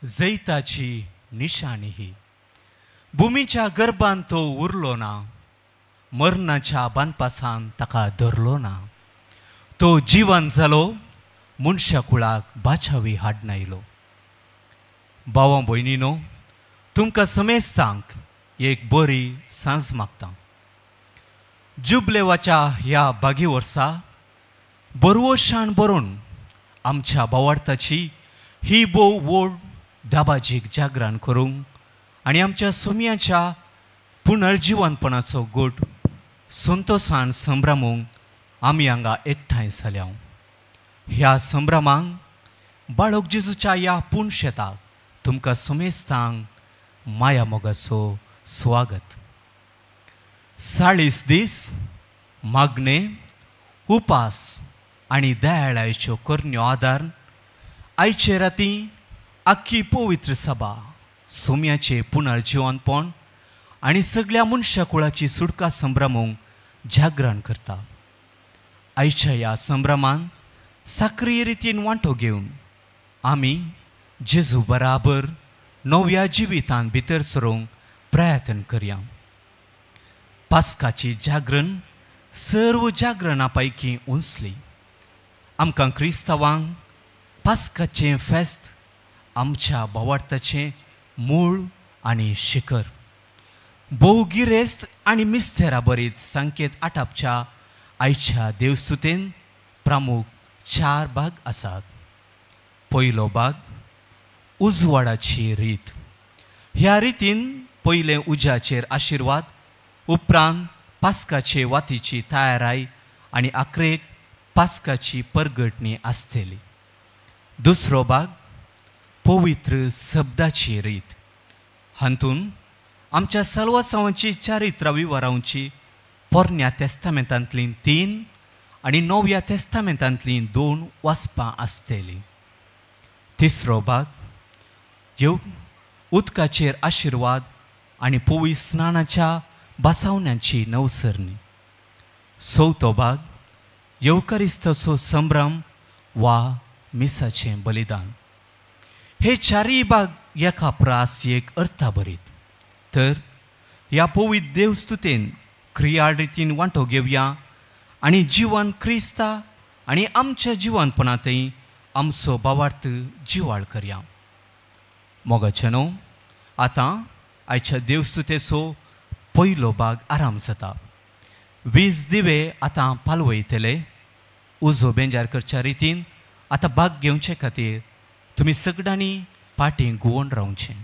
जैताची निशाणी ही. भुमीच्या गर्भान तो उरलो ना, मरणाच्या बांदपासान ताका धरलो ना. तो जिवन जालो, मनशा कुळाक बाचावी हाडनायलो. भावां भयणीनो, तुमकां समेस्तांक एक बरी सांज मागता. जुबलेवाच्या ह्या बागी वर्सा बरवशान बरोवन आमच्या भावार्थाची ही भोव व्हड दाबाजीक जागरण करूंक आनी आमच्या सुम्याच्या पुनर्जिवनपणाचो गोट संतोशान संभ्रमूंक आमी हांगा एकठांय जाल्या. ह्या संभ्रमांक बाळक जेजूच्या ह्या पूण शेताक तुमकां समेस्तांक माया मोगाचो स्वागत. 40 दीस मागणे, उपास आनी दयाळायच्यो करण्यो आदार आयचे राती आख्खी पवित्र सभा सोम्याचे पुनर्जिवनपण आनी सगळ्या मनशा कुळाची सुटका संभ्रमूंक जागरण करता. आयच्या ह्या संभ्रमान सक्रीय रितीन वांटो घेवन आमी जेजू बराबर नव्या जिवितान भितर सरूंक प्रयत्न करया. पास्काची जागरण सर्व जागरणा पैकी उंचली. आमकां क्रिस्तांवांक पास्काचें फेस्त आमच्या भावार्थाचें मूळ आनी शिखर. भोव गिरेस्त आनी मिस्तेरा बरीत संकेत आटापच्या आयच्या देवस्तुतेन प्रमुख 4 भाग आसात. पयलो भाग उजवाडाची रीत. ह्या रितीन पयलें उज्याचेर आशिर्वाद, उपरांत पास्काचे वातीची तयाराय आनी आखरेक पास्काची परगटणी आसतली. दुसरो भाग पवित्र शब्दाची रीत. हातूंत आमच्या साल्वासांवाची चारित्रा विवरावची पोरण्या तेस्तामेंतांतलीं 3 आनी नव्या तेस्तामेंतांतलीं 2 वाचपां आसतलीं. तिसरो भाग उदकाचेर आशिर्वाद आनी पवित्र स्नानाच्या बसावण्याची नवसरणी. चवथो भाग येवकारिस्ताचो संभ्रम वा मिसाचें बलिदान. हे चारीय भाग एका प्रास एक अर्थाभरीत. तर ह्या पवित्र देवस्तुतेन क्रियाळ रितीन वांटो घेवया आनी जिवन क्रिस्ता आनी आमच्या जिवनपणांतय आमचो भावार्थ जिवाळ करया. मोगाचे न्हू, आतां आयच्या देवस्तुतेचो पयलो भाग आराम जाता. 20 दिवे आतां पालवयतले. उजो बेंजार करच्या रितीन आतां भाग घेवचे खातीर तुमी सगळ्यांनी पाटी घुंवोन रावचें.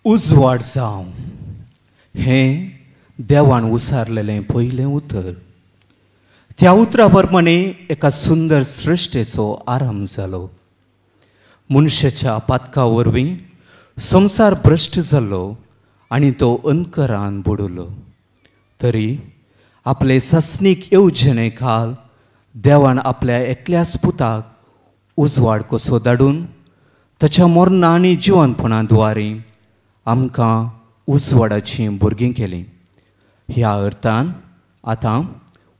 उजवाड जावं हें देवान उसारलेलें पयलें उतर. त्या उतरा प्रमाणे एका सुंदर सृश्टेचो आरंभ जालो. मनशाच्या पातका वरवीं संवसार भ्रश्ट जाल्लो आनी तो अंधकारान बुडलो. तरी आपले सासणीक येवजणे खाल देवान आपल्या एकल्याच पुताक उजवाड कसो धाडून ताच्या मरणा आनी जिवनपणा द्वारे आमकां उजवाडाचीं भुरगीं केलीं. ह्या अर्थान आतां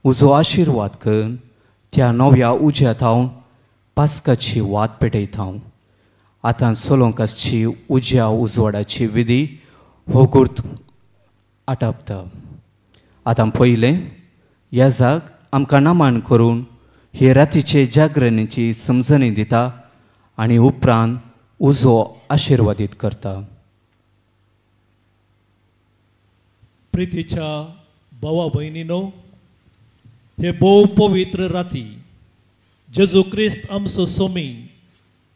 उजो आशिर्वाद करून त्या नव्या उज्यांत हांव पास्काची वात पेटयता. आतां चलोवंक आसची उज्या उजवाडाची विधी हो गुर्त आटापता. आतां पयलें ह्या जाग आमकां नामान करून हे रातीचे जागरणीची समजणी दिता आनी उपरांत उजो आशिर्वादीत करता. प्रितीच्या भावा भयणीनो, हे भोव पवित्र राती जेजू क्रिस्त आमचो सोमी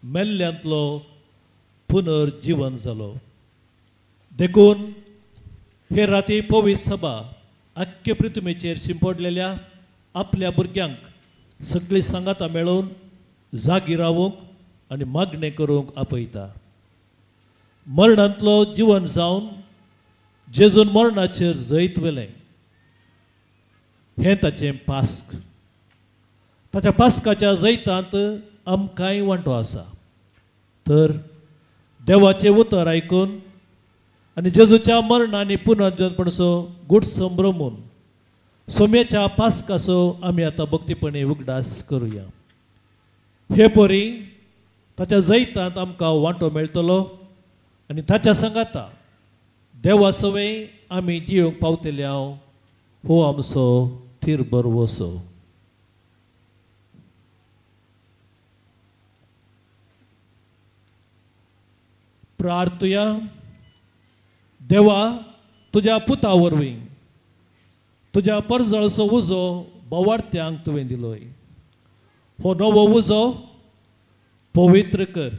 मेल्ल्यांतलो पुनर्जीवन जालो. देखून हे राती पवित्र सभा आख्खे पृथ्वीचेर शिंपडलेल्या आपल्या भुरग्यांक सगळीं सांगातां मेळोवन जागी रावूंक आनी मागणें करूंक आपयता. मरणांतलो जिवन जावन जेजून मरणाचेर जैत व्हेलें हें ताचें पास्क. ताच्या पास्काच्या जैतांत आमकांय वांटो आसा. तर देवाचें उतर आयकून आनी जेजूच्या मरण आनी पुनर्जनपणाचो गूढ संभ्रमून सोम्याच्या पास्काचो आमी आतां भक्तीपणी उगडास करुया. हे परी ताच्या जैतांत आमकां वांटो मेळटलो आनी ताच्या सांगाता देवा सवय आमी जिवंक पावतले. हांव हो आमचो थीर भरवसो. प्रार्थुया. देवा, तुज्या पुता वरवीं तुज्या परजळचो उजो बोवार्त्यांक तुवें दिलोय. हो नवो उजो पवित्र कर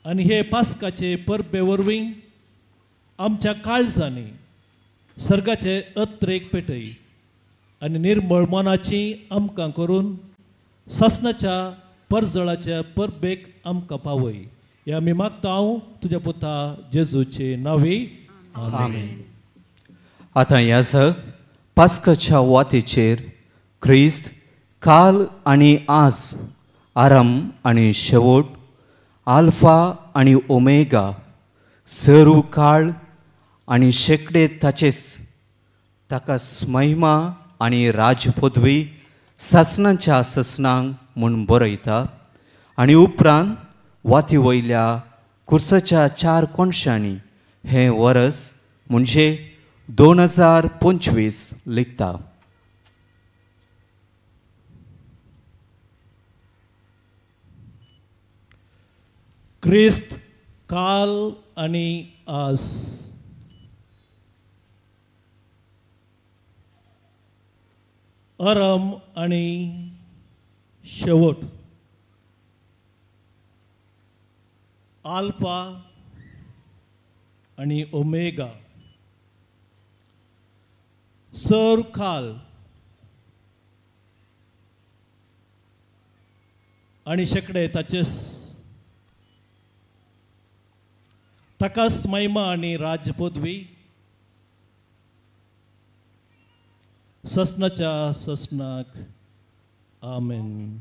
आनी हे पास्काचे परबे वरवीं आमच्या काळजांनी सर्गाचे अत्रेक पेटय आनी निर्मळ मनाची आमकां करून सासणाच्या परजळाच्या परबेक आमकां पावय. हे आमी मागता हांव तुज्या पुता जेजूचे नांवी. आमेन. आतां याजक पास्काच्या वातीचेर क्रिस्त काल आनी आज, आरंभ आनी शेवट, आल्फा आनी ओमेगा, सर्व काळ आनी शेंकडे ताचेच, ताका महिमा आनी राजपदवी सासणाच्या ससनांक म्हूण बरयता. आनी उपरांत वाती वयल्या कुर्साच्या चार कोनशांनी हें वरस म्हणजे 2025 लिखता. क्रिस्त काल आनी आज. आरंभ आनी शेवट, आल्फा आनी ओमेगा, सर काल आनी शेंकडे ताचेच, ताकाच महिमा आनी राजपदवी ससनाच्या ससनाक. आमेन.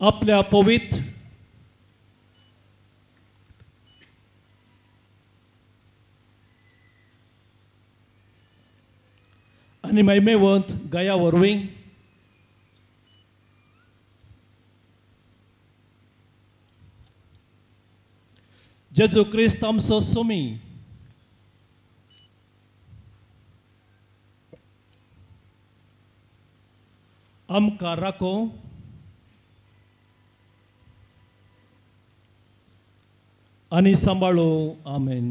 आपल्या पवित्र आनी महिमेवंत गया वरवीं जेजू क्रिस्त आमचो सोमी आमकां राखो आनी सांबाळो. आमेन.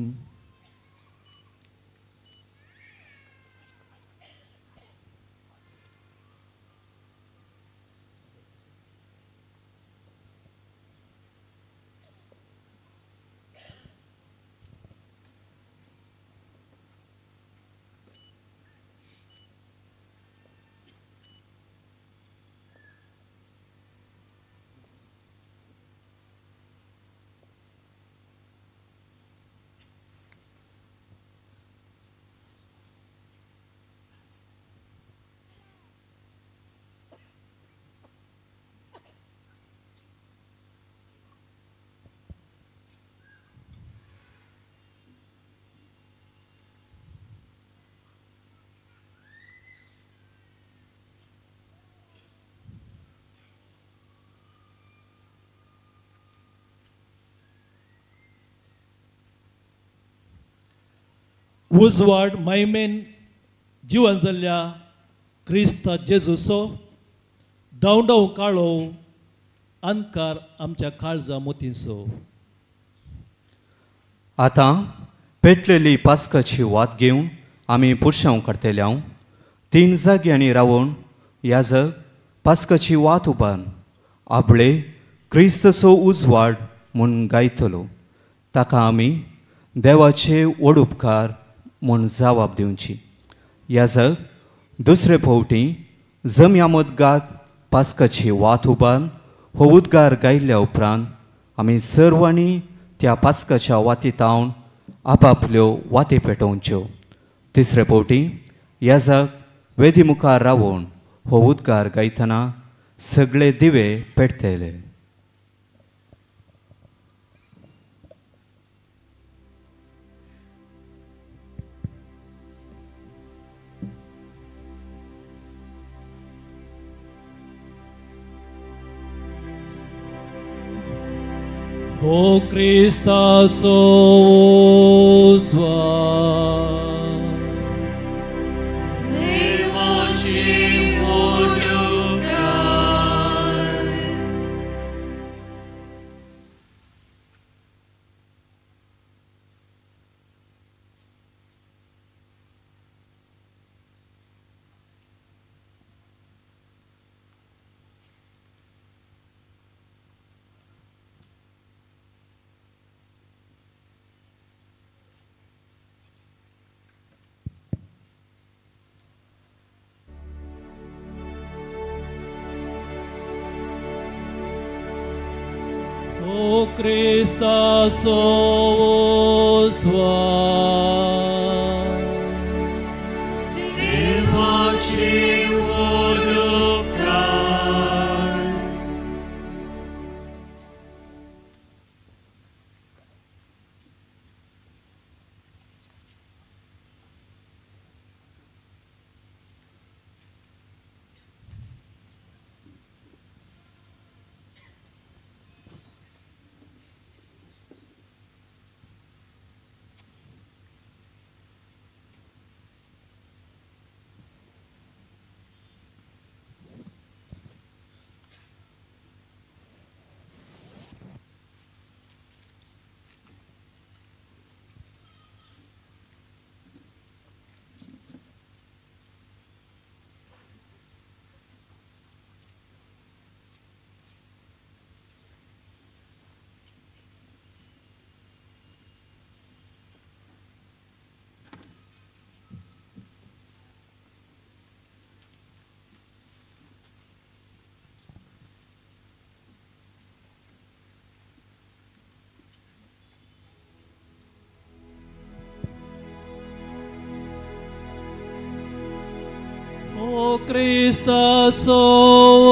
उजवाड महिमेन जिवन जाल्ल्या क्रिस्ता जेजूचो धांवडाव काळो अंकार आमच्या काळजा मोतींचो. आतां पेटलेली पास्काची वात घेवन आमी पुरशांव काडटले. तीन जाग्यांनी रावन याजक पास्काची वात उबान आपले क्रिस्तचो उजवाड म्हूण गायतलो. ताका आमी देवाचे व्हड उपकार म्हूण जवाब दिवची. याजक दुसरे फावटी जमया मदगात पास्काची वात उबान हो उद्गार गायल्या उपरांत आमी सर्वांनी त्या पास्काच्या वातीतावन आपापल्यो वाती पेटोवच्यो. तिसरे फावटी याजक वेदी मुखार रावून हो उद्गार गायतना सगळे दिवे पेटतले. O Christa sua Christa sua Devoci udukai. O Christa sua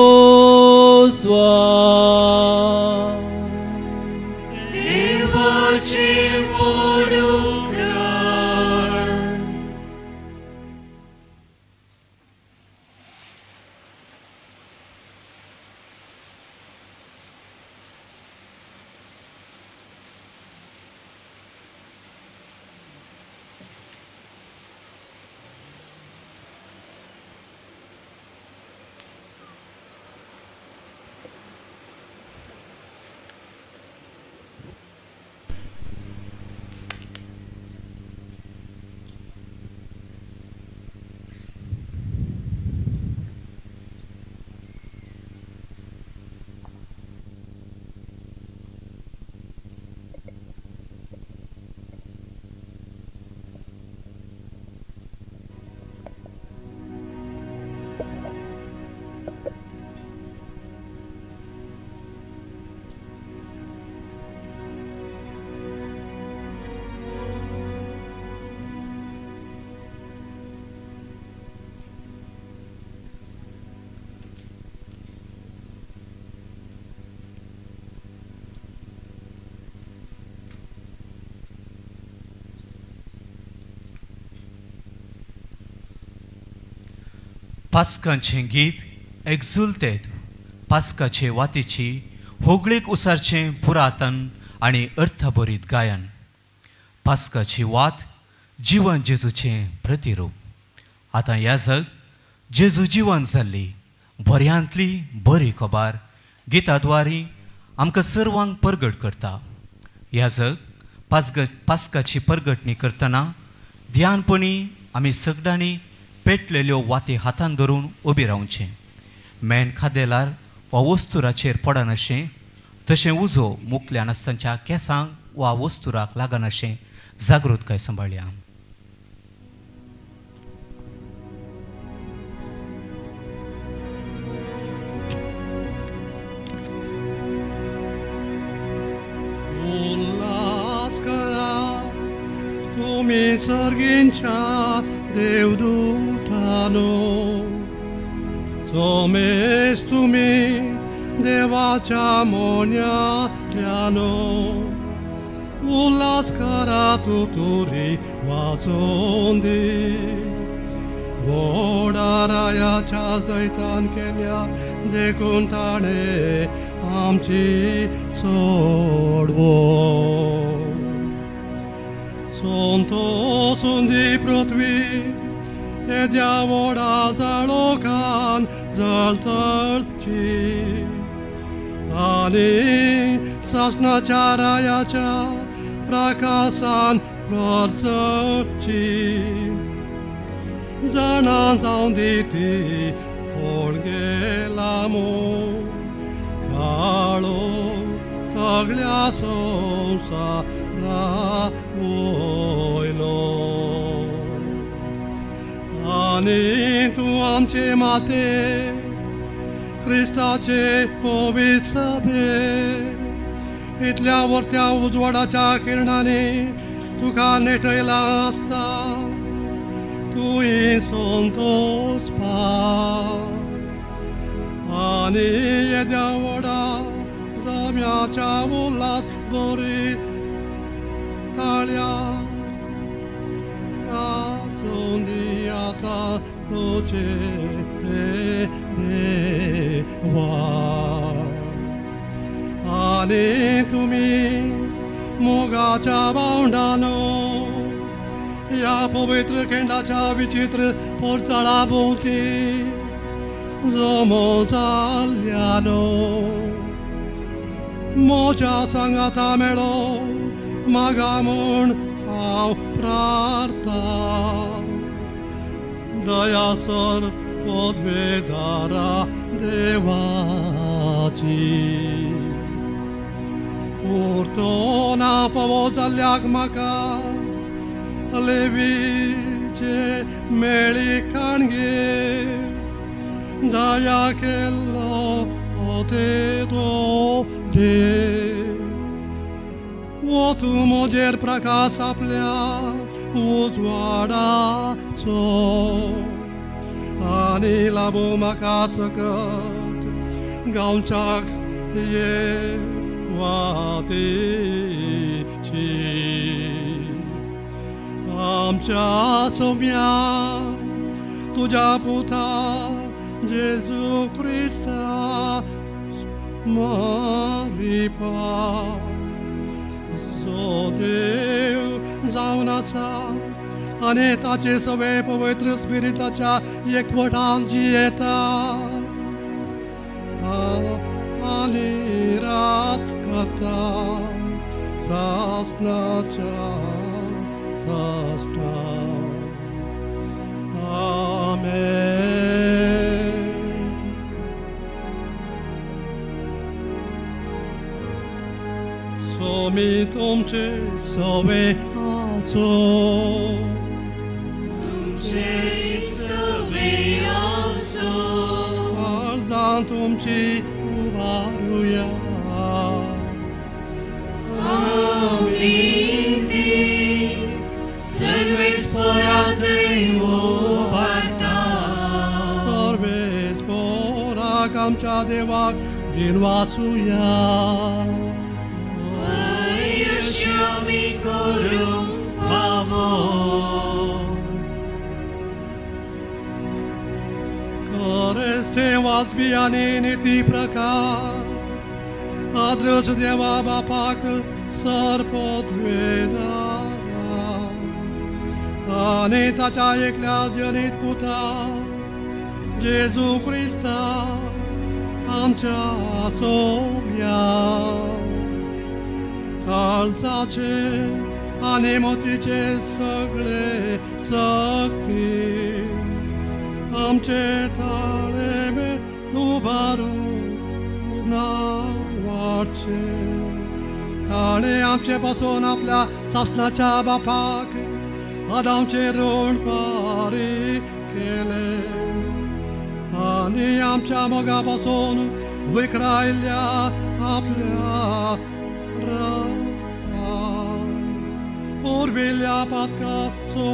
Devoci udukai. पास्कांचें गीत एक्झुलतेत पास्काचे वातीची होगळीक उसारचें पुरातन आनी अर्थभरीत गायन. पास्काची वात जिवन जेजूचें प्रतिरूप. आतां याजक जेजू जिवन जाल्ली बऱ्यांतली बरी खबर गिताद्वारी आमकां सर्वांक परगट करता. याजक पास्काची परगटणी करतना ध्यानपणी आमी सगळ्यांनी पेटलेल्यो वाती हातान धरून उबी रावचें. मेण खादेलार वा वस्तुराचेर पडनाशें, तशें उजो मुकल्या नासतांच्या केंसांक वा वस्तुराक लागनाशें जागृतकाय सांबाळया. उल्हास करा तुमी सर्गींच्या देवदूतानो, सोमेस तुमी देवाच्या मोन्यानो, उल्हास करा तुतुरी वाजोवन दी, व्हडा रायाच्या जैतान केल्या देखून ताणें आमची सोडवो. संतोसून दी पृथ्वी येद्या व्हडा जाळोखान जळतळची, आनी सासणाच्या रायाच्या प्रकाशान प्रचळची. जाणा जावन दी ती कोण गेला म्हूण काळो सगळ्या संवसारा वयलो. आनी तूं आमचे माते क्रिस्ताचे पवित्र सभे इतल्या वर्त्या उजवाडाच्या किरणांनी तुका नेटयला आसता, तुवें संतोष पा. आनी येद्या व्हडा जम्याच्या उल्हास बरी ताळ्या गाजोवन दी आतां तुजे देवा. आनी तुमी मोगाच्या भावंडानो ह्या पवित्र खिंडाच्या विचित्र पोरचाळा भोंवती जमो जाल्ल्यानो, म्हज्या सांगाता मेळो मागा म्हूण हांव प्रार्था. दयासर पदवेदारा देवाची पुरतो ना फावो जाल्ल्याक म्हाका लेवीचे मेळी काणगे दया केल्लो ते तो देव. वो तूं म्हजेर प्रकाश आपल्या उजवाडाचो, आनी लाबो म्हाका सकत गांवच्याक ये वातीची. आमच्या सोम्या तुज्या पुता जेजू क्रिस्ता मारिपा, जो देव जावन आसा आनी ताचे सगळे पवित्र स्पिरिताच्या एकवटान जियेता आनी राज करता सासणाच्या सासणा. आमेन. स्वामी तुमचे सवे आसो, तुमचे सवे आसो, काळजां तुमची उबारुया. आमी ती सर्वेस्परा थंय उबारता, सर्वेस्पराक आमच्या देवाक दिन वाचुया. आमी करूंक फावो खरेंच तें वाजपी आनी निती प्रकार आदर्श देवा बापाक सरपदवेदारा आनी ताच्या एकल्या जनीत पुता जेजू क्रिस्ता आमच्या सोम्या. काळजाचे आनी मोतीचे सगळे सक्ती आमचे ताळे उबारून नावाचे ताणें आमचे पासून आपल्या सासणाच्या बापाक आदामचे ऋण फारीक केलें आनी आमच्या मोगा पासून विखरायल्ल्या आपल्या रक्तान पुर्विल्ल्या पातकाचो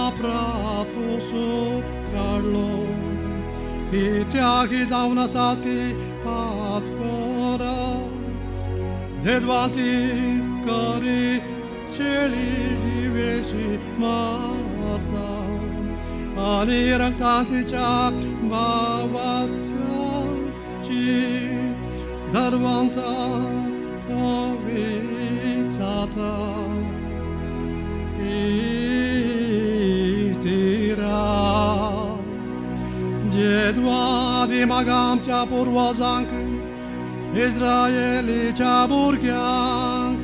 अपराध पुसून काडलो कित्याक ही जावन आसा ती पास करा देदवाती करी शेळी जिवेशी मारता आनी रक्तान तिच्या भावाची धरवंता पविचाता ती रात जेदवा दिमाग आमच्या पुर्वजांक इस्रायलीच्या भुरग्यांक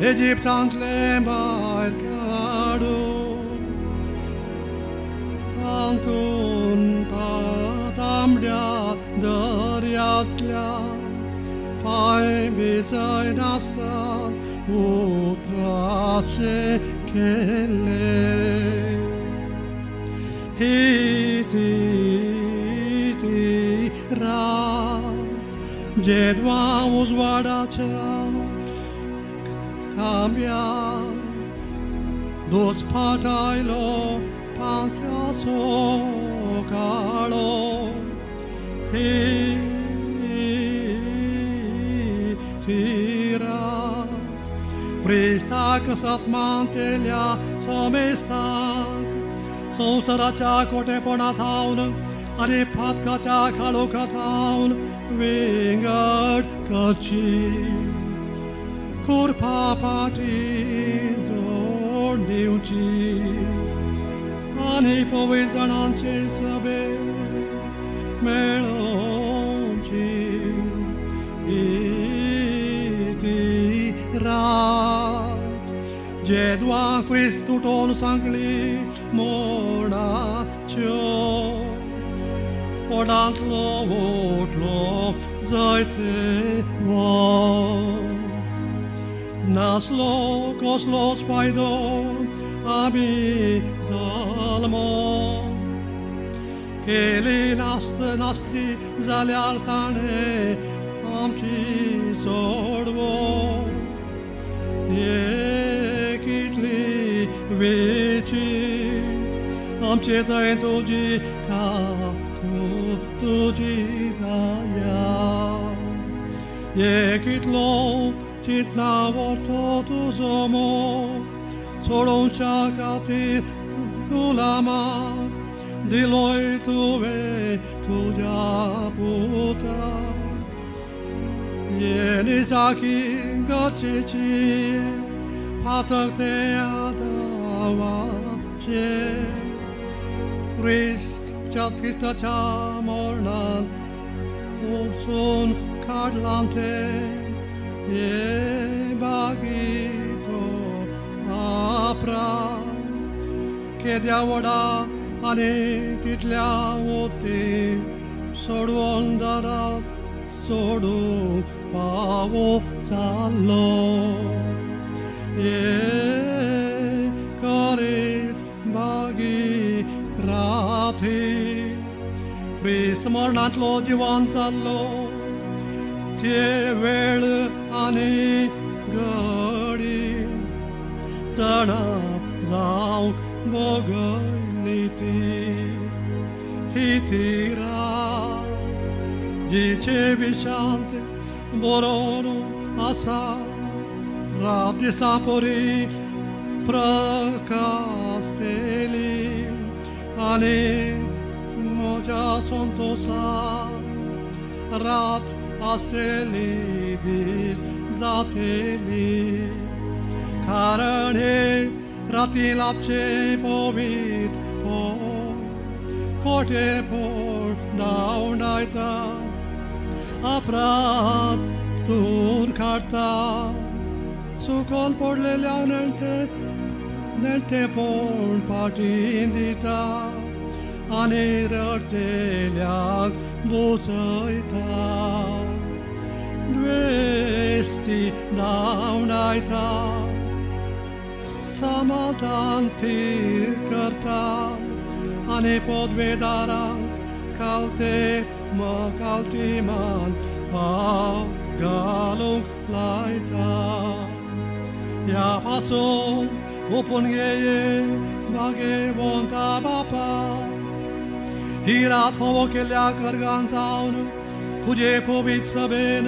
इजिप्तांतले भायर काडून तातूंत तांबड्या दर्यांतल्या पांय भिजय नासता उतराशे केले ही ती ती रात जेदवा उजवाडाच्या खांब्या दुस्पाटायलो पांथ्याचो काळो ही ती रात क्रिस्ताक सत्मानतेल्या सोमेस्तांक संवसाराच्या कोटेपणा थावन आनी पातकाच्या काळोखा थावन विंगड करची कुरपा पाटी जोड दिवची आनी पवित्र जाणांचे सभे मेळोवची ही ती रात जेदवा क्रिस्त उठोवन सांगली मोडाच्यो पोटांतलो उठलो जैते वत नासलो कसलोच फायदो आमी जल्मो केली नासत नासली जाल्यार ताणें आमची सोडवो कितली वेचीत आमचे थंय तुजी काकू तुजी दया कितलो चिंतना वतो तुजो मोग सोडोवच्या खातीर गुलामाक दिलोय तुवें तुज्या पुता येनिसाकी गरजेची पातक ते आदावाचे क्रिस्ताच्या मरणान वचून काडलां तें ये बागीतो अपराध केद्या व्हडा आनी तितल्या वती सोडवून दारात सोडूंक पावो जालो ये करीच बागी राती क्रिस्त मरणांतलो जिवन जाल्लो ते वेळ आनी घडी जाणा जावंक बगयली ती ही ती रात जिचे विशांत बरोवन आसा रात दिसा परी प्रकाशतेली आनी म्हज्या संतोसान रात आसतली दीस जातली कारण हे राती लाभचे पवित्र कोटेपण धांवडायता अपराध तूर काडटा. सुकोन पडलेल्या नेणटे नेणटेपण फाटीं दिता आनी रडटेल्यांक बुचयता द्वेस्ती धांवडायता समाधान थीर करता आनी पदवेदारांक कालते कालती मान पाव घालूंक लायता ह्या पासून ओपून घेये भागेवंता बापा ही रात होवो केल्ल्या करगान जावन तुजे पवित्र सभेन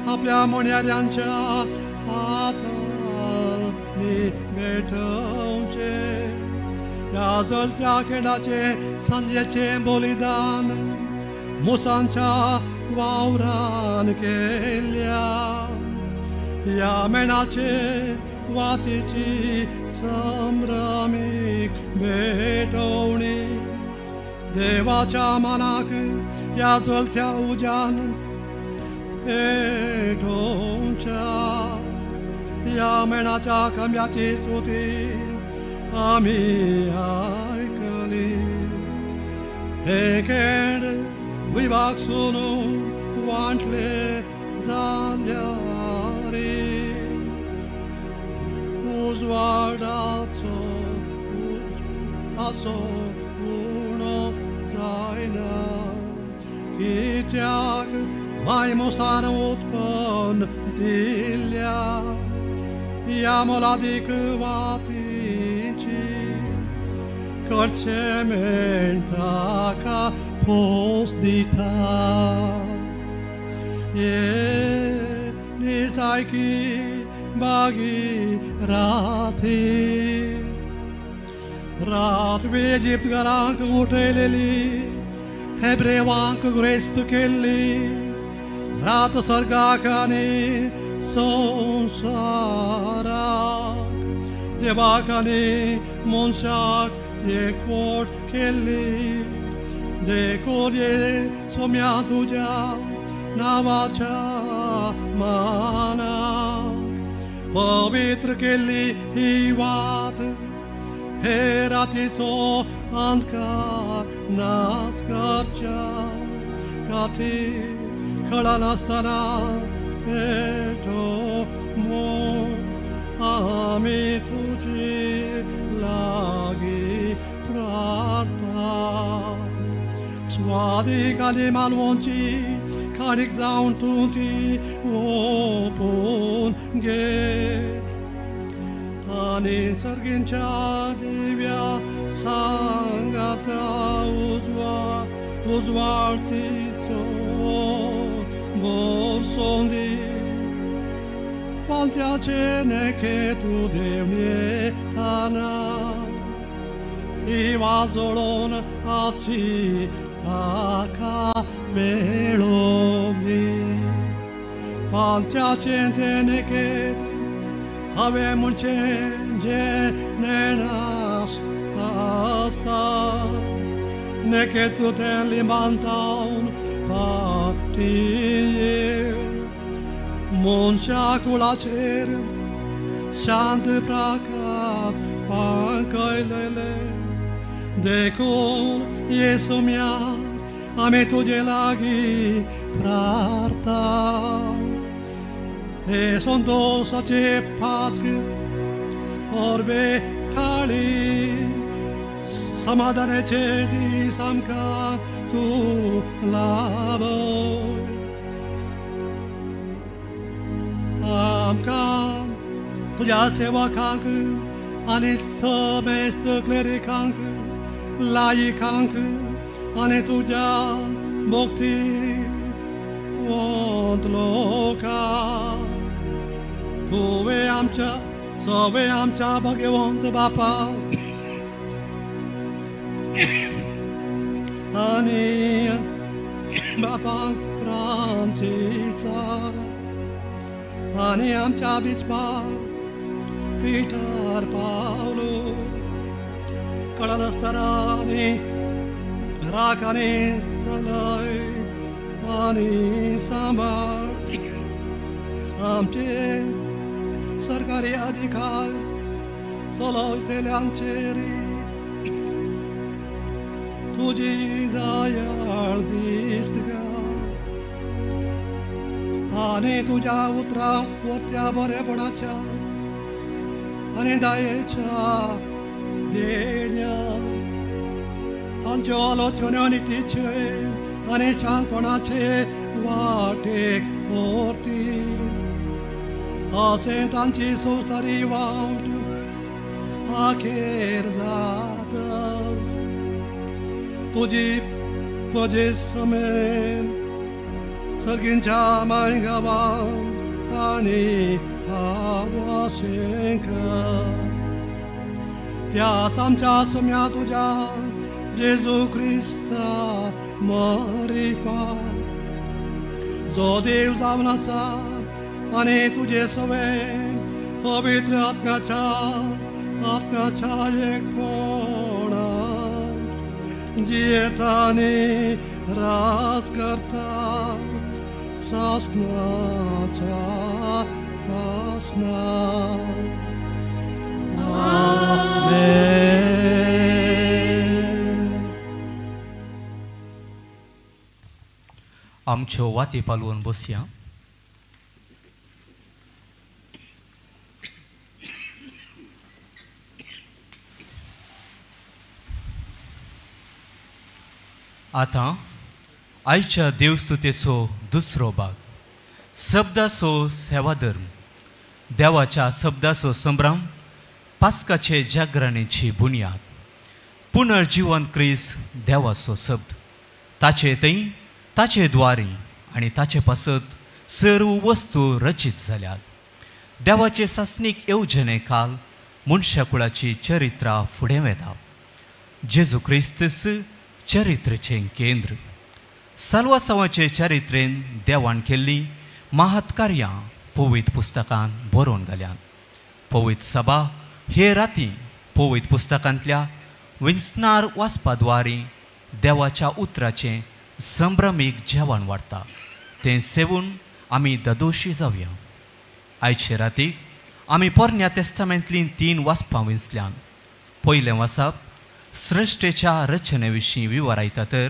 आपल्या म्हणयाऱ्यांच्या हातांनी भेटोवचें ह्या जळत्या खेळाचें सांजेचें बलिदान मुसांच्या वावरान केल्या ह्या मेणाचे वातीची संभ्रमीक भेटवणी देवाच्या मनाक ह्या जळत्या उज्यान पेटोवच्या ह्या मेणाच्या खांब्याची सुती आमी आयकली हे खेळ विभाग सुनू वांटले जाल्यार उजवाडाचो ताचो उणो जायना कित्याक मायमुसान उत्पन्न दिल्या ह्या मोलादीक वातीची करचें मेण ताका पोस दिता ये निसायकी भागीरथी रात इजिप्त घरांक उठयलेली हेब्रेवांक ग्रेस्त केल्ली रात सर्गाक आनी संवसाराक देवाक आनी मनशाक एकवट केल्ली देखून ये सोम्या तुज्या नांवाच्या मानाक पवित्र केल्ली ही वात हे रातीचो अंधकार नाश करच्या खातीर कळनासतना पेटो म्हूण आमी तुजी लागीं प्रार्थना स्वादीक आनी मानवोची काणीक जावन तूं ती ओपून घे आनी सर्गींच्या दिव्या सांगाता उजवाडतीचो भरसोंदी पांत्याचे नेके तूं देव येताना ही वाजोळोन आसची ताका मेळोंदी पांत्याचे ते नेकेत हांवें म्हणचें जें नेणासता आसता नेकेत तें लिंबांतावन फाटीं मनशा कुळाचेर शांत प्रकाश पांकयलेले देखून येसुम्या आमी तुजे लागीं प्रार्था हे संतोषाचे पास्क परबे काळी समाधानाचे दीस आमकां तूं लाभय आमकां तुज्या सेवकांक आनी समेस्त क्लेरिकांक लायिकांक आनी तुज्या भक्ती वंत लोकांक तुवें आमच्या सगळे आमच्या भगवंत बापा आनी बापाक फ्रांसीसा आनी आमच्या बिस्पाक पिटर पावलो कळनासतना आनी राखांनी चलय आनी सांबाळ आमचे सरकारी अधिकार चलयतल्यांचेर तुजी दयाळ दिश्ट घाल आनी तुज्या उतरां वरत्या बरेपणाच्या आनी दयेच्या देण्या तांच्यो आलोचन्यो नितीचे आनी शांतपणाचे वाटेक व्हरती अशें तांची संवसारी वाट आखेर जातच तुजी प्रजे समेत सर्गींच्या मांयगांवांत तांणी आवशें कर त्याच आमच्या सम्या तुज्या जेजू क्रिस्ता मरिफात जो देव जावन आसा आनी तुजे सवें पवित्र आत्म्याच्या आत्म्याच्या एकपणांत जियेता आनी राज करता सासणाच्या सासणा. आमेन. आमच्यो वाती पालवून बसया. आतां आयच्या देवस्तुतेचो दुसरो भाग, शब्दाचो सेवाधर्म. देवाच्या शब्दाचो संभ्रम पास्काचे जागरणेची बुन्याद. पुनर्जिवन क्रिस्त देवाचो शब्द, ताचे थंय ताचे द्वारी आनी ताचे पासत सर्व वस्तू रचीत जाल्यात. देवाचे सासणीक येवजणे काल मनशाकुळाची चरित्रां फुडें वेता. जेजू क्रिस्तस चरित्रेचें केंद्र. साल्वासांवाचे चरित्रेन देवान केल्लीं महत्कार्यां पवित्र पुस्तकान बरोवन घाल्यात. पवित्र सभा हे राती पवित्र पुस्तकांतल्या विंचणार वाचपा द्वारी देवाच्या उतराचें संभ्रमीक जेवण वाडटा. तें सेवून आमी ददोशी जावया. आयचे रातीक आमी पोरण्या तेस्तामेंतलीं 3 वाचपां विंचल्यान. पयलें वाचप सृश्टेच्या रचने विशीं विवरायता, तर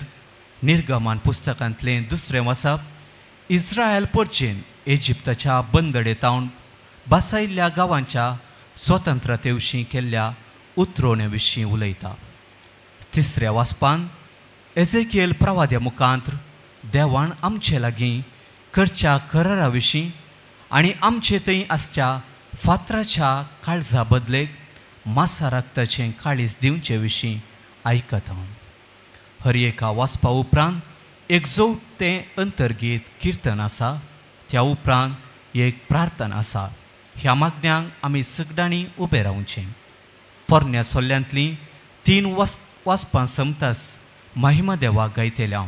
निर्गमान पुस्तकांतलें दुसरें वाचप इस्रायल परचेन इजिप्ताच्या बंदडेतावन बसायिल्ल्या गांवांच्या स्वतंत्रते विशीं केल्ल्या उतरोवणे विशीं उलयता. तिसऱ्या वाचपान एझेकियल प्रवाद्या मुखांत देवान आमचे लागीं करच्या करारा विशीं आनी आमचे थंय आसच्या फातराच्या काळजा बदलेक मासा रक्ताचें काळीज दिवचे विशीं आयकता. हर एका वाचपा उपरांत एक जोड तें अंतर्गीत किर्तन आसा, त्या उपरांत एक प्रार्थना आसा. ह्या मागण्यांक आमी सगळ्यांनी उबें रावचें. पोरण्या सोल्ल्यांतलीं 3 वाचपां समतास महिमा देवाक गायतल्या.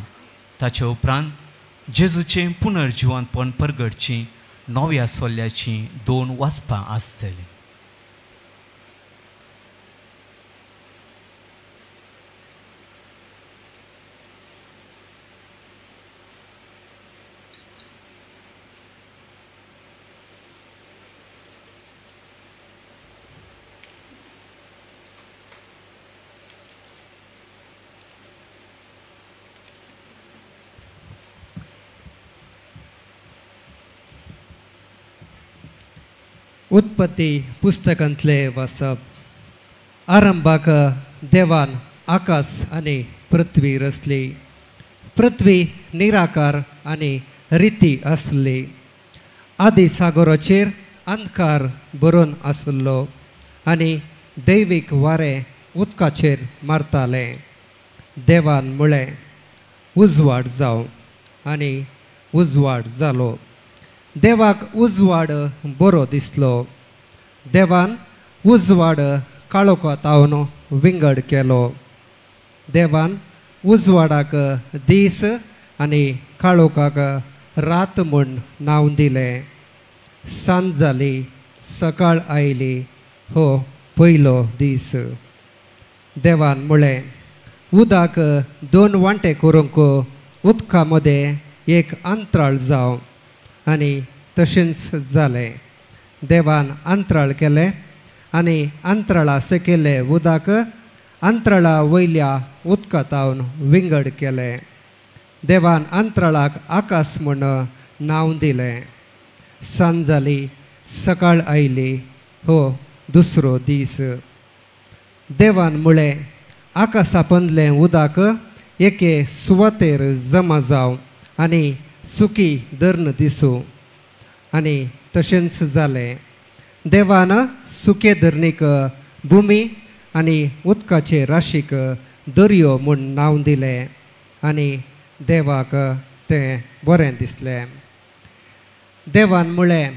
ताचे उपरांत जेजूचें पुनर्जिवनपण परगटची नव्या सोल्ल्याचीं 2 वाचपां आसतलीं. उत्पत्ती पुस्तकांतले वाचप. आरंभाक देवान आकाश आनी पृथ्वी रचली. पृथ्वी निराकार आनी रिती आसली. आदी सागराचेर अंधकार भरून आसलो आनी दैवीक वारें उदकाचेर मारतालें. देवान म्हळें, उजवाड जावं, आनी उजवाड जालो. देवाक उजवाड बरो दिसलो. देवान उजवाड काळोखांत विंगड केलो. देवान उजवाडाक दीस आनी काळोखाक रात म्हूण नांव दिलें. सांज जाली, सकाळ आयली, हो पयलो दीस. देवान म्हळें, उदक 2 वांटे करूंक उदका मदें एक अंतराळ जावं, आनी तशेंच जालें. देवान अंतराळ केलें आनी अंतराळा सकयलें उदक अंतराळा वयल्या उदका तावन विंगड केलें. देवान अंतराळाक आकाश म्हूण नांव दिलें. सांज जाली, सकाळ आयली, हो दुसरो दीस. देवान म्हळें, आकाशा पंदलें उदक एके सुवातेर जमा जावं आनी सुकी धरण दिसूं. आनी तशेंच जालें. देवान सुके धरणीक भुमी आनी उदकाचे राशीक दर्यो म्हूण नांव दिलें आनी देवाक तें बरें दिसलें. देवान म्हळें,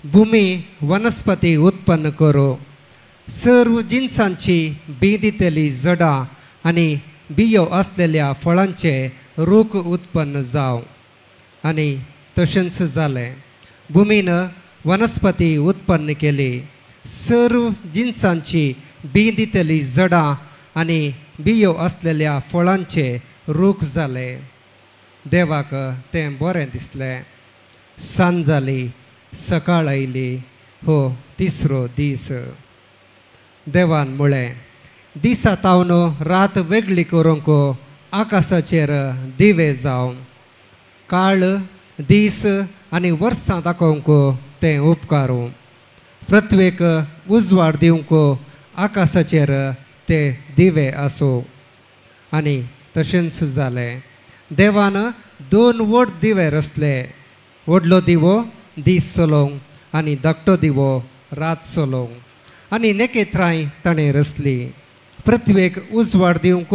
भुमी वनस्पती उत्पन्न करूं, सर्व जिनसांची बी दितली जडां आनी बियो आसलेल्या फळांचे रूख उत्पन्न जावं. आनी तशेंच जालें. भुमीन वनस्पती उत्पन्न केली, सर्व जिनसांची बी दितली जडां आनी बियो आसलेल्या फळांचे रूख जाले. देवाक तें बरें दिसलें. सांज जाली, सकाळ आयली, हो तिसरो दीस. देवान म्हळें, दिसा तावन रात वेगळी करूंक आकाशाचेर दिवे जावं, काळ दीस आनी वर्सां दाखोवंक तें उपकारूं, पृथ्वेक उजवाड दिवंक आकाशाचेर ते दिवे आसूं. आनी तशेंच जालें. देवान दोन व्हड दिवे रचले, व्हडलो दिवो दीस चलोवंक आनी धाकटो दिवो रात चलोवंक. आनी नखेत्रांय ताणें रचली, पृथ्वेक उजवाड दिवंक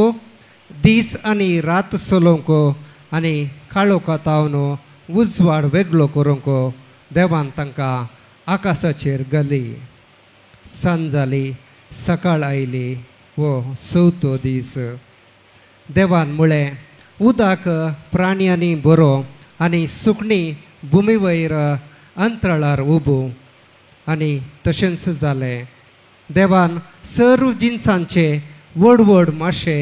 दीस आनी रात चलोवंक आनी काळोखा तावन उजवाड वेगळो करूंक देवान तांकां आकाशाचेर घाली. सांज जाली, सकाळ आयली, हो चवथो दीस. देवान म्हळें, उदक प्राण्यांनी बरो आनी सुकणीं भुमी वयर अंतराळार उबू. आनी तशेंच जालें. देवान सर्व जिनसांचे व्हड व्हड माशे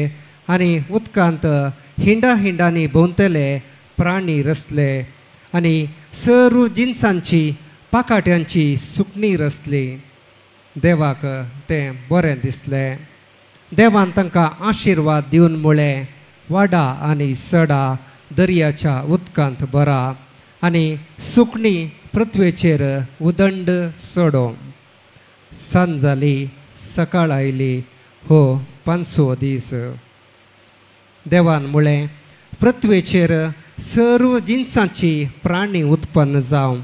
आनी उदकांत हिंडा हिंडांनी भोंवतले प्राणी रचले आनी सर्व जिनसांची पाकाट्यांची सुकणीं रचली. देवाक तें बरें दिसलें. देवान तांकां आशिर्वाद दिवन म्हळें, वाडा आनी सडा, दर्याच्या उदकांत भरा आनी सुकणीं पृथ्वेचेर उदंड सोडो. सांज जाली, सकाळ आयली, हो पांचवो दीस. देवान म्हळें, पृथ्वेचेर सर्व जिनसांची प्राणी उत्पन्न जावं,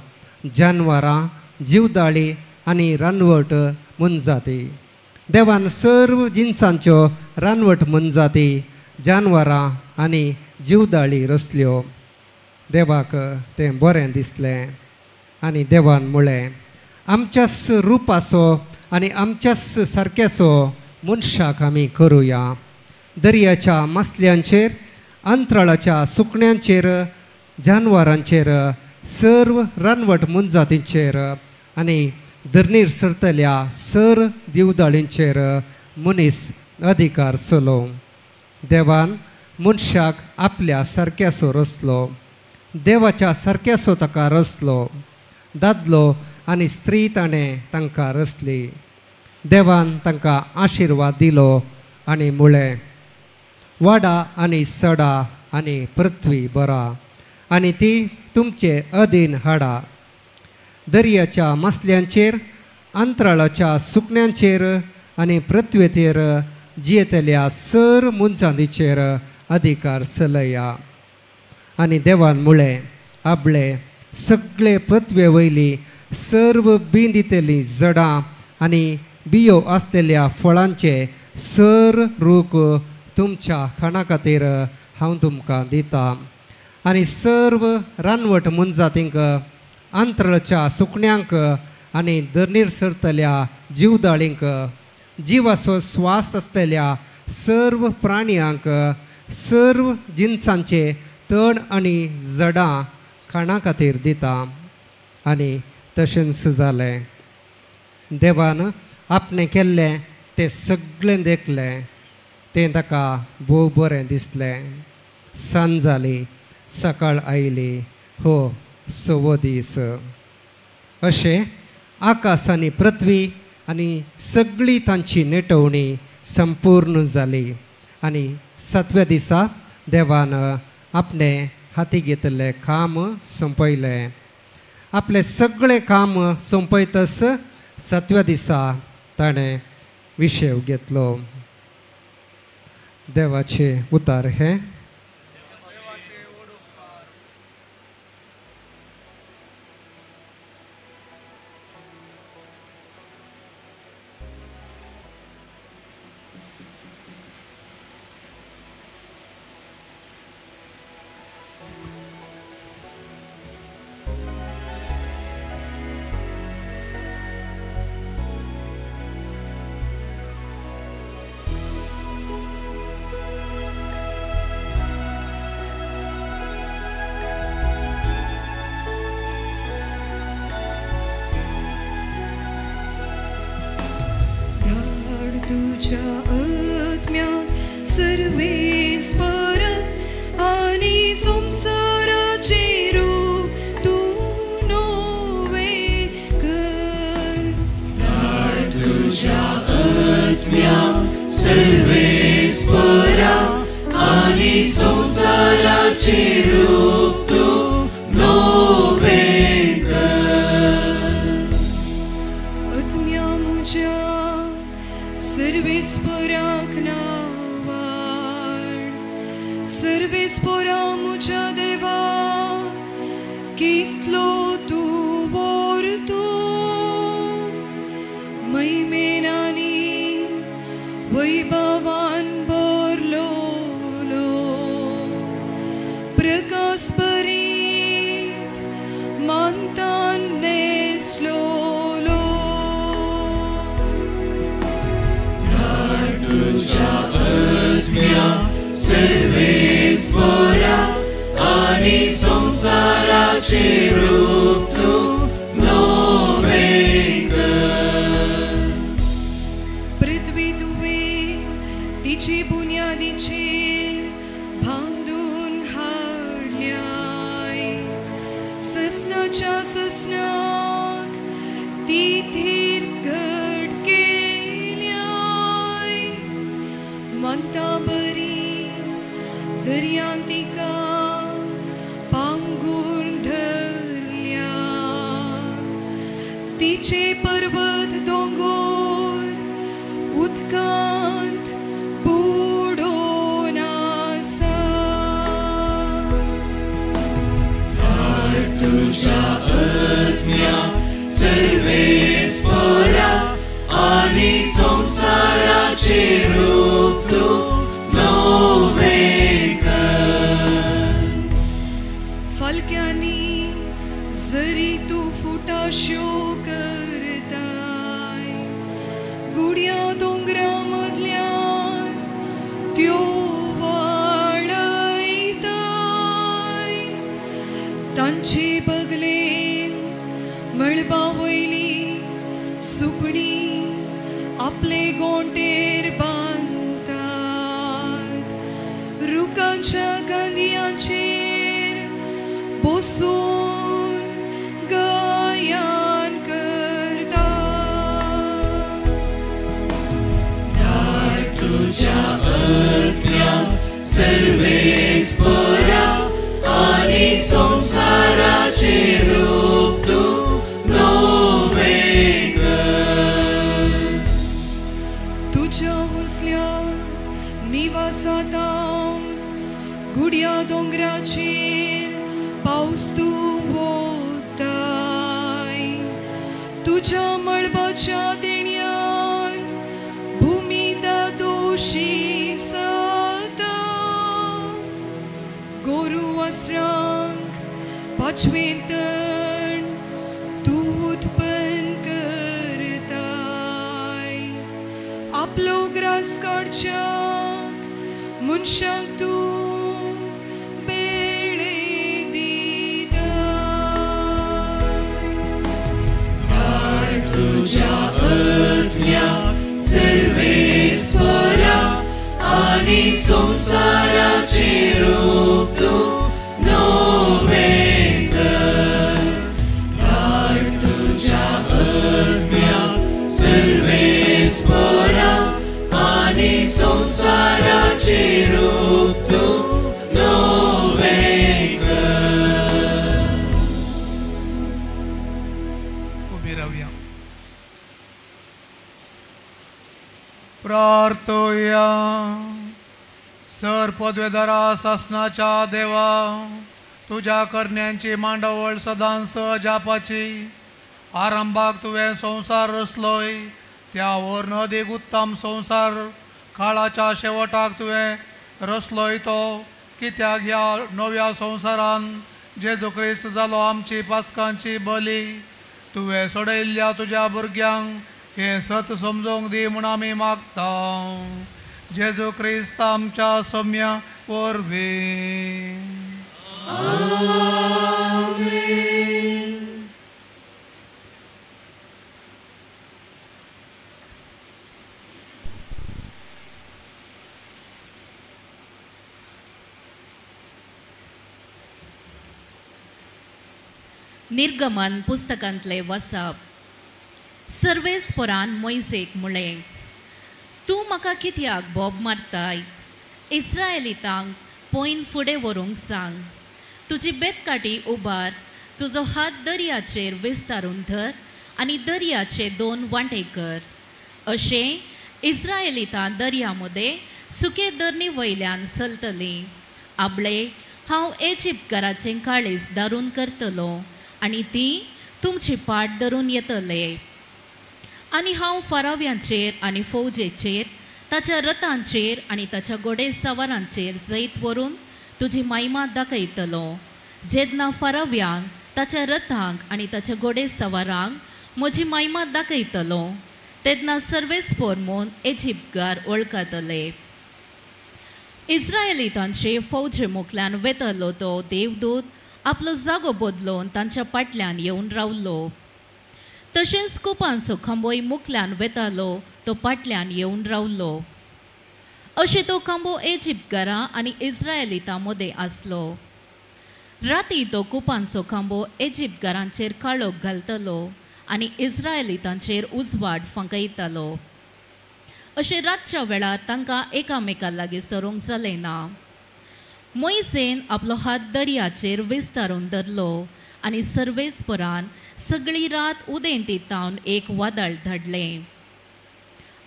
जानवरां, जिवदाळी आनी रानवट मोनजाती. देवान सर्व जिनसांच्यो रानवट मोनजाती, जानवरां आनी जिवदाळी रचल्यो. देवाक तें बरें दिसलें. आनी देवान म्हळें, आमच्याच रुपाचो आनी आमच्याच सारक्याचो मनशाक आमी करुया. दर्याच्या मासल्यांचेर, अंतराळाच्या सुकण्यांचेर, जानवरांचेर, सर्व रानवट मोनजातींचेर आनी धरणीर सरतल्या सर दिवदाळींचेर मनीस अधिकार चलोवं. देवान मनशाक आपल्या सारक्याचो रचलो, देवाच्या सारक्याचो ताका रचलो. दादलो आनी स्त्री ताणें तांकां रचली. देवान तांकां आशिर्वाद दिलो आनी म्हळें, वाडा आनी सडा आनी पृथ्वी भरा आनी ती तुमचे अधीन हाडा. दर्याच्या मासल्यांचेर, अंतराळाच्या सुकण्यांचेर आनी पृथ्वेचेर जियेतल्या सर मोनजातीचेर अधिकार चलया. आनी देवान म्हळें, आपले सगळे पृथ्वे वयली सर्व बी दितली जडां आनी बियो आसलेल्या फळांचे सर रूख तुमच्या खाणा खातीर हांव तुमकां दितां. आनी सर्व रानवट मोनजातींक, अंतराळच्या सुकण्यांक आनी धरणीर सरतल्या जिवदाळींक, जिवाचो स्वास आसलेल्या सर्व प्राण्यांक, सर्व जिनसांचे तण आनी जडां खाणा खातीर दिता. आनी तशेंच जालें. देवान आपणें केल्लें तें सगळें देखलें, तें ताका भोव बरें दिसलें. सांज जाली, सकाळ आयली, हो सवो दीस. अशें आकाश आनी पृथ्वी आनी सगळी तांची नेटवणी संपूर्ण जाली. आनी सातव्या दिसा देवान आपणे हाती घेतिल्लें काम सोंपयलें. आपलें सगळें काम सोंपयतच सातव्या दिसा ताणें विशेव घेतलो. देवाचे उतार हे. तुझ्या आत्म्याक सर्वेस्पर आनी संवसाराचे रूप तूं नवें कर. धाड तुझ्या आत्म्याक सर्वेस्पर आनी संवसाराचे रूप तूं नवें कर. आत्म्या म्हज्या सर्वेस्पराक नावाड, सर्वेस्परा म्हज्या देवा कितलो तूं व्हरतो महिमेन आनी वैभवान भरलोलो प्रकाश भरीत मानतान न्हेसलोलो. तुझ्या आत्म्याक सर्वेस्परा आनी संवसाराचे रूप तूं नवें कर. पृथ्वी तुवें तिची बुन्यादीचेर बांदून हाडल्याय, ससनाच्या ससनाक ती थीर घट केल्याय. मानता बरी दर्यांत तिका पांगून धरल्या, तिचे पर्वत दोंगोर उदकांत बुडोवन आसा. धाड तुझ्या आत्म्याक सर्वेस्परा आनी संवसाराचे रूप तूं नवें कर. फालक्यांनी जरी तूं फुटाश्यो करताय, गुड्या दोंगरा मदल्यान त्यो वाळयताय. तांचे बगलेन मळबा वयली सुकणीं आपले गोंटेर बांदतात, रुखांच्या गांदयांचेर बसून गायन करतात. धाड तुझ्या आत्म्याक सर्वेस्परा आनी संवसाराचे रूप तूं नवें कर. तुझ्या उजल्या निवासातावन गुड्या दोंगराचेर पावस तूं वोताय, तुझ्या मळबाच्या देण्यान भुमी दोशी जाता. गोरू वस्त्रांक पांचवें तण तूं उत्पन्न करताय, आपलो ग्रास काडच्याक मनशांक तूं बेळे दिताय. धाड तुझ्या आत्म्याक सर्वेस्परा आनी संवसाराचे रूप तूं नवें कर. धाड तुझ्या प्रार्थया. सर पदवेदारा सासनाच्या देवा, तुज्या करण्यांची मांडावळ सदांच जापाची. आरंभाक तुवें संवसार रचलोय, त्या वरन अदीक उत्तम संवसार काळाच्या शेवटाक तुवें रचलोय तो कित्याक ह्या नव्या संवसारान जेजू क्रिस्त जालो आमची पास्कांची बली. तुवें सोडयल्ल्या तुज्या भुरग्यांक हें सत समजोंक दी म्हूण आमी मागता. जेजू क्रिस्त आमच्या सम्या वरवीं. निर्गमन पुस्तकांतले वसप. सर्वेस्परान मोयसेक म्हळें, तूं म्हाका कित्याक बोब मारताय? इस्रायलितांक पयन फुडें व्हरूंक सांग. तुजी बेतकाठी उबार, तुजो हात दर्याचेर विस्तारून धर आनी दर्याचे दोन वांटे कर. अशें इस्रायलितां दर्या मदें सुके दरणी वयल्यान चलतलीं. आबळे हांव एजिप्तकाराचें काळीज दारून करतलो आनी ती तुमची पाट धरून येतले. आनी हांव फाराव्यांचेर आनी फौजेचेर, ताच्या रथांचेर आनी ताच्या घोडेसवारांचेर जैत व्हरून तुजी महिमा दाखयतलो. जेन्ना फाराव्यांक, ताच्या रथांक आनी ताच्या घोडेसवारांक म्हजी महिमा दाखयतलो, तेन्ना सर्वेस्पोर म्हूण एजिप्तकार वळखतले. इस्रायलितांचे फौजे मुखल्यान वेतलो तो देवदूत आपलो जागो बदलून तांच्या फाटल्यान येवन रावलो. तशेंच कुपांचो खांबोय मुखल्यान वेतालो तो फाटल्यान येवन रावलो. अशें तो खांबो एजिप्तकारां आनी इस्रायलितां मदें आसलो. राती तो कुपांचो खांबो एजिप्तकारांचेर काळोख घालतलो आनी इस्रायलितांचेर उजवाड फांकयतालो. अशें रातच्या वेळार तांकां एकामेका लागीं सरूंक जालें ना. मोयसेन आपलो हात दर्याचेर विस्तारून धरलो आनी सर्वेस्परान सगळी रात उदेंती तावन एक वादळ धाडलें.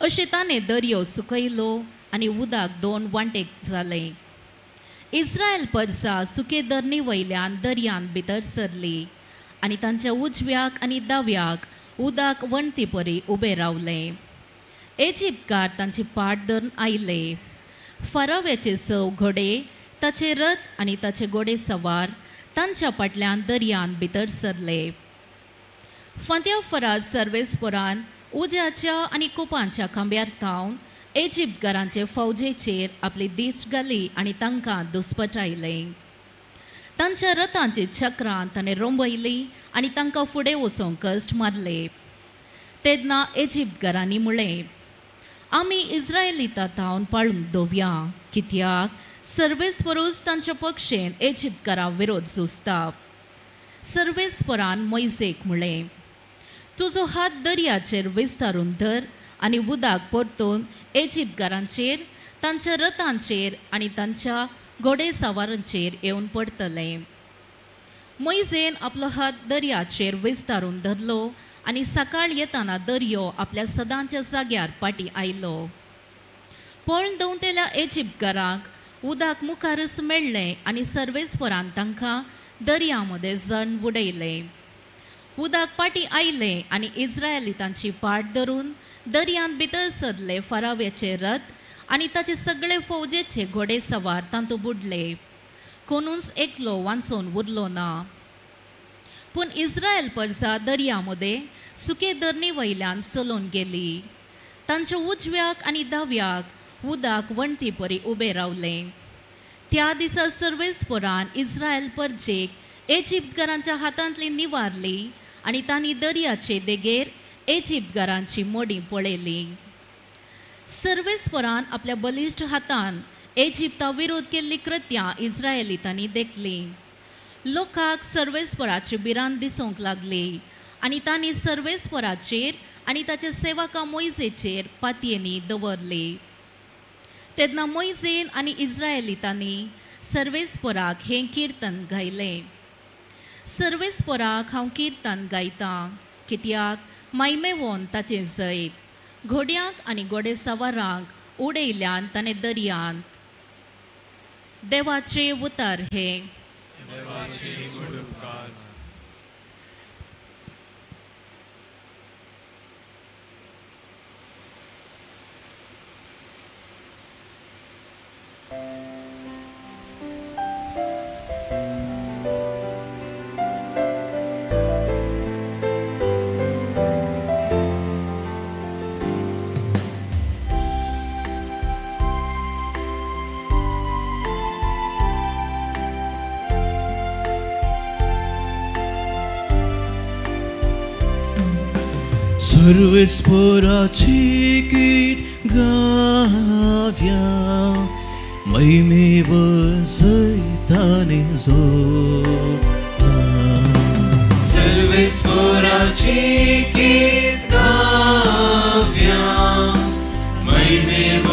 अशें ताणें दर्यो सुकयलो आनी उदक दोन वांटेक जालें. इस्रायल परसा सुके दरणी वयल्यान दर्यान भितर सरली आनी तांच्या उजव्याक आनी दाव्याक उदक वण्टी परी उबें रावलें. एजिप्तकार तांची पाट धरून आयले. फाराव्याचे सव घोडे, ताचे रथ आनी ताचे घोडे सवार तांच्या फाटल्यान दर्यान भितर सरले. फांत्या फराज सर्वेस्परान उज्याच्या आनी कुपांच्या खांब्यार थावन एजिप्तकारांचे फौजेचेर आपली दिश्ट घाली आनी तांकां दुस्पटायलें. तांच्या रथांची चक्रां ताणें रोंबयलीं आनी तांकां फुडें वचूंक कश्ट मारले. तेन्ना एजिप्तकारांनी म्हळें, आमी इस्रायलिता थावन पाळूंक दवया, कित्याक सर्वेस्परूच तांच्या पक्षेन एजिप्तकारां विरोध झुजता. सर्वेस्परान मोयसेक म्हळें, तुजो हात दर्याचेर विस्तारून धर आनी उदक परतून एजिप्तकारांचेर, तांच्या रथांचेर आनी तांच्या घोडेसवारांचेर येवन पडटलें. मोयसेन आपलो हात दर्याचेर विस्तारून धरलो आनी सकाळ येताना दर्यो आपल्या सदांच्या जाग्यार फाटीं आयलो. पळोवन दवतेल्या एजिप्तकारांक उदक मुखारच मेळ्ळें आनी सर्वेस्परान तांकां दर्या मदें जण उडयलें. उदक फाटीं आयलें आनी इस्रायलितांची पाट धरून दर्यांत भितर सरले. फाराव्याचे रथ आनी ताचे सगळे फौजेचे घोडे सवार तांतू बुडले. कोणूच एकलो वांचून उरलो ना. पूण इस्रायल परजा दर्या मदें सुके दरणी वयल्यान चलून गेली. तांच्या उजव्याक आनी दाव्याक उदक वण्टी परी उबें रावलें. त्या दिसा सर्वेस्परान इस्रायल परजेक एजिप्तकारांच्या हातांतली निवारली आनी तांणी दर्याचे देगेर एजिप्तकारांची मोडी पळयली. सर्वेस्परान आपल्या बलिश्ट हातान एजिप्ता विरोध केल्ली कृत्यां इस्रायलितांनी देखली. लोकांक सर्वेस्पराची भिरांत दिसूंक लागली आनी तांणी सर्वेस्पराचेर आनी ताच्या सेवका मोयजेचेर पातयेनी दवरली. तेन्ना मोयजेन आनी इस्रायलितांनी सर्वेस्पराक हें किर्तन गायलें. सर्वेस्पराक हांव किर्तन गायतां, कित्याक मायमेवोन ताचें जैत. घोड्यांक आनी घोडे सवारांक उडयल्यान ताणें दर्यांत. देवाचे उतार हे. सर्वेस्पराची गीत गाव्या महिमेव सैताने जोडला. सर्वेस्पराची गीत गाव्या महिमेव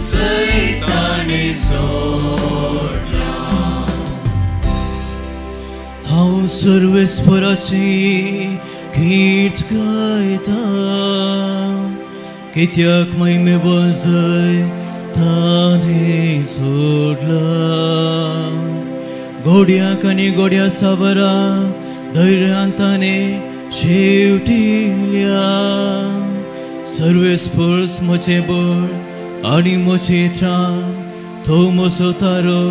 सैताने जोडला. हांव सर्वेस्पराची गीत गायता कित्याक महिमेव सैताने जोडला. घोड्याक आनी घोड्या सावरा धैर्यान ताणें शेवटिल्या. सर्वेस्पर म्हजें बळ आनी म्हजें त्राण तो म्हजो तारो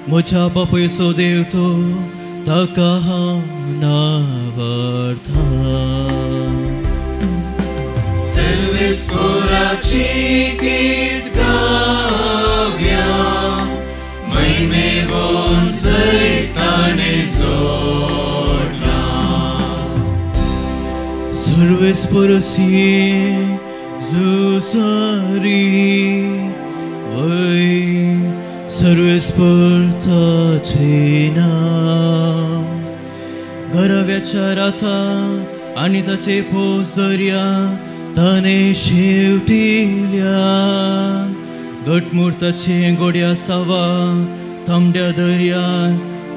म्हज्या बापायचो देव तो ताका हांव नावार्था. सर्वेस्पराची गीत गाव्या महिमेव सैताने जोडला. सर्वेस्पराची झुजारी वय सर्वेस्पर ताचें नांव. घराव्याच्या राथा आनी ताचे पोस दर्या ताणें शेवटिल्या. घटमूर्ताचे गोड्या सावा तांबड्या दर्यान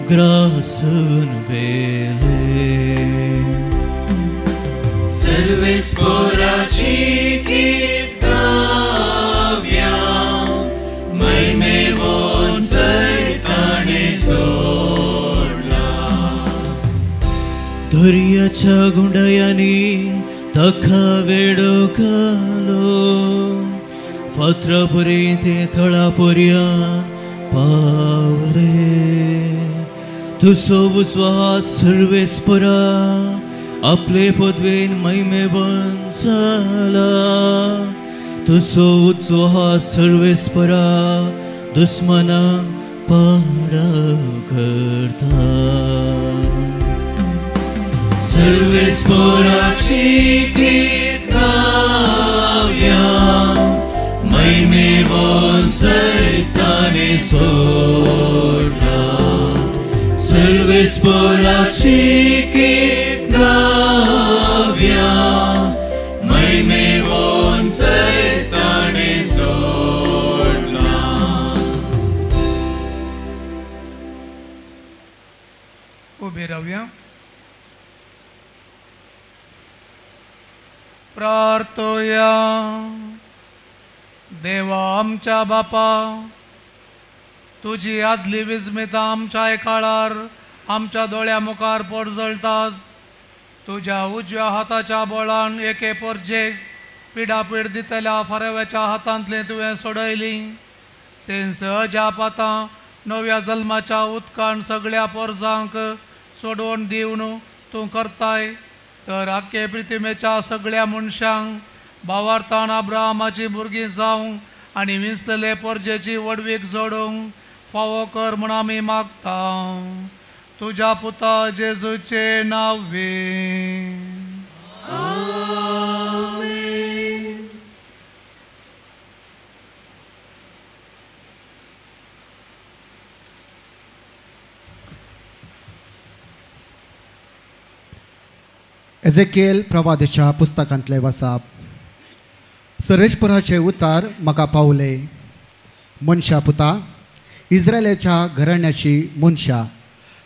ग्रासून वेले. सर्वेस्पराची गीत गाव्या महिमेव सैताने जोडला. दर्याच्या गुंडयांनी ताका वेडो घालो. फातरापरी ते थळापर्यान पावले. तुजो उजवो हात सर्वेस्परा आपले पदवेन महिमेवन जाला. तुजो उजवो हात सर्वेस्परा दुस्मनांक पाडाव करता. सर्वेस्पराची गीत गाव्या महिमेव सैताने जोडला. सर्वेस्पराची गीत गाव्या महिमेव सैताने जोडला. उभे राहूया. प्रार्थोया. देवा आमच्या बापा, तुजी आदली विस्मितां आमच्या काळार आमच्या दोळ्या मुखार पोरजळटात. तुज्या उजव्या हाताच्या बळान एके पोरजेक पिडापीड दितल्या फारव्याच्या हातांतली तुवें सोडयली. तेंच अजाप आतां नव्या जल्माच्या उदकान सगळ्या पोरजांक सोडोवन दिवन तूं करताय. तर आख्खे प्रितिमेच्या सगळ्या मनशांक भावार्थान अब्राहमाची भुरगीं जावंक आनी विंचलेले पोरजेची व्हडवीक जोडूंक फावो कर म्हूण आमी मागता. तुज्या पुता जेजूचे नांवे. आमेन. एजेकियल प्रवादेच्या पुस्तकांतले वसाप. सर्वेस्पराचे उतार म्हाका पावले. मनशा पुता, इस्रायलाच्या घराण्याची मनशां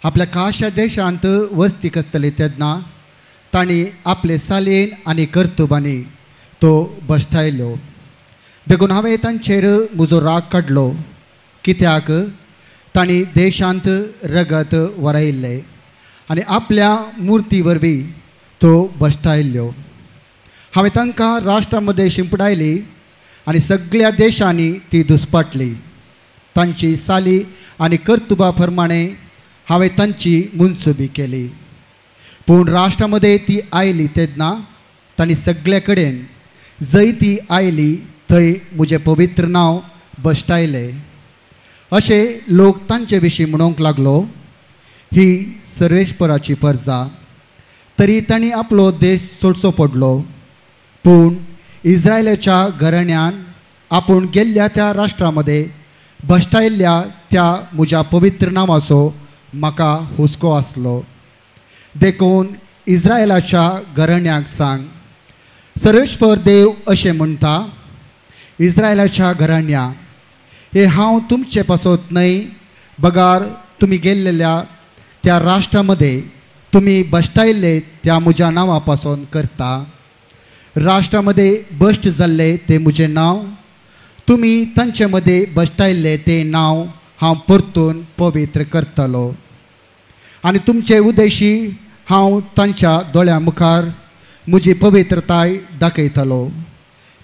आपल्या खाशा देशांत वस्ती कसतली तेन्ना तांणी आपले सालेन आनी कर्तुबांनी तो बसतायलो. देखून हांवें तांचेर म्हजो राग काडलो, कित्याक तांणी देशांत रगत वरायिल्लें आनी आपल्या मुर्ती वरवीं त्यो भश्टायल्ल्यो. हांवें तांकां राष्ट्रां मदें शिंपडायली आनी सगळ्या देशांनी ती दुस्पाटली. तांची साली आनी कर्तुबा प्रमाणे हांवें तांची मुनसुबी केली. पूण राष्ट्रां मदें ती आयली तेन्ना तांणी सगळे कडेन जंय ती आयली थंय म्हजें पवित्र नांव भश्टायलें. अशें लोक तांचे विशीं म्हणूंक लागलो, ही सर्वेस्पराची परजा. तरी तांणी आपलो देश सोडचो पडलो. पूण इस्रायलाच्या घराण्यान आपूण गेल्ल्या त्या राष्ट्रां मदें भश्टायल्ल्या त्या म्हज्या पवित्र नांवाचो म्हाका हुस्को आसलो. देखून इस्रायलाच्या घराण्याक सांग, सर्वेस्पर देव अशें म्हणटा, इस्रायलाच्या घराण्या, हे हांव तुमचे पासत न्हय, बगार तुमी गेल्लेल्या त्या राष्ट्रां मदें तुमी भश्टायल्ले त्या म्हज्या नांवा पासून करता. राष्ट्रां मदें भश्ट जाल्लें तें म्हजें नांव, तुमी तांचे मदें भश्टायल्लें तें नांव हांव परतून पवित्र करतलो. आनी तुमचे उद्देशी हांव तांच्या दोळ्यां मुखार म्हजी पवित्रताय दाखयतलो.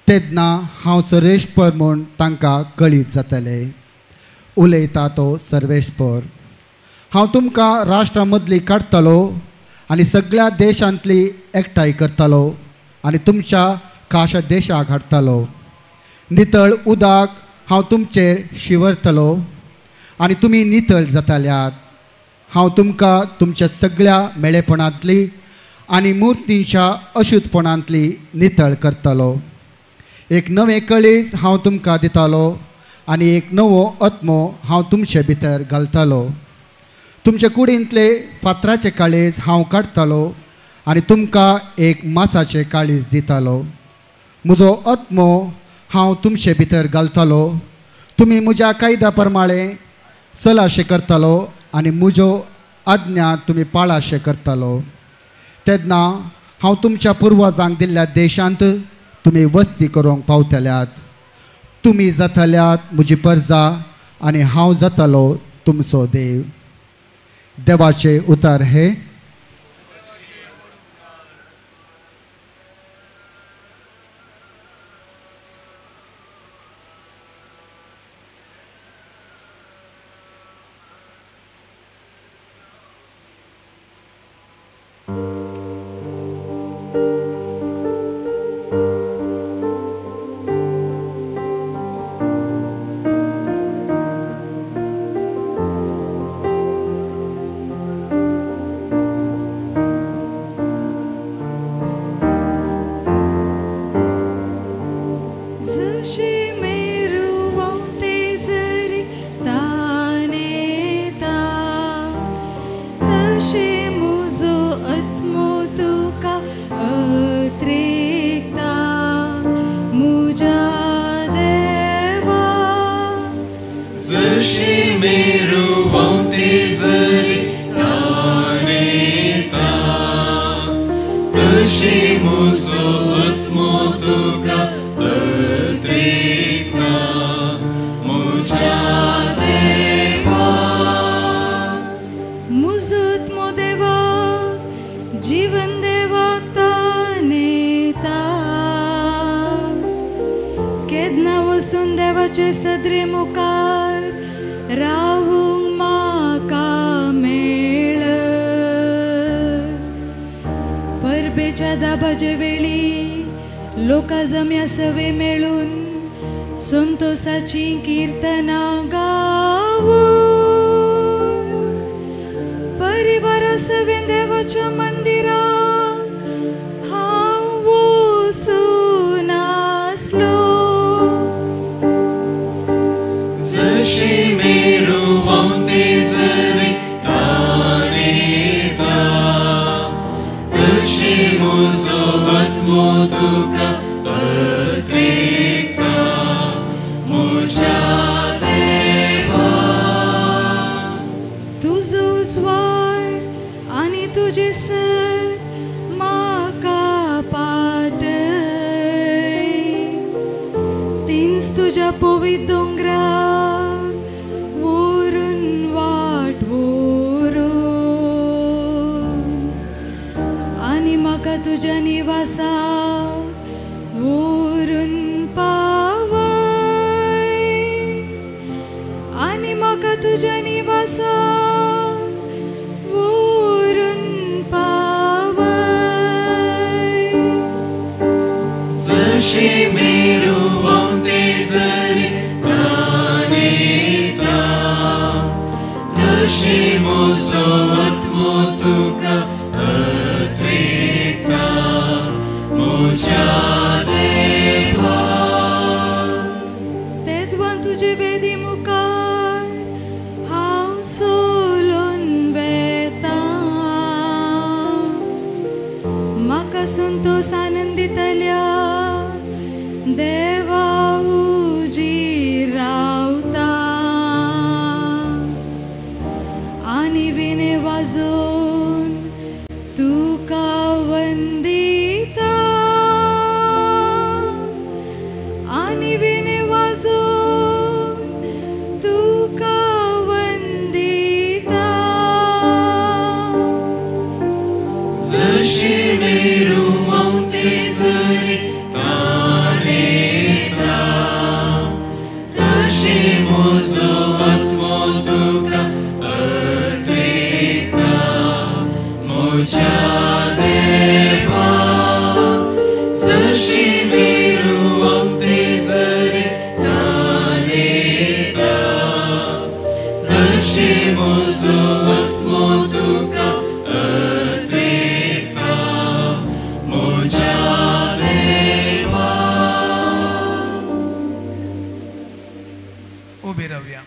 तेन्ना हांव सर्वेस्पर म्हूण तांकां कळीत जातलें. उलयता तो सर्वेस्पर. हांव तुमकां राष्ट्रां मदली काडटलो आनी सगळ्या देशांतली एकठांय करतलो आनी तुमच्या खाशा देशाक हाडटलो. नितळ उदक हांव तुमचेर शिंवरतलो आनी तुमी नितळ जातल्यात. हांव तुमकां तुमच्या सगळ्या मेळेपणांतली आनी मुर्तींच्या अशुद्धपणांतली नितळ करतलो. एक नवें कळीज हांव तुमकां दितालो आनी एक नवो आत्मो हांव तुमचे भितर घालतलो. तुमचे कुडींतले फातराचे काळीज हांव काडटलो आनी तुमकां एक मासाचें काळीज दितालो. म्हजो आत्मो हांव तुमचे भितर घालतलो. तुमी म्हज्या कायद्या प्रमाणे चलाशें करतलो आनी म्हज्यो आज्ञा तुमी पाळाशें करतलो. तेन्ना हांव तुमच्या पुर्वजांक दिल्ल्या देशांत तुमी वस्ती करूंक पावतल्यात. तुमी जातल्यात म्हजी परजा आनी हांव जातलो तुमचो देव. देवाचे उतर हे. तुज्या पवित्र दोंगरार व्हरून वाट व्हरून आनी म्हाका तुज्या निवासाक व्हरून पावय आनी म्हाका तुज्या निवासाक व्हरून पावय. जशे मेरू व्हांवते झरे तानेता तशे म्हजो आत्मो तुका अत्रेता म्हज्या देवा. तेदवान तुजे वेदी मुखार हांव सोलून वेता म्हाका संतोस आनंद दितल्या देवा उजीर रावता आनी विणे वाजोवन तुका वंदिता आनी विणे वाजोवन तुका वंदिता. जशे मेरू व्हांवते झरे तानेता तशे म्हजो आत्मो तुका अत्रेता म्हज्या देवा. जशे मेरू व्हांवते झरे तानेता तशे म्हजो आत्मो तुका अत्रेता म्हज्या देवा. उबी रावया.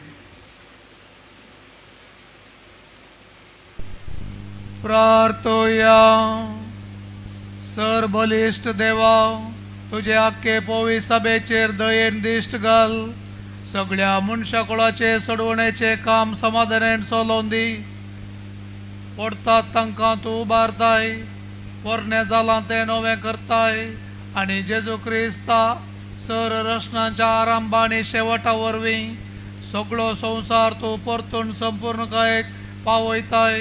प्रार्थोया. सर बलिश्ट देवा, तुजे आख्खे पोवी सभेचेर दयेन दिश्ट घाल. सगळ्या मनशाकुळाचे सोडवणेचें काम समाधानान चलोवन दी. पडटात तांकां तूं उबारताय, पोरणें जालां तें नवें करताय आनी जेजू क्रिस्ता सर रचनांच्या आरंभ आनी शेवटा वरवीं सगळो संवसार तूं परतून संपूर्णकायेक पावयताय.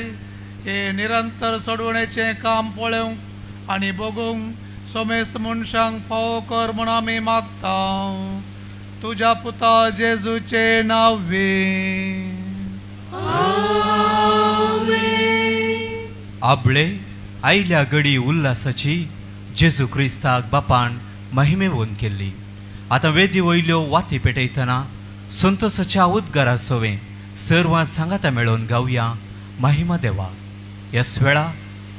हे निरंतर सोडवणेचें काम पळोवंक आनी बगूंक समेस्त मनशांक फावो कर म्हूण आमी मागता तुज्या पुता जेजूचे नांवे. आबळे आयल्या गडी उल्हासाची जेजू क्रिस्ताक बापान महिमेवून केल्ली. आतां वेदी वयल्यो वाती पेटयतना संतोसाच्या उद्गारा सोवें सर्वां सांगाता मेळोवन गावया महिमा देवा. ह्याच वेळा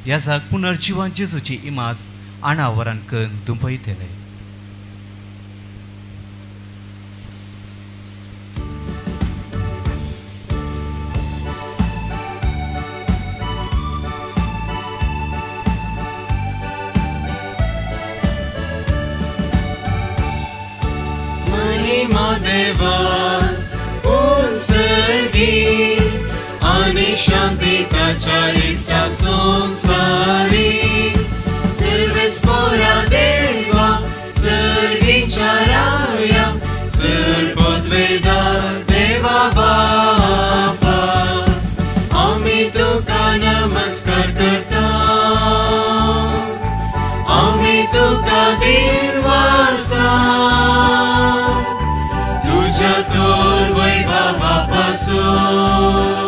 ह्या जाग पुनर्जिवन जेजूची इमाज आणावरान करून दुंपयतले. महिमा देवा उत्सर्गी आनी शांती ताच्या इश्टा संवसारी. सर्वेस्पोरा देवा सर्गीच्या राया सर पदवेदा देवा बापा आमी तुका नमस्कार करता आमी तुका दिनवासा तुझ्या तोर वैभवा पासून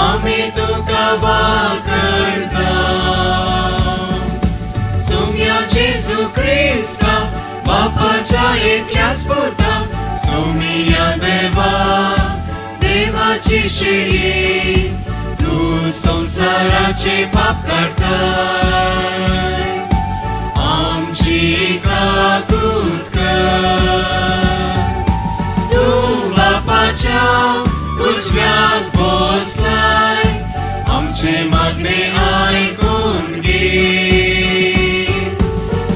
आमी तुका वाकरता. सोम्या जेजू क्रिस्ता बापाच्या एकल्याच पुता सोमिया देवा देवाची शिळी तूं संवसाराचे पाप काडताय आमची काकूत कर. तूं बापाच्या उजव्याक बसलाय आमचे मागणे आयकून घे.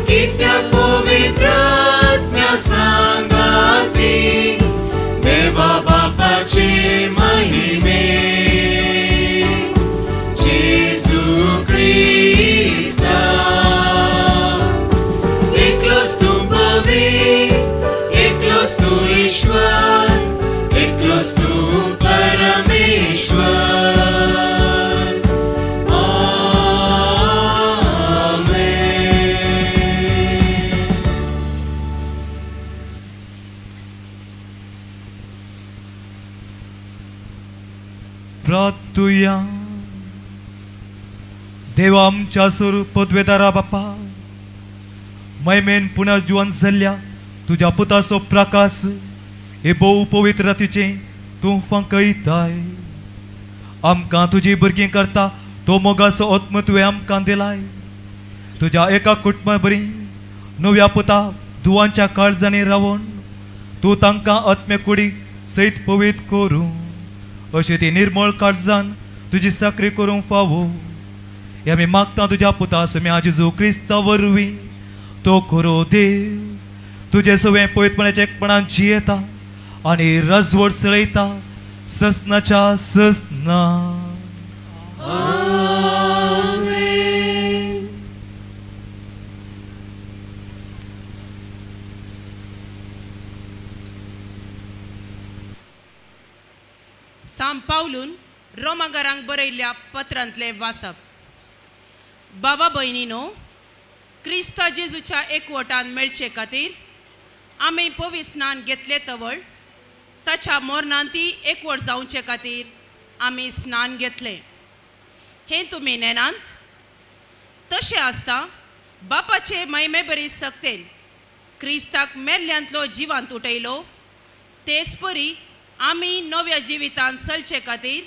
कित्याक पवित्र आत्म्या सांगाती देवा बापाचे महिमे जेजू क्रिस्ता. एकलोच तूं पवित्र, एकलोच मागतुया. देवा आमच्या सुर पदवेदारा बापा, मैमेन पुनः जिवन जाल्ल्या तुज्या पुताचो प्रकाश हे भोव पवित्र रातीचें तूं फांकयताय. आमकां तुजी भुरगीं करता तो मोगाचो आत्म तुवें आमकां दिलाय. तुज्या एका कुटुंबा बरी नव्या पुता दुवांच्या काळजांनी रावन तूं तांकां आत्मे कुडी सयत पवित्र करूं, अशें ती निर्मळ काळजान तुजी चाकरी करूंक फावो. हे आमी मागता तुज्या पुता सुम्या जेजू क्रिस्ता वरवीं. तो खरो देव तुजें सगळें पवित्रपणाचें एकपणान जियेता आनी राजवट चलयता ससनाच्या ससना. साम पावलून रोमागारांक बरयल्ल्या पत्रांतलें वाचप. बाबा भयणीनो, क्रिस्ता जेजूच्या एकवटान मेळचे खातीर आमी पवित्र स्नान घेतले तवळ ताच्या मरणांत एकवट जावचे खातीर आमी स्नान घेतलें हें तुमी नेनात. तशें आसता बापाचे महिमे बरी सक्तेन क्रिस्ताक मेल्ल्यांतलो जिवांत उठयलो, तेच परी आमी नव्या जिवितांत चलचे खातीर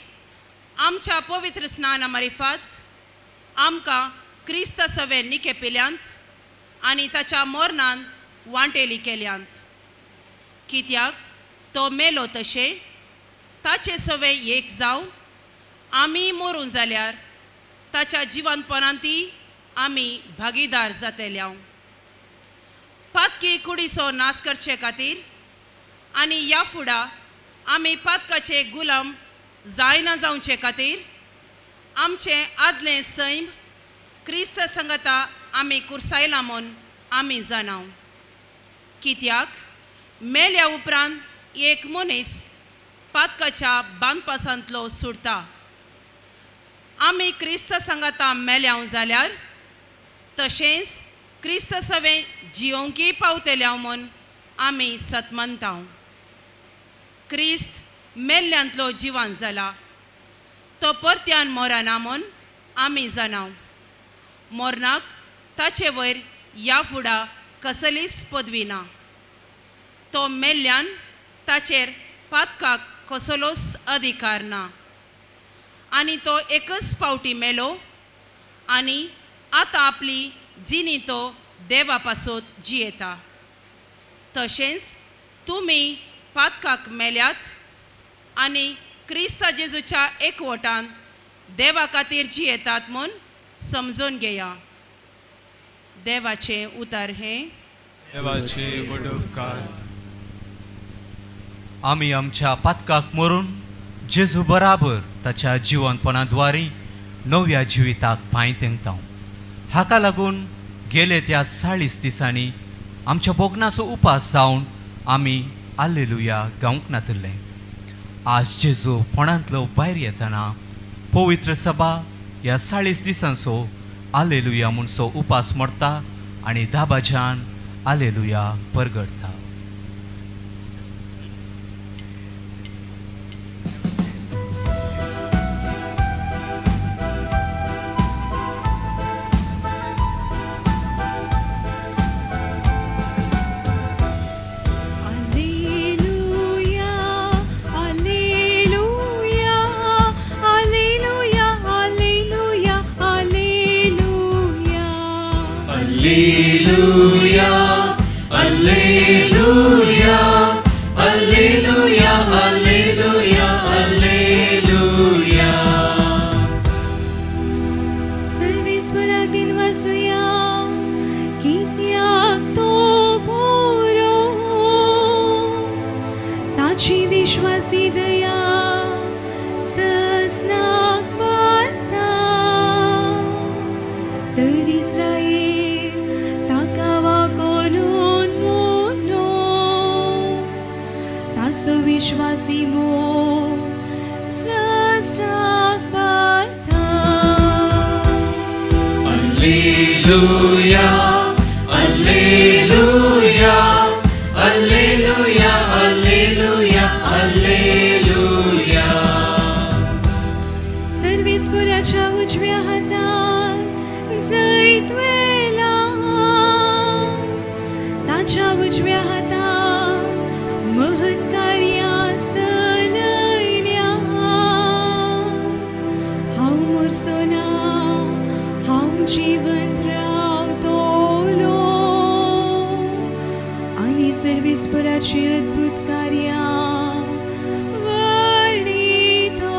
आमच्या पवित्र स्नाना मारिफात आमकां क्रिस्ता सवें निके पिल्यांत आनी ताच्या मरणान वांटेली केल्यांत. कित्याक तो मेलो तशें ताचे सवें एक जावन आमी मरूं जाल्यार ताच्या जिवनपणांती आमी भागीदार जातले. पातकी कुडीचो नाश करचे खातीर आनी ह्या फुडा आमी पातकाचे गुलाम जायना जावचे खातीर आमचें आदलें सैम क्रिस्त संगता आमी कुर्सायला म्हूण आमी जाणाव. कित्याक मेल्या उपरांत एक मनीस पातकाच्या बांदपासांतलो सुटता. आमी क्रिस्त संगता मेल्याव जाल्यार तशेंच क्रिस्त सवें जियोंकी पावतल्याव म्हूण आमी सतमनताव. क्रिस्त मेल्ल्यांतलो जिवान जाला, तो परत्यान मरना म्हूण आमी जाणाव. मरणाक ताचे वयर ह्या फुडा कसलीच पदवी ना. तो मेल्ल्यान ताचेर पातकाक कसलोच अधिकार ना आनी तो एकच पावटी मेलो आनी आतां आपली जिणी तो देवा पासत जियेता. तशेंच तुमी पातकाक मेल्यात आनी क्रिस्ता जेजूच्या एकवटान देवा खातीर जियेतात म्हूण समजून घेया. देवाचें उतर हें. देवाचे व्हड उपकार. आमी आमच्या पातकाक मरून जेजू बराबर ताच्या जिवनपणाद्वारी नव्या जिविताक पांय तेंकता. हाका लागून गेले त्या 40 दिसांनी आमच्या भोगणाचो उपास जावन आमी आलेलुया गावंक नातिल्लें. आज जेजू फोंडांतलो भायर येतना पवित्र सभा ह्या 40 दिसांचो आलेलुया म्हणसो उपास मोडटा आनी दाबाज्यान आलेलुया परगडटा. सर्वेस्पराच्या उजव्या हातार जैत व्हेलां, ताच्या उजव्या हातार महत्कार्यां चलयल्या. हांव मरचो ना, हांव जिवंत रावतलो आनी सर्वेस्पराची अद्भुत कार्यां वर्णितलो.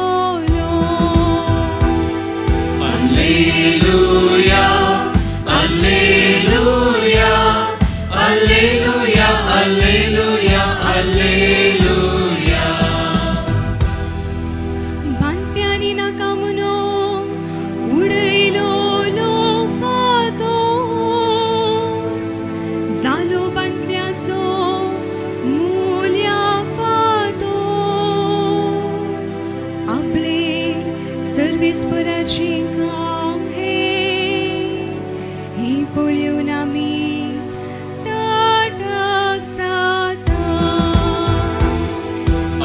Alleluia, Alleluia, Alleluia, Alleluia, Alleluia. बांदप्यांनी नाका म्हणून उडयलो फातोर, जालो बांदप्याचो मुल्या फातोर. आपले सर्वेस्पराचें काम हें पळोवन आमी ताटक जाता.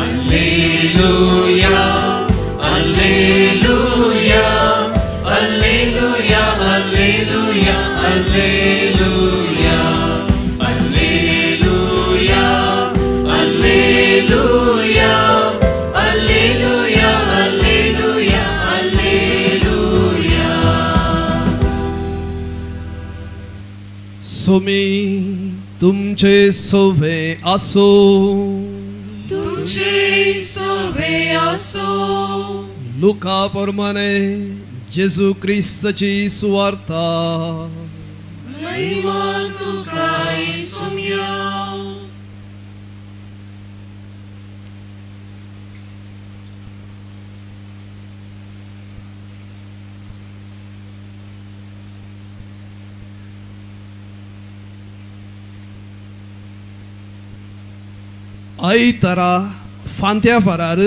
Alleluia, Alleluia, Alleluia, Alleluia, Alleluia, Alleluia, Alleluia, Alleluia, Alleluia, Alleluia. Somi तुमचे सोवे आसो, तुमचे सोवे आसो. लुका प्रमाणे जेजू क्रिस्ताची सुवार्ता. महिमा तुका सोम्या. आयतारा फांत्या फारार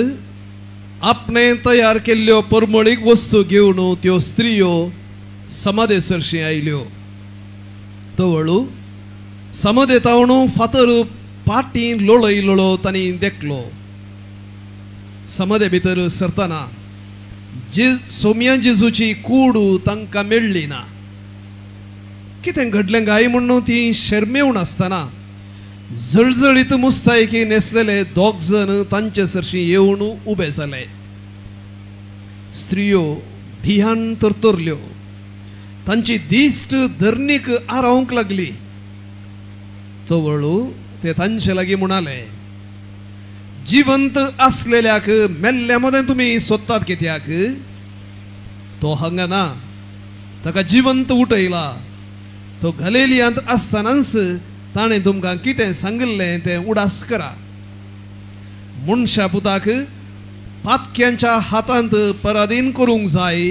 आपणे तयार केल्ल्यो परमळीक वस्तू घेवन त्यो स्त्रियो समाधे सरशीं आयल्यो. तवळू समाधे तावणू फातर पाटी लोळय लोळो तांणी देखलो. समाधे भितर सरतना सोम्या जेजूची कूड तांकां मेळ्ळी ना. कितें घडलें काय म्हणून ती शर्मेवन आसतना जळजळीत मुस्तायकी नेसलेले दोग जण तांचे सरशी येवन उबे जाले. स्त्रियो भियान तरतरल्यो, तांची दिश्ट धरणीक आरावंक लागली. तवळू ते तांचे लागीं म्हणाले, जिवंत आसलेल्याक मेल्ल्या मदें तुमी सोदतात कित्याक? तो हांगा ना, ताका जिवंत उठयला. तो गलेलियांत आसतनाच ताणें तुमकां कितें सांगिल्लें तें उडास करा. मनशा पुताक पातक्यांच्या हातांत पराधीन करूंक जाय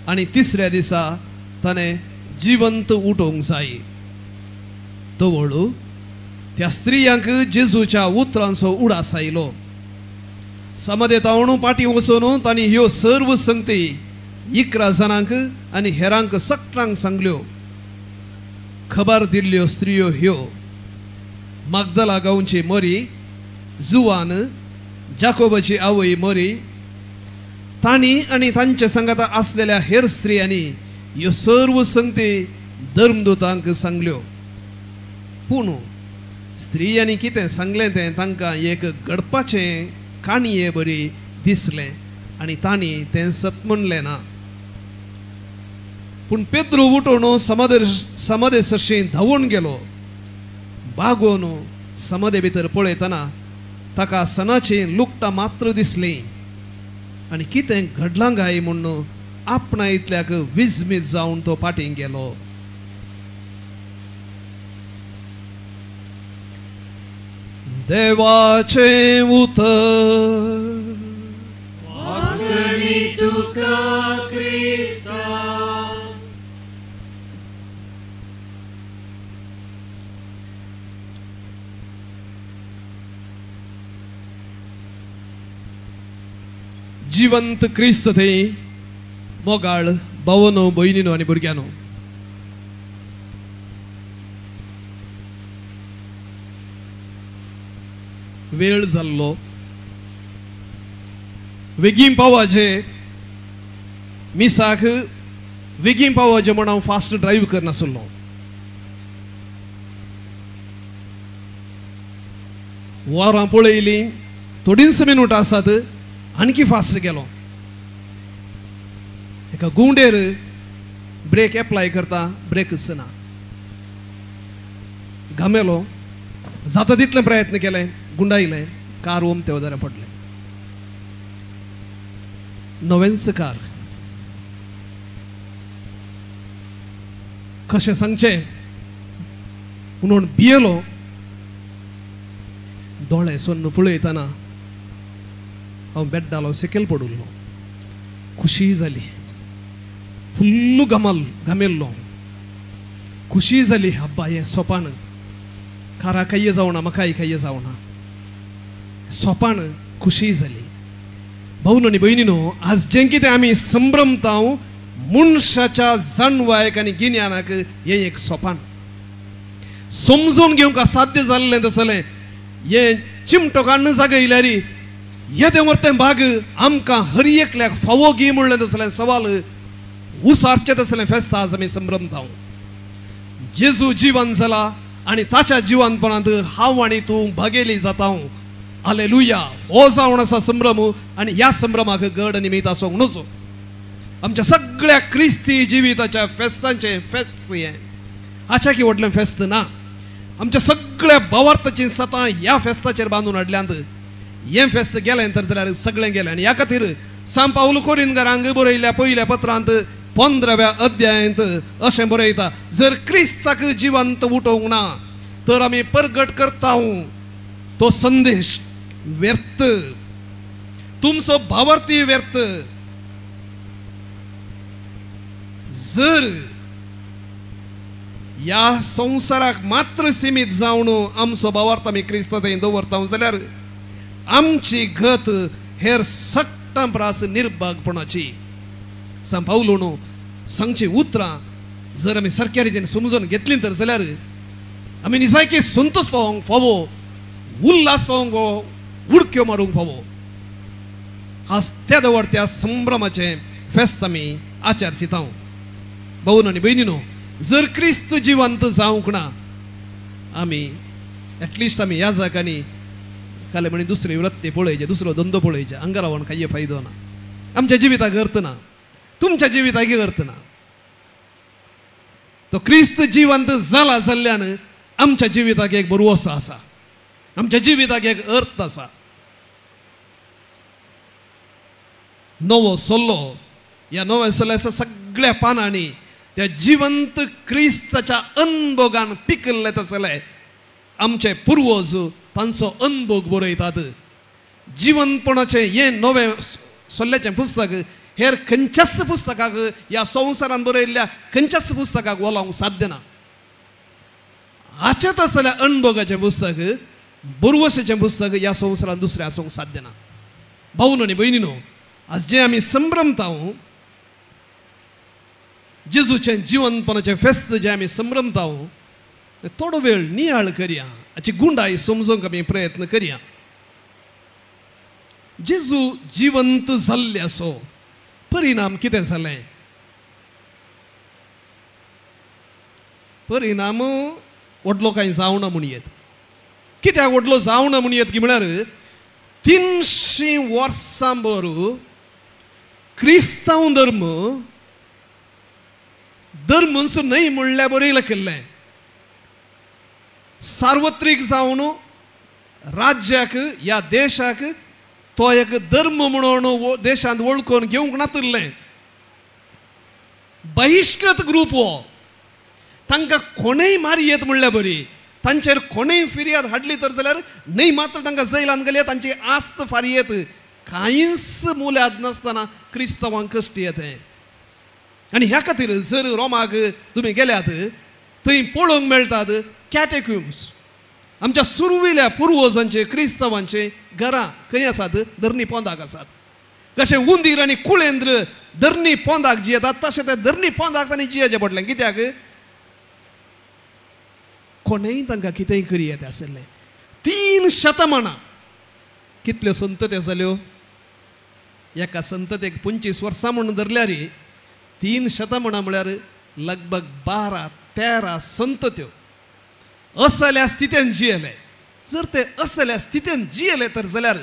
आनी तिसऱ्या दिसा ताणें जिवंत उठोवंक जाय. तवळू त्या स्त्रियांक जेजूच्या उतरांचो उडास आयलो. समाधे तावणू पाटी वचून तांणी ह्यो सर्व संगती 11 जाणांक आनी हेरांक सगळ्यांक सांगल्यो. खबर दिल्ल्यो स्त्रियो ह्यो: मागदला गांवची मरी, जुवान, जाकोबाची आवय मरी. तांणी आनी तांचे सांगाता आसलेल्या हेर स्त्रियांनी ह्यो सर्व संगती धर्मदूतांक सांगल्यो. पूण स्त्रियांनी कितें सांगलें तें तांकां एक घडपाचें काणये बरी दिसलें आनी तांणी तें सत म्हणलें ना. पूण पेद्रू उठोवन समाधे सरशीं धांवून गेलो. बागोवन समाधे भितर पळयतना ताका सणाचीं लुकटां मात्र दिसलीं आनी कितें घडलां काय म्हूण आपणा इतल्याक विजमीत जावन तो फाटीं गेलो. देवाचें उतर. वागणी तुका क्रिस्ता. जिवंत क्रिस्त थंय मोगाळ भावनो भयणीनो आनी भुरग्यांनो, वेळ जाल्लो, बेगीन पावाचे मिसाक वेगीन पावोवचें म्हूण हांव फास्ट ड्रायव्ह करनासलो. वरां पळयलीं, थोडींच मिनुटां आसात, आणखी फास्ट गेलो. एका गुंडेर ब्रेक एप्लाय करता, ब्रेकच ना. घामेलो, जाता तितले प्रयत्न केले, गुंडायले, कार ओमते वजारे पडले. नवेंच कार. कशें सांगचें म्हणून भियेलो. दोळे सोन्न पळयतना हांव बेड्डालो सकयल पडिल्लो. खुशी जाली, फुल्लू घामेल्लो. खुशी जाली, अब्बा हें सोपान कारा कांय जावना, म्हाकाय कांय जावना, सोपान खुशी जाली. भावनो आनी भयणीनो, आज जें कितें आमी संभ्रमता मनशाच्या जाणवायक आनी गिन्यानाक हें एक सोपान समजून घेवंक असाध्य जाल्लें तसलें हें चिमटो काडून जागयल्यार येदें व्हरतें भाग आमकां हर एकल्याक फावो गी म्हणलें तसलें सवाल उसारचें तसलें फेस्ता आज आमी संभ्रमता. जेजू जिवन जाला आनी ताच्या जिवनपणांत हांव आनी तूं भागेली जाता. हालेलुया. हो जावन आसा संभ्रम आनी ह्या संभ्रमाक गड आनी मीत आसूंक नजो. आमच्या सगळ्या क्रिस्ती जिविताच्या फेस्तांचें फेस्त हें, हाच्या की व्हडलें फेस्त ना. आमच्या सगळ्या भावार्थाचीं सतां ह्या फेस्ताचेर बांदून हाडल्यांत. हें फेस्त गेलें तर जाल्यार सगळें गेलें. आनी ह्या खातीर सांत पावल कोरिंदकारांक बरयल्ल्या पयल्या पत्रांत 15व्या अध्यायांत अशें बरयता, जर क्रिस्ताक जिवंत उठोवंक ना तर आमी परगट करता तो संदेश व्यर्थ, तुमचो भावार्थी व्यर्थ. जर ह्या संवसाराक मात्र सीमित जावन आमचो भावार्थ आमी क्रिस्ता थंय दवरता जाल्यार आमची गत हेर सगटां प्रास निर्भागपणाची. सांत पावलून सांगची उतरां जर आमी सारक्या रितीन समजून घेतलीं तर जाल्यार आमी निजायकी संतोश पावोवंक फावो, उल्हास पावोवंक फावो, उडक्यो मारूंक फावो. आज त्या दवर त्या संभ्रमाचें फेस्त आमी आचारसिता. भावन आनी भयणीनो, जर क्रिस्त जिवंत जावंक ना आमी एटलिस्ट आमी ह्या जाग्यांनी काले म्हणी दुसरी वृत्ती पळयचे, दुसरो धंदो पळयचे, हांगा रावन कांय फायदो ना. आमच्या जिविताक अर्थ ना, तुमच्या जिविताक अर्थ ना. तो क्रिस्त जिवंत जाला जाल्ल्यान आमच्या जिविताक एक भरवंसो आसा, आमच्या जिविताक एक अर्थ आसा. नवो सल्लो, ह्या नव्या सल्ल्याच्या सगळ्या पानांनी त्या जिवंत क्रिस्ताच्या अनभोगान पिकल्ले तसले आमचे पुर्वज तांचो अनभोग बरयतात. जिवंतपणाचें हें नवें सल्ल्याचें पुस्तक हेर खंयच्याच पुस्तकाक ह्या संवसारान बरयल्ल्या खंयच्याच पुस्तकाक वलोवंक साध्य ना. हाचें तसल्या अणभोगाचें पुस्तक, बरवशेचें पुस्तक ह्या संवसारान दुसरें आसूंक साध्य ना. भावनो आनी भयणीनो, आज जें आमी संभ्रमता जेजूचें जिवनपणाचें फेस्त जें आमी संभ्रमता थोडो वेळ नियाळ करया, हाची गुंडाय समजूंक आमी प्रयत्न करया. जेजू जिवंत जाल्ले आसो परिणाम कितें जालें? परिणाम व्हडलो कांय जावना म्हणयेत. कित्याक व्हडलो जावना म्हणयेत की म्हळ्यार 300 वर्सां बरो क्रिस्तांव धर्म धर्मूच न्हय म्हणल्यार बरयलें केल्लें. सार्वत्रीक जावन राज्याक ह्या देशाक तो एक धर्म म्हणून देशांत वळखून घेवंक नातिल्लें. बहिश्कृत ग्रूप हो, तांकां कोणूय मारयेत म्हणल्यार बरी, तांचेर कोणूय फिर्याद हाडली तर जाल्यार न्हय मात्र तांकां जैलान घालयेत, तांची आस्त फारयेत. कांयच मुल्याद नासतना क्रिस्तांवांक कश्ट येत. आनी ह्या खातीर जर रोमाक तुमी गेल्यात थंय पळोवंक मेळटात कॅटेक्युम्स, आमच्या सुरविल्या पुर्वजांचे क्रिस्तांवांचे घरां खंय आसात? धरणी पोंदाक आसात. कशें उंदीर आनी कुळेंद्र धरणी पोंदाक जियेतात तशें ते धरणी पोंदाक तांणी जियेचें पडलें. कित्याक? कोणेय तांकां कितेंय करयेत आशिल्लें. 3 शतमानां कितल्यो संतत्यो जाल्यो? एका संततेक 25 वर्सां म्हणून धरल्यार 3 शतमानां म्हळ्यार लगभग 12-13 संतत्यो असल्या स्थितीन जियेले. जर ते असल्या स्थितीन जियेले तर जाल्यार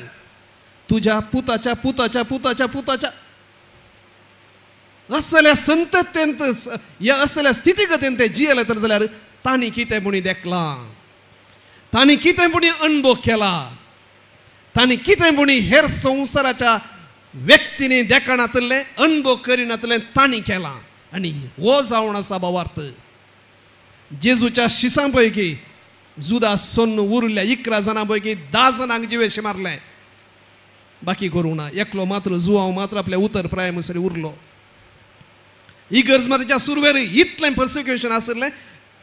तुज्या पुताच्या पुताच्या पुताच्या पुताच्या असल्या संततेंत ह्या असल्या स्थितीगतीन ते जियेले तर जाल्यार तांणी कितें म्हणी देखलां, तांणी कितें म्हणी अणभव केला, तांणी कितें म्हणी हेर संवसाराच्या व्यक्तींनी देखनातलें अणभव करिनातलें तांणी केलां. आनी हो जावन आसा भावार्थ. जेजूच्या शिसां पैकी जुदास सोन्न उरल्या 11 जाणां पैकी 10 जाणांक जिवेशे मारलें, बाकी करूंक ना. एकलो मात्र जुवांव मात्र आपल्या उतर प्राय म्हणसर उरलो. इगर्ज मातेच्या सुरवेर इतलें पर्सिक्युशन आशिल्लें,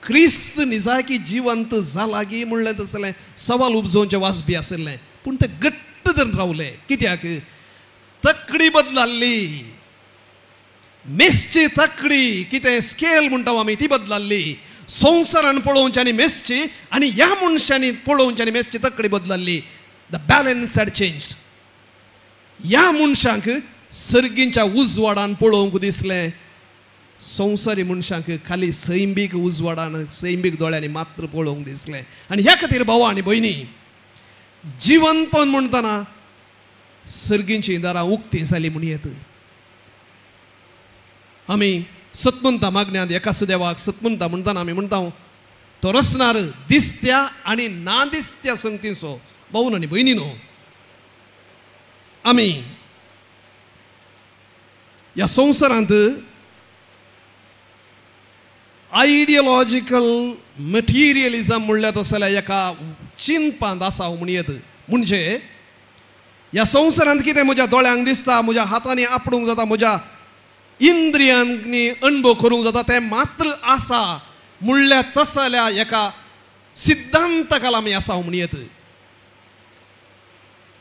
क्रिस्त निजायकी जिवंत जाला की म्हणलें तसलें सवाल उपजोवचें वाजबी आशिल्लें, पूण ते घट्ट धरून रावले. कित्याक? तकडी बदलाल्ली, मेसची तकडी कितें स्केल म्हणटा आमी ती बदलाल्ली. संवसारान पळोवची आनी मेसची आनी ह्या मनशांनी पळोवची आनी मेसची तकडी बदलाल्ली. The balance had changed. ह्या मनशांक सर्गींच्या उजवाडान पळोवंक दिसलें, संवसारी मनशांक खाली सैमीक उजवाडान सैमीक दोळ्यांनी मात्र पळोवंक दिसलें. आनी ह्या खातीर भावा आनी भयणी, जिवनपण म्हणटना सर्गींची दारां उक्तीं जालीं म्हूण येत. आमी सतमंता मागण्यांत एकाच देवाक सतमंता म्हणटना आमी म्हणटा तो रचणार दिसत्या आनी ना दिसत्या संगतींचो. भावन आनी भयणीनो, आमी ह्या संवसारांत आयडियोलॉजिकल मटिरियलिजम म्हणल्यार तसल्या एका चिंतपांत आसा म्हूण येत. म्हणजे ह्या संवसारांत कितें म्हज्या दोळ्यांक दिसता, म्हज्या हातांनी आपडूंक जाता, म्हज्या इंद्रियांनी अणभव करूंक जाता तें मात्र आसा म्हणल्यार तसल्या एका सिद्धांतकाल आमी आसा म्हूण येत.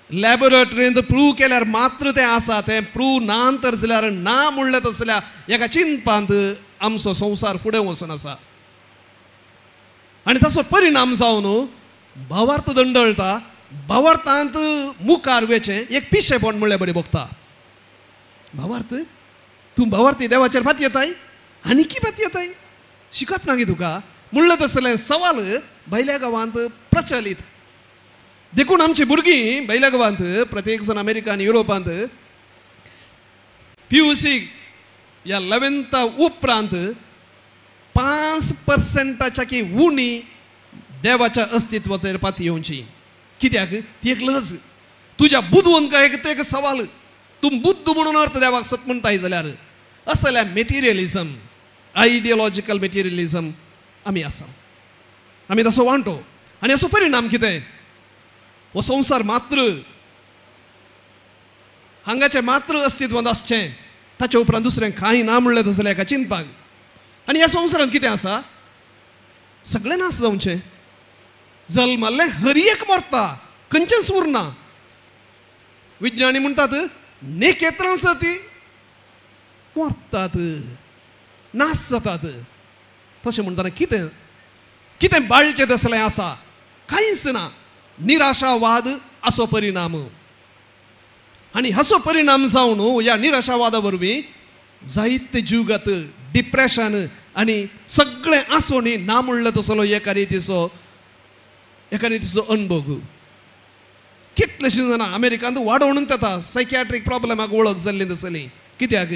लॅबोरेटरींत प्रूव केल्यार मात्र तें आसा, तें प्रूव ना तर जाल्यार ना म्हणल्यार तसल्या एका चिंतपांत आमचो संवसार फुडें वचून आसा. आनी ताचो परिणाम जावन भावार्थ दंडळटा, भावार्थांत मुखार वेचें एक पिशेपण म्हणल्यार बरें भोगता. भावार्थ तूं भावार्थी देवाचेर फात येताय आनी की फात येताय शिकप ना गे तुका म्हणलें तसलें सवाल भायल्या गांवांत प्रचलीत. देखून आमची भुरगीं भायल्या गांवांत प्रत्येक जाण अमेरिका आनी युरोपांत PUC ह्या 11th उपरांत 5% की उणी देवाच्या अस्तित्वाचेर पाती येवची. कित्याक? ती एक लज. तुज्या बुदवंत काय तो एक सवाल. तूं बुद्ध म्हणून अर्थ देवाक सत म्हणटाय जाल्यार असल्या मटेरियलिजम, आयडियोलॉजिकल मटेरियलिजम आमी आसा, आमी तसो वांटो. आनी असो परिणाम कितें? हो संवसार मात्र हांगाचें मात्र अस्तित्वांत आसचें, ताचे उपरांत दुसरें कांय ना म्हणलें तसलें एका चिंतपाक. आनी ह्या संवसारांत कितें आसा? सगळें नाश जावचें. जल्मल्लें हर एक मरता, खंयचेंच उरना. विज्ञानी म्हणटात नेकेत्रां आसा ती मरतात, नाश जातात. तशें म्हणटना कितें कितें बाळचें तसलें आसा? कांयच ना. निराशावाद असो परिणाम. आनी हाचो परिणाम जावन ह्या निराशावादा वरवीं जायते जीवगात डिप्रेशन आनी सगळें आसोनी ना म्हणलें तसलो एका रितीचो अणभव. कितलेशीं जाणां अमेरिकांत वाडोवन येता सायकियाट्रीक प्रॉब्लमाक वळख जाल्ली तसली. कित्याक?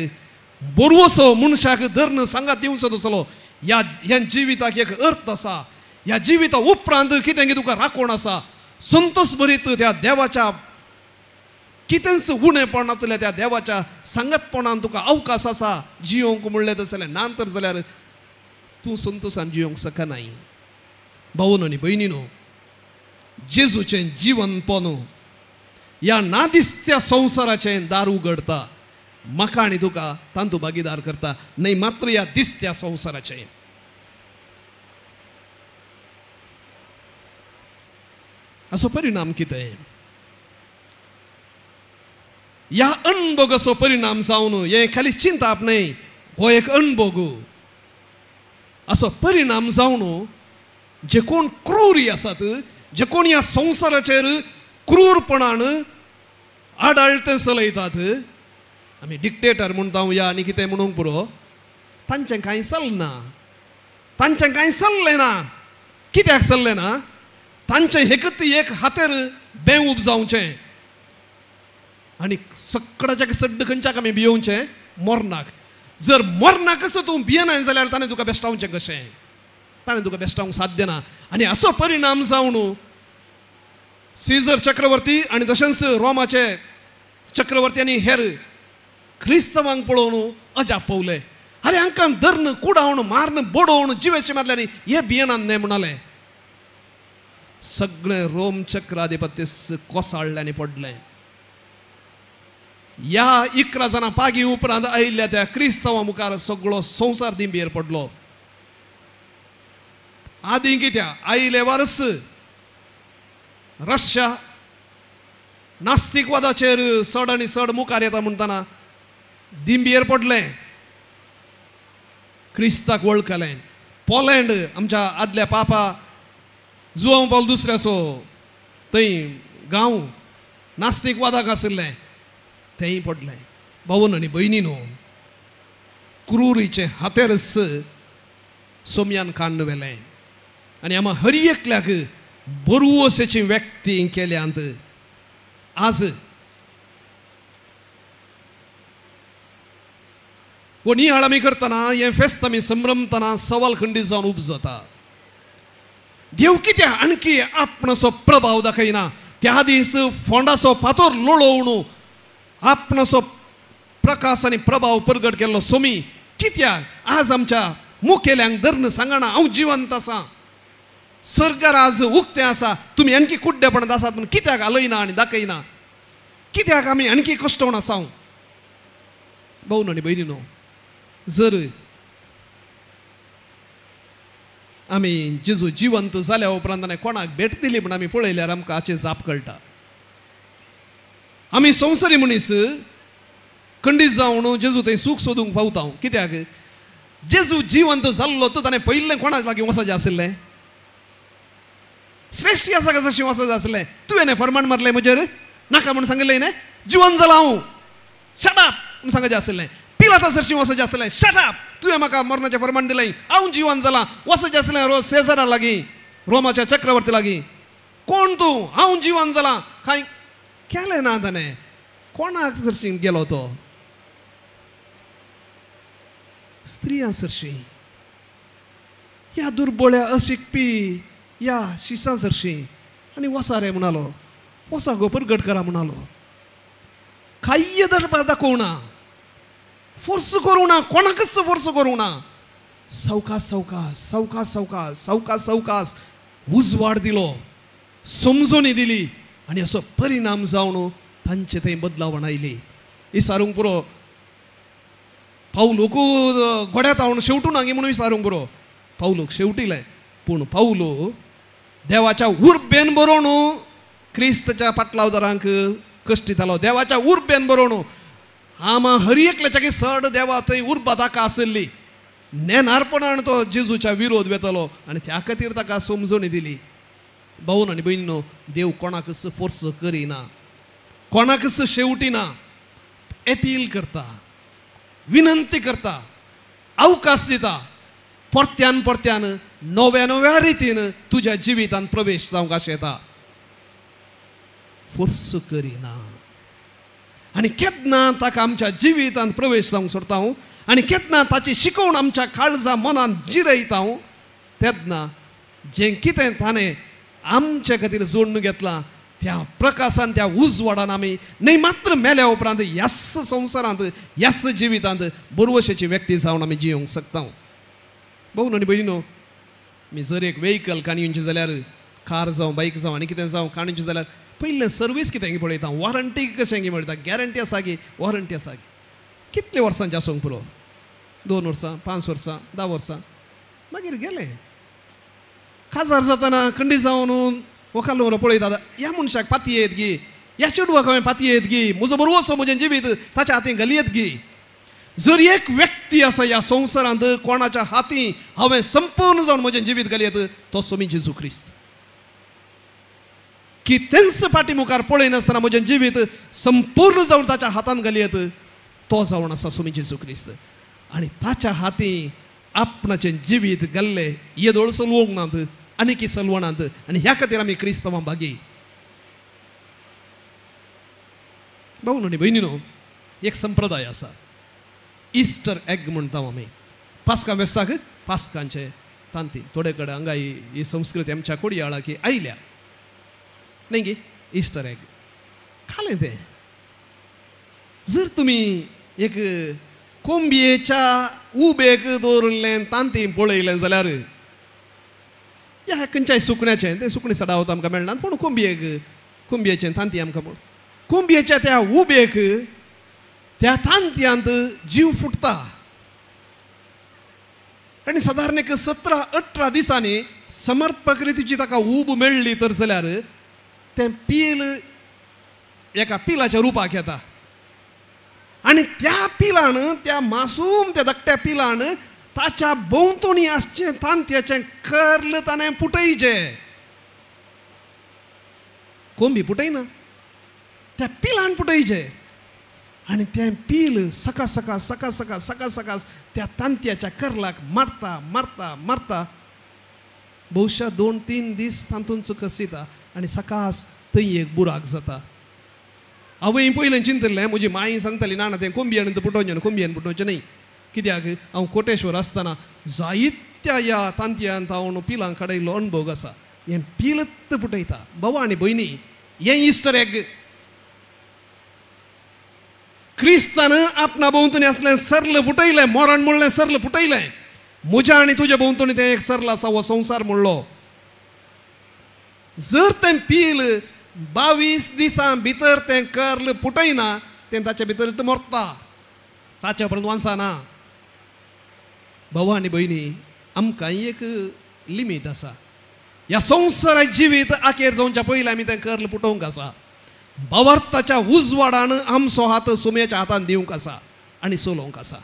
बरवसो मनशाक धरून सांगात दिवचो तसलो ह्या ह्या जिविताक एक अर्थ आसा, ह्या जिविता उपरांत कितें तुका राखण आसा, संतोष भरीत त्या देवाच्या कितेंच उणेपण नातलें त्या देवाच्या सांगतपणान तुका अवकाश आसा जियोंक म्हणलें तसलें. ना तर जाल्यार तूं संतोशान जियोंक शकनाय. भावनो आनी भयणीनो, जेजूचें जिवनपण ह्या नादिस्त्या संवसाराचें दार उगडता, म्हाका आनी तुका तांतू भागीदार करता, न्हय मात्र ह्या दिसत्या संवसाराचें. असो परिणाम कितें? ह्या अणभोगाचो परिणाम जावन हें खाली चिंताप न्हय, हो एक अणभोग. असो परिणाम जावन जे कोण क्रुरी आसात, जे कोण ह्या संवसाराचेर क्रूरपणान आडाळते चलयतात, आमी डिक्टेटर म्हणटा या आनी कितें म्हणूंक पुरो, तांचें कांय चलना, तांचें कांय चल्लें ना. कित्याक चल्लें ना? तांचें एकच एक हातेर बें उपजावचें आनी सकडाच्या सड्ड खंयच्याक आमी भियोवचें? मरणाक. जर मरणाकच तूं भियेना जाल्यार ताणें तुका बेश्टावचें कशें? ताणें तुका बेश्टावंक साध्य ना. आनी असो परिणाम जावन सीजर चक्रवर्ती आनी तशेंच रोमाचे चक्रवर्ती आनी हेर क्रिस्तांवांक पळोवन अजाप पवले. आरे हांकां धरून कुडावन मारून बडोवन जिवेशे मारले आनी हे भियेनात न्हय म्हणाले. सगळें रोम चक्राधिपत्य कोसाळ्ळें आनी पडलें. ह्या 11 जाणां पागी उपरांत आयिल्ल्या त्या क्रिस्तांवा मुखार सगळो संवसार दिंबेर पडलो. आदीं कित्याक आयले वर्स रशिया नास्तिकवादाचेर चड आनी चड मुखार येता म्हणटना दिंबेर पडलें, क्रिस्ताक वळखलें. पोलँड आमच्या आदल्या पापा जुआंव पावल दुसऱ्याचो थंय गांव नास्तिकवादाक आशिल्लें, तेंय पडलें. भावन आनी भयणीनो, क्रुरीचें हातेरस सोम्यान काण्ण व्हेलें आनी आमा हर एकल्याक बरवसेची व्यक्ती केल्यांत. आज हो नियाळ आमी करतना, हें फेस्त आमी संभ्रमतना सवाल खंडीत जावन उपजता. देव कित्याक आणखी आपणाचो प्रभाव दाखयना? त्या दीस फोंडाचो फातोर लोळोवन आपणाचो प्रकाश आनी प्रभाव प्रगट केल्लो सोमी कित्याक आज आमच्या मुखेल्यांक धरून सांगना हांव जिवंत आसा, सरकार आज उक्तें आसा, तुमी आणखी कुड्डेपणांत आसात म्हूण कित्याक हालयना आनी दाखयना? कित्याक आमी आणखी कश्टोवन आसा? भाव आनी भयणीनो, जर आमी जेजू जिवंत जाल्या उपरांत आनी कोणाक भेट दिली म्हूण आमी पळयल्यार आमकां हाची जाप कळटा. आमी संवसारी मनीस खंडीत जावन जेजू थंय सूख सोदूंक पावता. कित्याक? जेजू जिवंत जाल्लो तो ताणें पयिल्लें कोणाक लागीं वचपाचें आशिल्लें? श्रेश्ठ आसा कशें वचपाचें आशिल्लें? तुवें फरमाण मारलें म्हजेर, नाका म्हूण सांगिल्लें न्ही, जिवन जालां हांव, शट अप म्हूण सांगचें आशिल्लें. पिलाता सरशीं वचपाचें आशिल्लें, शट अप, तुवें म्हाका मरणाचें फरमाण दिलें, हांव जिवन जालां. वचपाचें आशिल्लें रोज सेजरा लागीं, रोमाच्या चक्रवर्ती लागीं, कोण तूं, हांव जिवन जालां. कांय केलें ना ताणें. कोणाक सरशीं गेलो तो? स्त्रियां सरशीं, ह्या दुर्बोळ्या अशिकपी ह्या शिसां सरशीं. आनी वसा रे म्हणालो, वसा गो परगट करा म्हणालो. कांय दरबार दाखोवना, फोर्स करूं ना, कोणाकच फोर्स करूं ना. सावकास सावकास सावकास सावकास सावकास सावकास उजवाड दिलो, समजणी दिली आनी असो परिणाम जावन तांचे थंय बदलावण आयली. विसारूंक पुरो पावलूक गोड्यात हांव शेवटून हांगी म्हणून विसारूंक पुरो, पावलूक शेवटिलें. पूण पावलू देवाच्या उर्बेन बरोवन क्रिस्तच्या पाटलावदारांक कश्टितालो. देवाच्या उर्बेन बरोवन आमा हर एकल्याच्या की सड देवा थंय उर्बा ताका आशिल्ली. नेनारपणान तो जेजूच्या विरोध वेतालो आनी त्या खातीर ताका समजणी दिली. भावन आनी भयणीनो, देव कोणाकच फोर्स करिना, कोणाकच शेवटिना, अपील करता, विनंती करता, अवकाश दिता. परत्यान परत्यान नव्या नव्या रितीन तुज्या जिवितांत प्रवेश जावंक आशेता, फोर्स करिना. आनी केन्ना ताका आमच्या जिवितांत प्रवेश जावंक सोडता हांव आनी केन्ना ताची शिकवण आमच्या काळजा मनांत जिरयता हांव, तेन्ना जें कितें ताणें आमचे खातीर जोडून घेतलां त्या प्रकाशान, त्या उजवाडान आमी न्हय मात्र मेल्या उपरांत ह्याच संवसारांत, ह्याच जिवितांत बरवशेची व्यक्ती जावन आमी जियोंक शकता. भाव आनी भयणीनो, मी जर एक वेहिकल काणयेची जाल्यार, कार जावं बायक जावं आनी कितें जावं काणयेची जाल्यार पयलें सर्वीस कितें पळयता, वॉरंटी कशें पळयता, गॅरंटी आसा की वॉरंटी आसा की कितले वर्सांचें आसूंक पुरो, 2 वर्सां, 5 वर्सां, 10 वर्सां, मागीर गेलें. काजार जातना खंडी जावन वकाल पळयता, ह्या मनशाक पाती येत गी, ह्या चेडवाक हांवें पाती येत गी, म्हजो बरोसो म्हजें जिवीत ताच्या हातीन घालयेत गी. जर एक व्यक्ती आसा ह्या संवसारांत कोणाच्या हाती हांवें संपूर्ण जावन म्हजें जिवीत घालयेत, तो सोमी जेजू क्रिस्त. कितेंच फाटी मुखार पळयनासतना म्हजें जिवीत संपूर्ण जावन ताच्या हातान घालयेत, तो जावन आसा सोमी जेजू क्रिस्त. आनी ताच्या हाती आपणाचें जिवीत घाल्लें येदोळ चलवंक नात आनी चलवणात. आनी ह्या खातीर आमी क्रिस्तांवां भागी. भाऊ आनी भयणीनो, एक संप्रदाय आसा, इस्टर एग म्हणटा आमी. पास्कां वेस्ताक पास्कांचे तांती थोडे कडेन हांगा ही संस्कृती आमच्या कोडयाळाकी आयल्या न्ही गी. इस्टर एग खालें तें. जर तुमी एक कोंबयेच्या उबेक दवरिल्लें तांती पळयलें जाल्यार ह्या खंयच्याय सुकण्याचें, तें सुकणें सदावत आमकां मेळना, पूण कोंबयेक कोंबयेचें तांती आमकां पळय, कोंबयेच्या त्या उबेक त्या तांतयांत जीव फुटता. आनी सादारण एक 17-18 दिसांनी समर्पक रितीची ताका ऊब मेळ्ळी तर जाल्यार तें पील एका पिलाच्या रुपाक येता. आनी त्या पिलान, त्या मासूम त्या धाकट्या पिलान ताच्या भोंवतणी आसचें तांतयाचें कर्ल ताणें पुटयचें. कोंबी पुटयना, त्या पिलान पुटयचें. आनी तें पील सका सका सका सका सका सकास त्या तांतयाच्या कर्लाक मारता मारता मारता बहुशा 2-3 दीस तातूंत चकसिता आनी सकास थंय एक बुराक जाता. हांवें पयलें चिंतिल्लें, म्हजी माई सांगताली ना ना तें कोंबयेन पुटोवचें, कोंबयेन पुटोवचें न्ही, कित्याक हांव कोटेश्वर आसतना जायत्या ह्या तांतयांत हांव पिलांक काडिल्लो अणभव आसा. हें पीलत पुटयता. भावा आनी भयणी, हें इस्टर एग क्रिस्तान आपणा भोंवतणी आसलें सरल फुटयलें, मरण म्हणलें सरल फुटयलें. म्हज्या आनी तुज्या भोंवतणी तें एक सरल आसा, हो संवसार म्हणलो. जर तें पील 22 दिसां भितर तें कर्ल फुटयना, तें ताच्या भितर मरता, ताच्या उपरांत वांचना. भावा आनी भयणी, आमकां एक लिमीट आसा. ह्या संवसारा जिवीत आखेर जावच्या पयलीं आमी तें कर्ल फुटोवंक आसा. भावार्थाच्या उजवाडान आमचो हात सुम्याच्या हातान दिवंक आसा आनी चलोवंक आसा.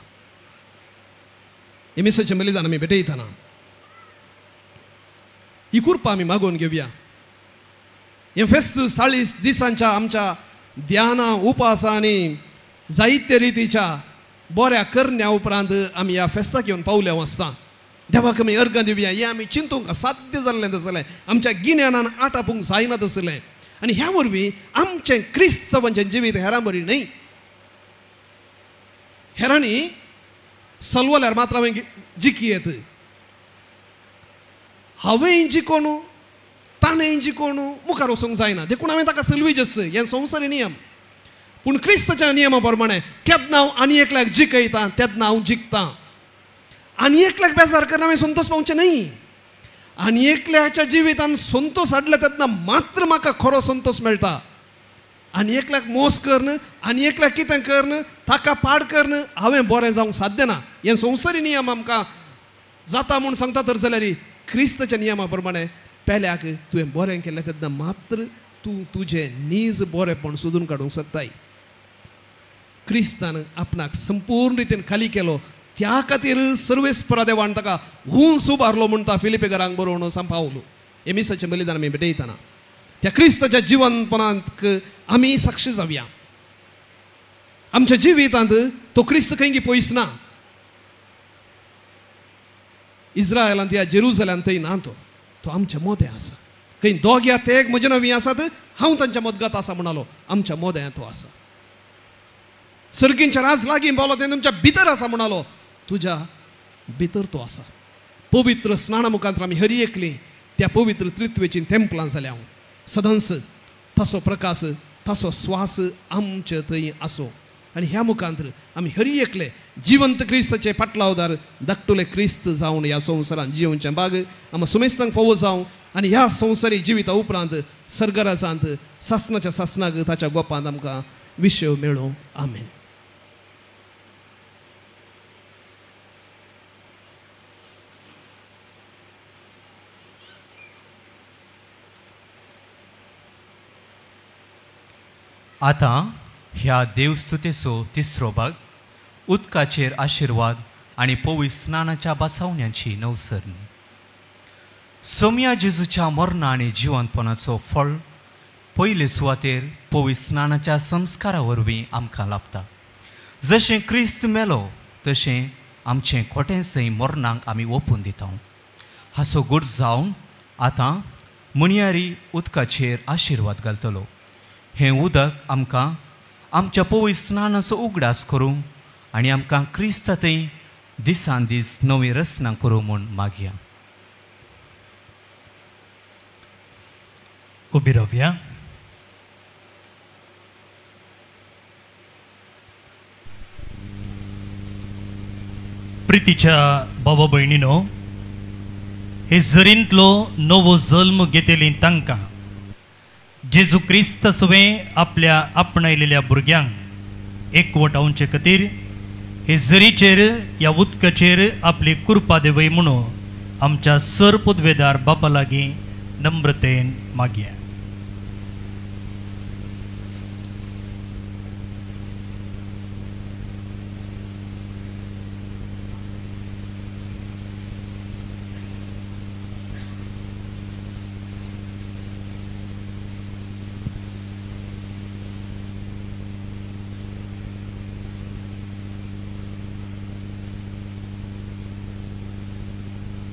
हे मिसाचें बलिदान आमी भेटयतना ही कृपा आमी मागोवन घेवया. हें फेस्त 40 दिसांच्या आमच्या ध्याना उपासा आनी जायते रितीच्या बऱ्या करण्या उपरांत आमी ह्या फेस्ताक येवन पावल्या आसता. देवाक आमी अर्गां दिवया. हें आमी चिंतूंक असाध्य जाल्लें तसलें, आमच्या गिन्यानान आटापूंक जायना तसलें. आनी ह्या वरवीं आमचें क्रिस्तांवांचें जिवीत हेरां बरी न्हय. हेरांनी सलवल्यार मात्र हांवें जिखी येत, हांवें जिकोन ताणें जिकोन मुखार वचूंक जायना, देखून हांवें ताका सलवीज. हें संवसारी नियम, पूण क्रिस्ताच्या नियमा प्रमाणे केन्ना हांव आनी एकल्याक जिखयता तेन्ना हांव जिखतां. आनी एकल्याक बेजार करून हांवें संतोश पावचें न्हय. आनी एकल्याच्या जिवितान संतोश हाडला तेन्ना मात्र म्हाका खरो संतोश मेळटा. आनी एकल्याक मोस करून आनी एकल्याक कितें करून ताका पाड करून हांवें बरें जावंक साध्य ना. हें संवसारी नियम आमकां जाता म्हूण सांगता तर जाल्यार क्रिस्ताच्या नियमा प्रमाणे पेल्याक तुवें बरें केलें तेन्ना मात्र तूं तुजें नीज बरेंपण सोदून काडूंक शकताय. क्रिस्तान आपणाक संपूर्ण रितीन खाली केलो, त्या खातीर सर्वेस्परा देवान ताका उंच उबारलो म्हणटा फिलिपेकरांक बरोवन सांपावलो. हे मिसाचें बलिदान आमी भेटयतना त्या क्रिस्ताच्या जिवनपणांत आमी साक्षी जावया. आमच्या जिवितांत तो क्रिस्त खंय पयस ना. इस्रायलांत या जेरुजलांत थंय ना, तो तो आमच्या मोदें आसा. खंय दोग या तेग म्हजे नवी आसात, हांव तांच्या मदगत आसा म्हणालो. आमच्या मोदें तो आसा. सर्गींच्या राज लागीं पावलो, तें तुमच्या भितर आसा म्हणालो. तुज्या भितर तो आसा. पवित्र स्नाना मुखांत आमी हरी एकली त्या पवित्र त्रित्वेची तेंपलां जाल्या. हांव सदांच ताचो प्रकाश ताचो स्वास आमचे थंय आसो. आनी ह्या मुखांत आमी हरी एकले जिवंत क्रिस्ताचे पाटलावदार धाकटुले क्रिस्त जावन ह्या संवसारांत जियोवचें बाग आमकां सुमेस्तांक फावो जावं. आनी ह्या संवसारी जिविता उपरांत सर्गराजांत सासनाच्या सासनाक ताच्या गोपांत आमकां विशय मेळो. आमेन. आतां ह्या देवस्तुतेचो तिसरो भाग उदकाचेर आशिर्वाद आनी पवित्र स्नानाच्या बसावण्याची नवसरणी. सोम्या जेजूच्या मरणा आनी जिवनपणाचो फळ पयले सुवातेर पवित्र स्नानाच्या संस्कारा वरवीं आमकां लाभता. जशें क्रिस्त मेलो तशें आमचें खोटें सय मरणांक आमी ओपून दिता. हाचो गूट जावन आतां मुनियारी उदकाचेर आशिर्वाद घालतलो. हें उदक आमकां आमच्या पवित्र स्नानाचो उगडास करूं आनी आमकां क्रिस्ता थंय दिसान दीस नवी रचना करूं म्हूण मागया. उबी रावया. प्रितीच्या बाबा भयणीनो, हे जरींतलो नवो जल्म घेतली तांकां जेजू क्रिस्त सुवें आपल्या आपणायलेल्या भुरग्यांक एकवटावचे खातीर हे जरीचेर ह्या उदकाचेर आपली कृपा देवय म्हणून आमच्या सर पदवेदार बापा लागीं नम्रतेन मागया.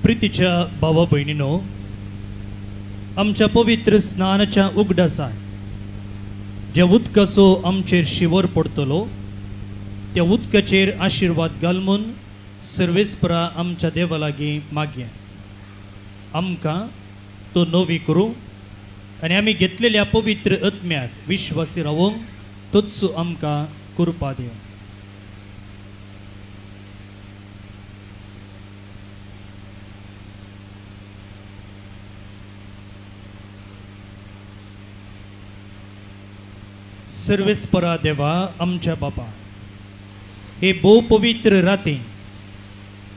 प्रितीच्या भावा भयणीनो, आमच्या पवित्र स्नानाच्या उगडासान ज्या उदकाचो आमचेर शिवर पडटलो त्या उदकाचेर आशिर्वाद घालून सर्वेस्परा आमच्या देवा लागीं मागया. आमकां तो नवी करूं आनी आमी घेतलेल्या पवित्र आत्म्याक विश्वासी रावूंक तोच आमकां कृपा दिवं. सर्वेस्परा देवा आमच्या बापा, हे भोव पवित्र राती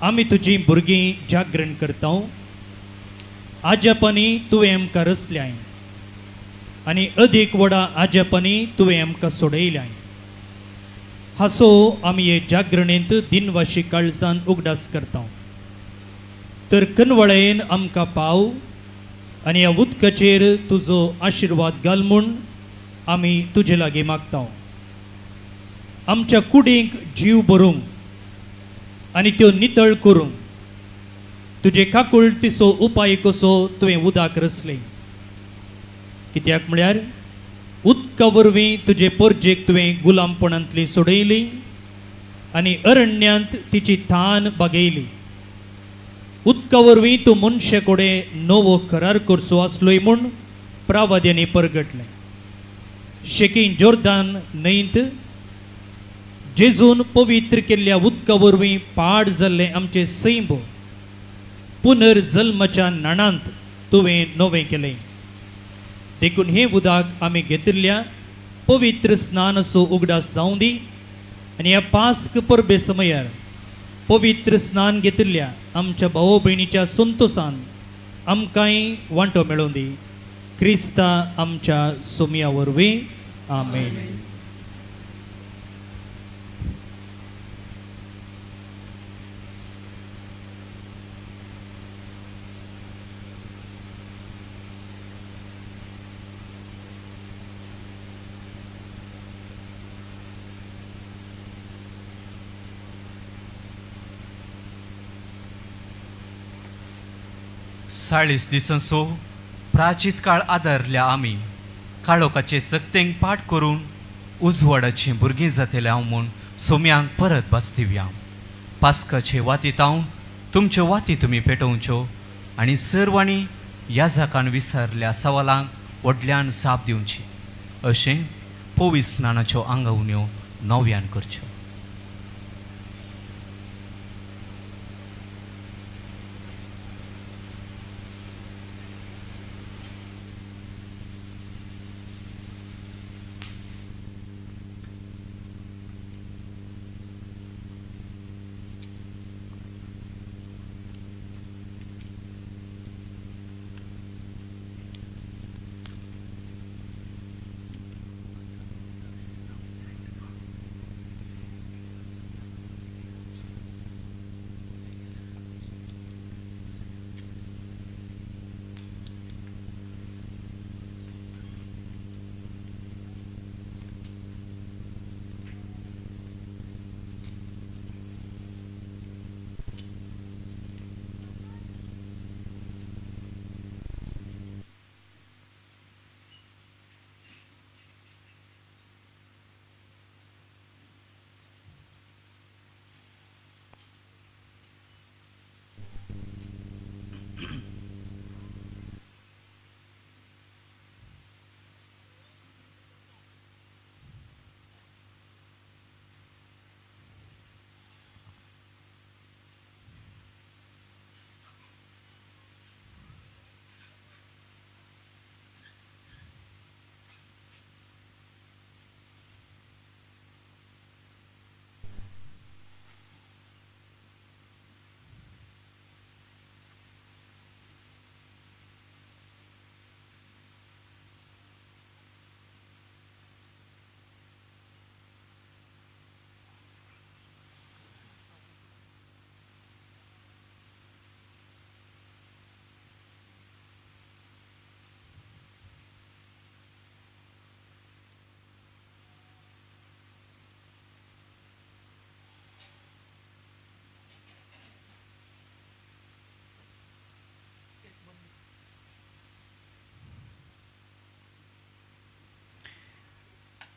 आमी तुजी भुरगीं जागरण करता. आज्यापानी तुवें आमकां रचल्याय आनी अदीक व्हडा आज्यापानी तुवें आमकां सोडयल्याय. हासो आमी हे जागरणेंत दिनवाशी काळजान उगडास करता. तर कनवळेन आमकां पाव आनी ह्या उदकाचेर तुजो आशिर्वाद घाल म्हूण आमी तुजे लागीं मागता. आमच्या कुडींक जीव भरूंक आनी त्यो नितळ करूंक तुजे काकुळतीचो उपाय कसो तुवें उदक रचलें. कित्याक म्हळ्यार उदका वरवीं तुजे परजेक तुवें गुलामपणांतली सोडयली आनी अरण्यांत तिची थान बागयली. उदका वरवीं तूं मनशे कडेन नवो करार करचो आसलोय म्हूण प्रावाद्यांनी परगटलें. शेकीं जोर्दान न्हंयत जेजून पवित्र केल्ल्या उदका वरवीं पाड जाल्लें आमचें सैम पुनर्जल्माच्या न्हाणांत तुवें नवें केलें. देखून हें उदक आमी घेतिल्ल्या पवित्र स्नानाचो उगडास जावं दी आनी ह्या पास्क परबे समयार पवित्र स्नान घेतिल्ल्या आमच्या भाव भयणीच्या संतोसान आमकांय वांटो मेळोवं दी. क्रिस्ता आमच्या सोम्या वरवीं. आमेन. चाळीस दिसांचो प्राचीत काळ आदारल्या आमी काळोखाचे सक्तेंक पाठ करून उजवाडाची भुरगीं जातले हांव म्हूण सोम्यांक परत भासदिवया. पास्काचे वातीत हांव तुमच्यो वाती तुमी पेटोवच्यो आनी सर्वांनी ह्या जाकान विसरल्या सवालांक व्हडल्यान जाप दिवची अशें पवित्र स्नानाच्यो आंगवण्यो नव्यान करच्यो.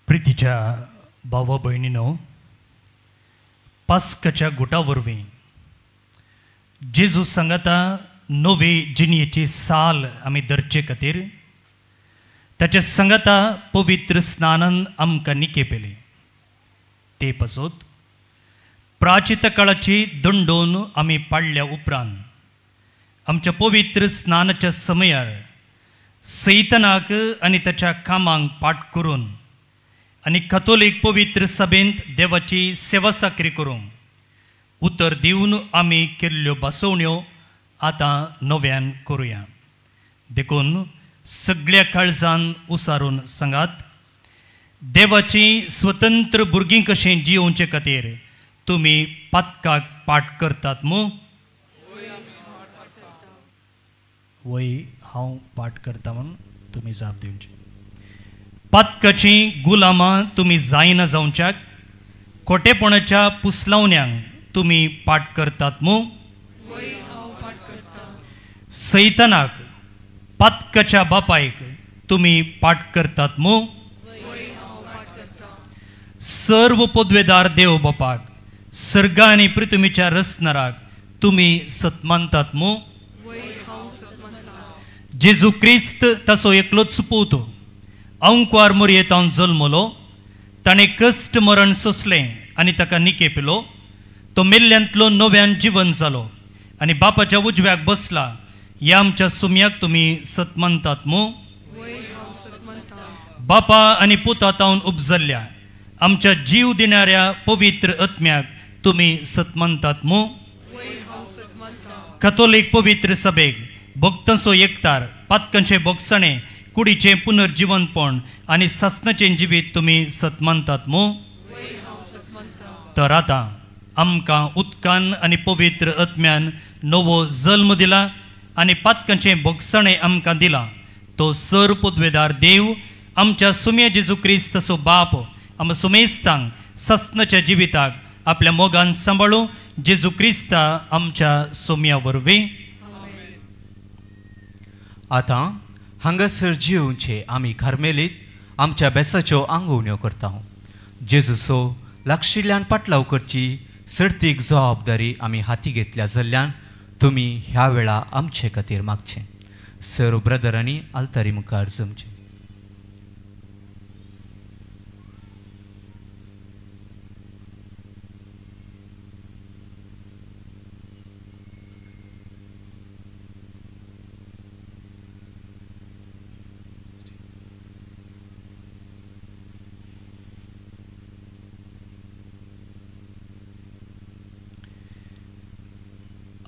प्रितीच्या भावा भयणीनो, पास्काच्या गुटा वरवीं जेजू सांगाता नवे जिणयेची साल आमी धरचे खातीर ताच्या सांगाता पवित्र स्नानान आमकां निकेपेले. ते पासत प्राचीत काळाची दंडोवन आमी पाडल्या उपरांत आमच्या पवित्र स्नानाच्या समयार सैतनाक आनी ताच्या कामांक पाठ करून आनी कथोलीक पवित्र सभेंत देवाची सेवा साकरी करूंक उतर दिवन आमी केल्ल्यो बसवण्यो आतां नव्यान करुया. देखून सगळ्या काळजान उसारून सांगात, देवाची स्वतंत्र भुरगीं कशें जियोवचे खातीर तुमी पातकाक पाठ करतात मू? वय हांव पाठ करता म्हणून तुमी जाप दिवची. पातकाची गुलामां तुमी जायना जावच्याक खोटेपणाच्या पुसलावण्यांक तुमी पाठ करतात मू? सैतानाक पातकाच्या बापायक तुमी पाठ करतात मू? सर्व पदवेदार देव बापाक सर्ग आनी पृथ्वीच्या रचणाराक तुमी सत्मानतात मू? जेजू क्रिस्त ताचो एकलोच पूत अंकवार मोरयेतावन जल्मलो, ताणें कश्ट मरण सोंसलें आनी ताका निकेपिलो. तो मेल्ल्यांतलो नव्यान जिवन जालो आनी बापाच्या उजव्याक बसला. ह्या आमच्या सुम्याक तुमी सत्मानतात मू? बापा आनी पुता तावन उपजल्ल्या आमच्या जीव दिणाऱ्या पवित्र आत्म्याक तुमी सत्मानतात मू? कथोलीक पवित्र सभेक भक्तांचो एकतार, पातकांचे भोगसणे, कुडीचें पुनर्जिवनपण आनी सासनाचें जिवीत तुमी सत्मानतात मू? तर आतां आमकां उदकान आनी पवित्र आत्म्यान नवो जल्म दिला आनी पातकांचें भोगसणें आमकां दिलां. तो सर पदवेदार देव आमच्या सुम्या जेजू क्रिस्ताचो बाप आमकां सुमेस्तांक सासनाच्या जिविताक आपल्या मोगान सांबाळू जेजू क्रिस्ता आमच्या सुम्या वरवीं. आतां हांगासर जियोवचे आमी कार्मेलीत आमच्या बेसाच्यो आंगोवण्यो करता. जेजूचो लागशिल्ल्यान पाटलाव करची सर्तीक जबाबदारी आमी हाती घेतल्या जाल्ल्यान तुमी ह्या वेळा आमचे खातीर मागचें. सर्व ब्रदरांनी आल्तारी मुखार जमचें.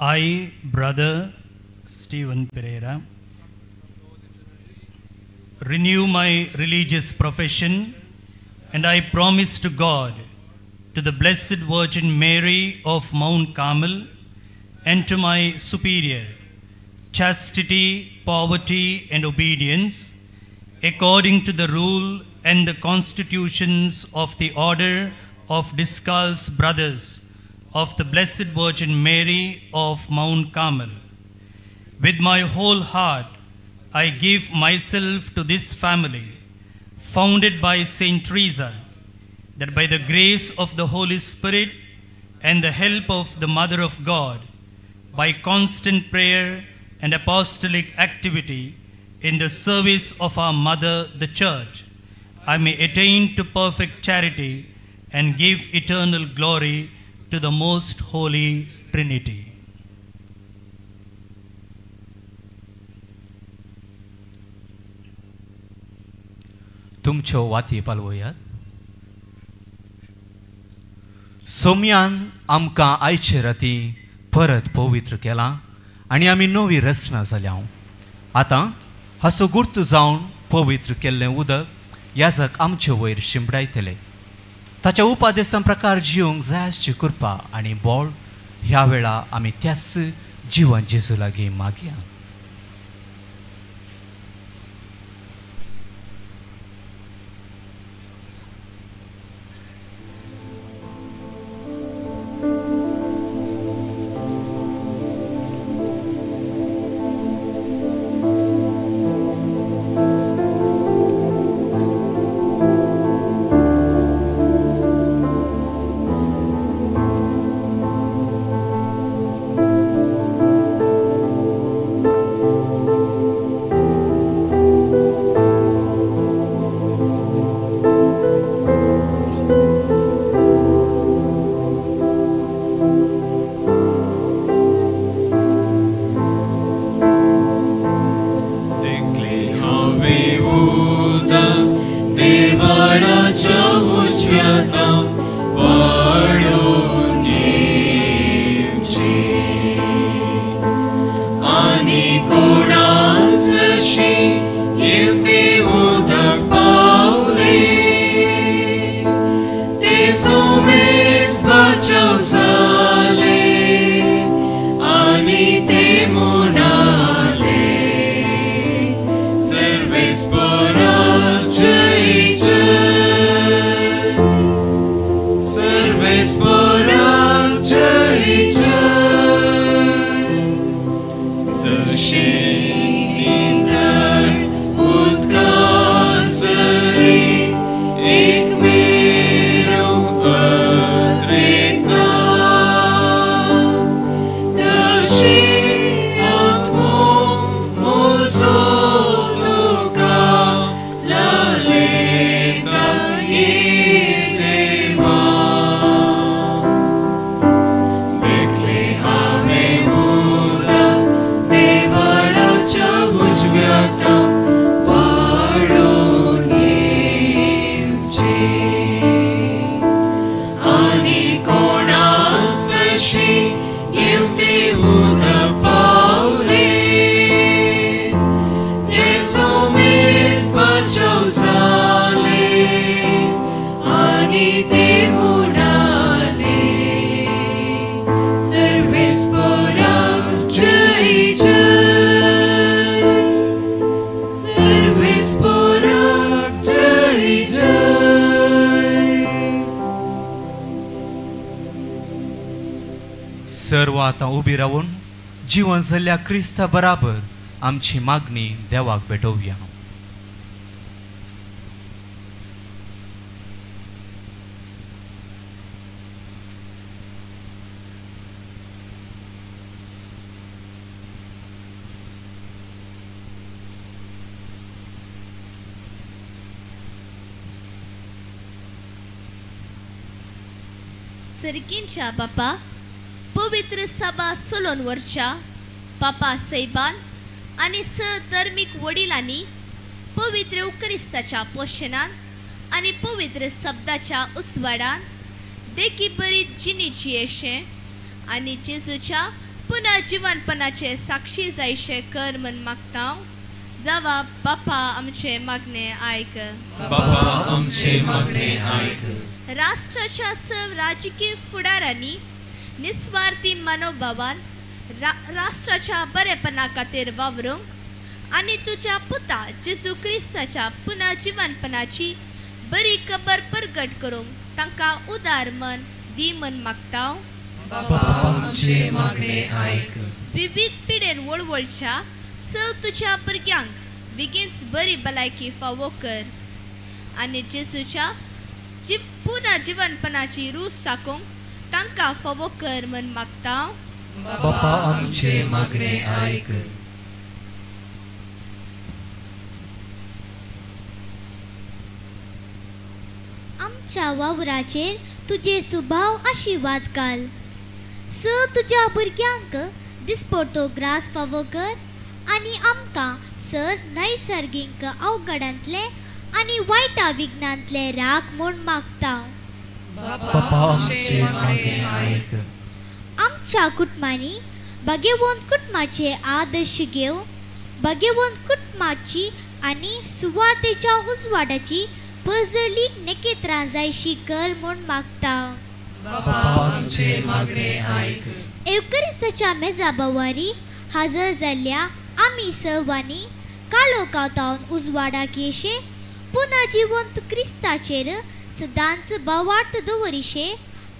I, Brother Stephen Pereira, renew my religious profession and I promise to God, to the Blessed Virgin Mary of Mount Carmel, and to my superior, chastity, poverty, and obedience, according to the rule and the constitutions of the Order of Discalced Brothers of the Blessed Virgin Mary of Mount Carmel. With my whole heart, I give myself to this family, founded by Saint Teresa, that by the grace of the Holy Spirit and the help of the Mother of God, by constant prayer and apostolic activity in the service of our Mother, the Church, I may attain to perfect charity and give eternal glory to the Most Holy Trinity. तुमच्यो वाती पालवयात. सोम्यान आमकां आयचे राती परत पवित्र केलां आनी आमी नवी रचना जाल्या. आतां हाचो गुर्त जावन पवित्र केल्लें उदक याजक आमचे वयर शिंपडायतले. ताच्या उपादेसा प्रकार जिवंक जाय आसची कृपा आनी बळ ह्या वेळा आमी त्याच जिवन जेजू लागीं मागया. सर्व आतां उबी रावून जिवन जाल्ल्या क्रिस्ता बराबर आमची मागणी देवाक भेटोवया. सर्गींच्या बापा, पवित्र सभा चलोवन व्हरच्या पापा सैबान आनी सधर्मीक वडिलांनी पवित्र उक्रिस्ताच्या पोशणान आनी पवित्र शब्दाच्या उजवाडान देखी बरी जिणेची अशें आनी जेजूच्या पुनर्जिवनपणाचे साक्षी जायशें कर म्हण मागता. जावा बापा आमचे मागणे आयक. बापा आमचे मागणे आयक. राष्ट्राच्या सर्व राजकीय फुडारांनी निस्वार्थी मनोभावान राष्ट्राच्या बरेपणा खातीर वावरूंक आनी तुज्या पुता जेजू क्रिस्ताच्या पुनर्जिवनपणाची बरी खबर परगट करूंक तांकां उदार मन दी म्हण मागता. विविध पिडेन वळवळच्या सव तुज्या भुरग्यांक बेगीनच बरी भलायकी फावो कर आनी जेजूच्या पुनर्जिवनपणाची रूच साकूंक तांकां फावो कर म्हण मागता. बापा आमचे मागणे आयक. आमच्या वावराचेर तुजे सुभाव आशिर्वाद घाल. स तुज्या भुरग्यांक दिसपडतो ग्रास फावो कर आनी आमकां सर नैसर्गीक अवघडांतले आनी वायटा विघ्नांतले राख म्हूण मागता. बापा आमचे मागणे आयक. आमच्या कुटुंबांनी भाग्यवंत कुटुंबाचे आदर्श घेवन भाग्यवंत कुटुंबाची आनी सुवातेच्या उजवाडाची पजरली नखेत्रां जायशी कर म्हूण मागता. बापा आमचे मागणे आयक. एवकरिस्ताच्या मेजा बवारी हजर जाल्ल्या आमी सर्वांनी काळोखांतावन उजवाडाक येशे पुनः जिवंत क्रिस्ताचेर सदांच भावार्थ दवरिशे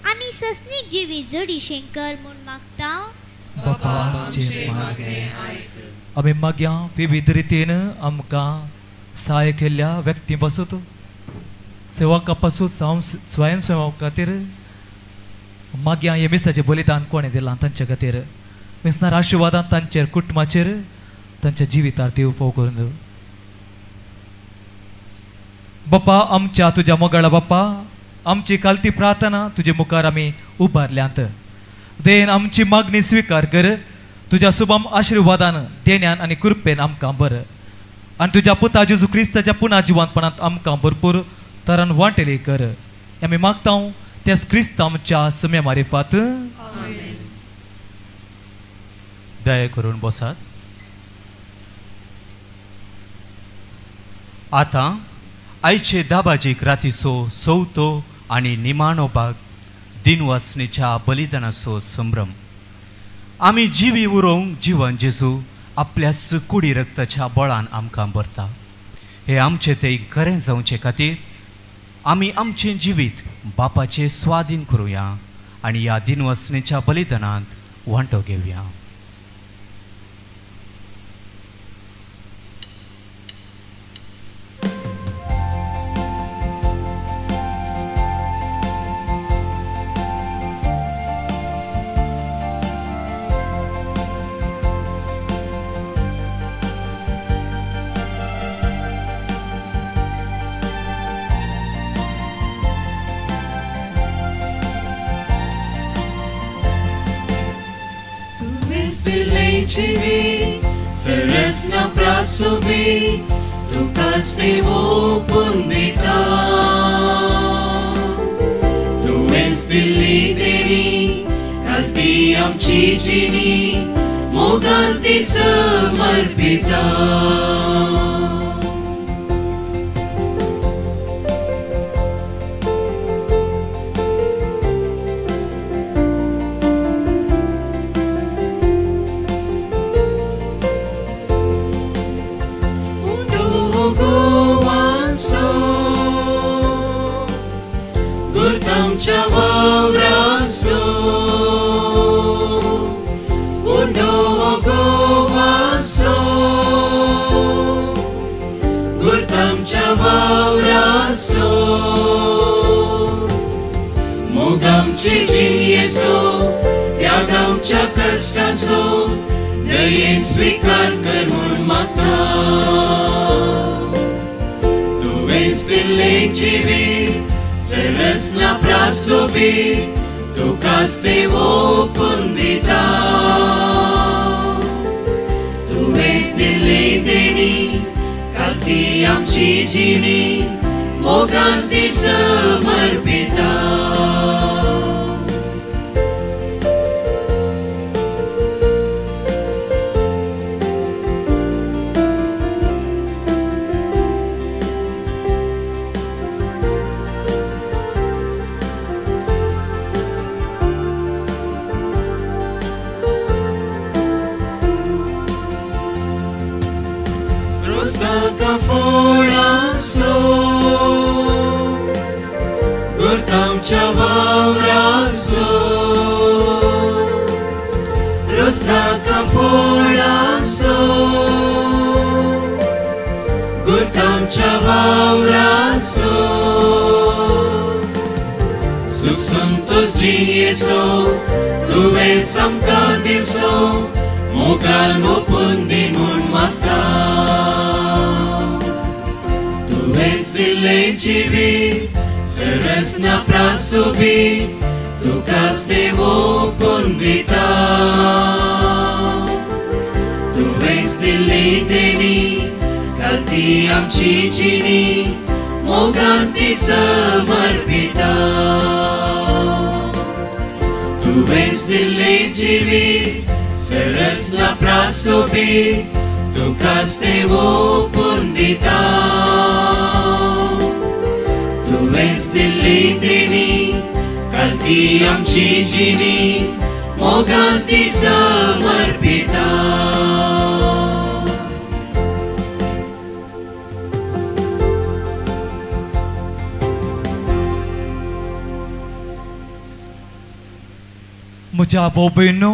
आनी सस्नीक जिवीत जडिशें कर म्हूण मागता. बापा आमचे मागणे आयक. आमी मागया विविध रितीन आमकां सहाय केल्ल्या व्यक्ती पासून सेवका पासून स्वयंसेवा खातीर मागया हे मिसाचें बलिदान कोणें दिलां तांचे खातीर मिसनार आशिर्वादान तांचेर कुटुंबाचेर तांच्या जिवितार देव फोव करून दिवं. बापा आमच्या तुज्या मोगाळा बापा आमची कालती प्रार्थना तुजे मुखार आमी उबारल्यांत. देन आमची मागणी स्विकार कर. तुज्या सुबाम आशिर्वादान देण्यान आनी कृपेन आमकां बर आनी तुज्या पुता जेजू क्रिस्ताच्या पुना जिवंतपणांत आमकां भरपूर तरान वांटेली कर. आमी मागता त्याच क्रिस्त आमच्या सुम्या मारिफात. दया करून बसात. आतां आयचे दाबाजीक रातीचो चवथो आनी निमाणो भाग दिनवासनेच्या बलिदानाचो संभ्रम. आमी जिवी उरोवंक जिवन जेजू आपल्या कुडी रक्ताच्या बळान आमकां भरता. हे आमचे ते खरें जावचे खातीर आमी आमचें जिवीत बापाचे स्वाधीन करुया आनी ह्या दिनवासनेच्या बलिदानांत वांटो घेवया. सरसना प्रासुबी तुकाच देव ओपून दिता. तुवेंच दिल्ली देणी घालती आमची जिणी मोगान ती समर्पिता. मोगामची जिणयेचो त्यागामच्या कश्टाचो दयेन स्विकार कर म्हूण मागता. तुवेंच दिल्लें जिवीत सरसना प्रासोबी तुकाच देव ओपून दिता. तुवेंच दिल्ली देणी घालती आमची जिणी मोगान ती समर्पिता. जिणयेचो तुवें आमकां दिवचो मोगाल मोपून दी म्हूण मागता. तुवेंच दिल्लें जिवीत सरसना प्रासोबीत तुका देव ओंपून दिता. तुवेंच दिल्ली देणी घालती आमची जिणी मोगान ती समर्पिता. तुवेंच दिल्लें जिवीत सरसना प्रासोबीत तुका देव ओंपून दिता. तुवेंच दिल्ली देणी घालती आमची जिणी मोगान ती समर्पिता. म्हज्या भाव भयणो,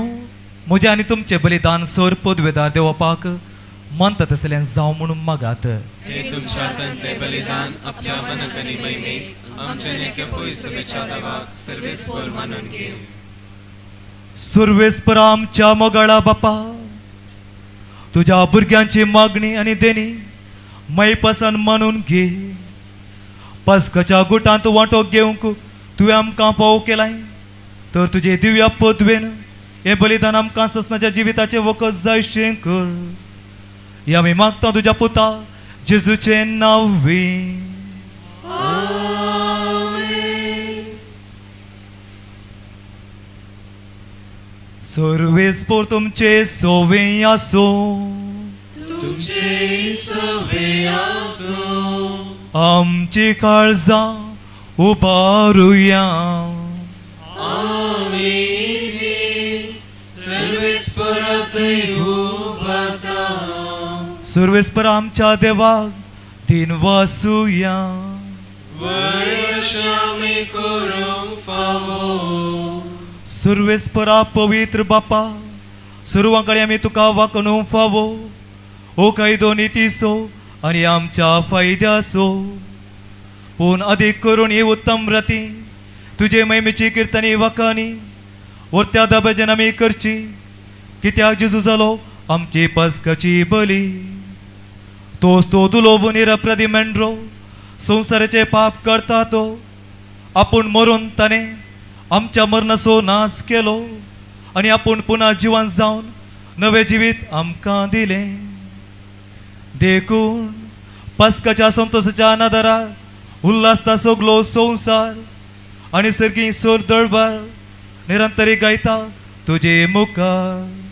म्हज्या आनी तुमचें बलिदान सर पदवेदार देवपाक मानता तसलें जावं म्हणून मागात. हे तुमच्या हातांतलें बलिदान आपल्या मनाक आनी महिमेक आमच्या नेक्या पयसुवेच्या देवाक सर्वेस्पर मानून घेवं. सर्वेस्पर आमच्या मोगाळा बापा, तुज्या भुरग्यांची मागणी आनी देणी मायपासान मानून घे. पास्काच्या गुटांत वांटो घेवंक तुवें आमकां पाव केलाय तर तुजे दिव्या पदवेन हें बलिदान आमकां ससनाच्या जिविताचें वखद जायशें कर. हे आमी मागता तुज्या पुता जेजूचें नांव. सर्वेस्पर तुमचे सोवे आसूं. तुमचे सोवे आसूं. आमची काळजां उबारुया. सर्वेस्पर आमच्या देवाक दिन वासुया. सर्वेस्परा पवित्र बापा, सर्वां कडेन आमी तुका वाकणूंक फावो ओ कायदो नितीचो आनी आमच्या फायद्याचो. पूण अदीक करून ही उत्तम राती तुजे महिमेची किर्तनी वाकानी वरत्या दाबाच्यान आमी करची, कित्याक जेजू जालो आमची पास्काची बली. तोच तो दुलोबून निरपराधी मेंढरो संवसाराचे पाप करता तो आपूण मरून ताणें आमच्या मरणाचो नाश केलो आनी आपूण पुनः जिवन जावन नवें जिवीत आमकां दिलें. देखून पास्काच्या संतोषाच्या नादारार उल्हासता सगलो संवसार आनी सर्गी सोर दळबार निरंतरी गायता तुजे मुखार.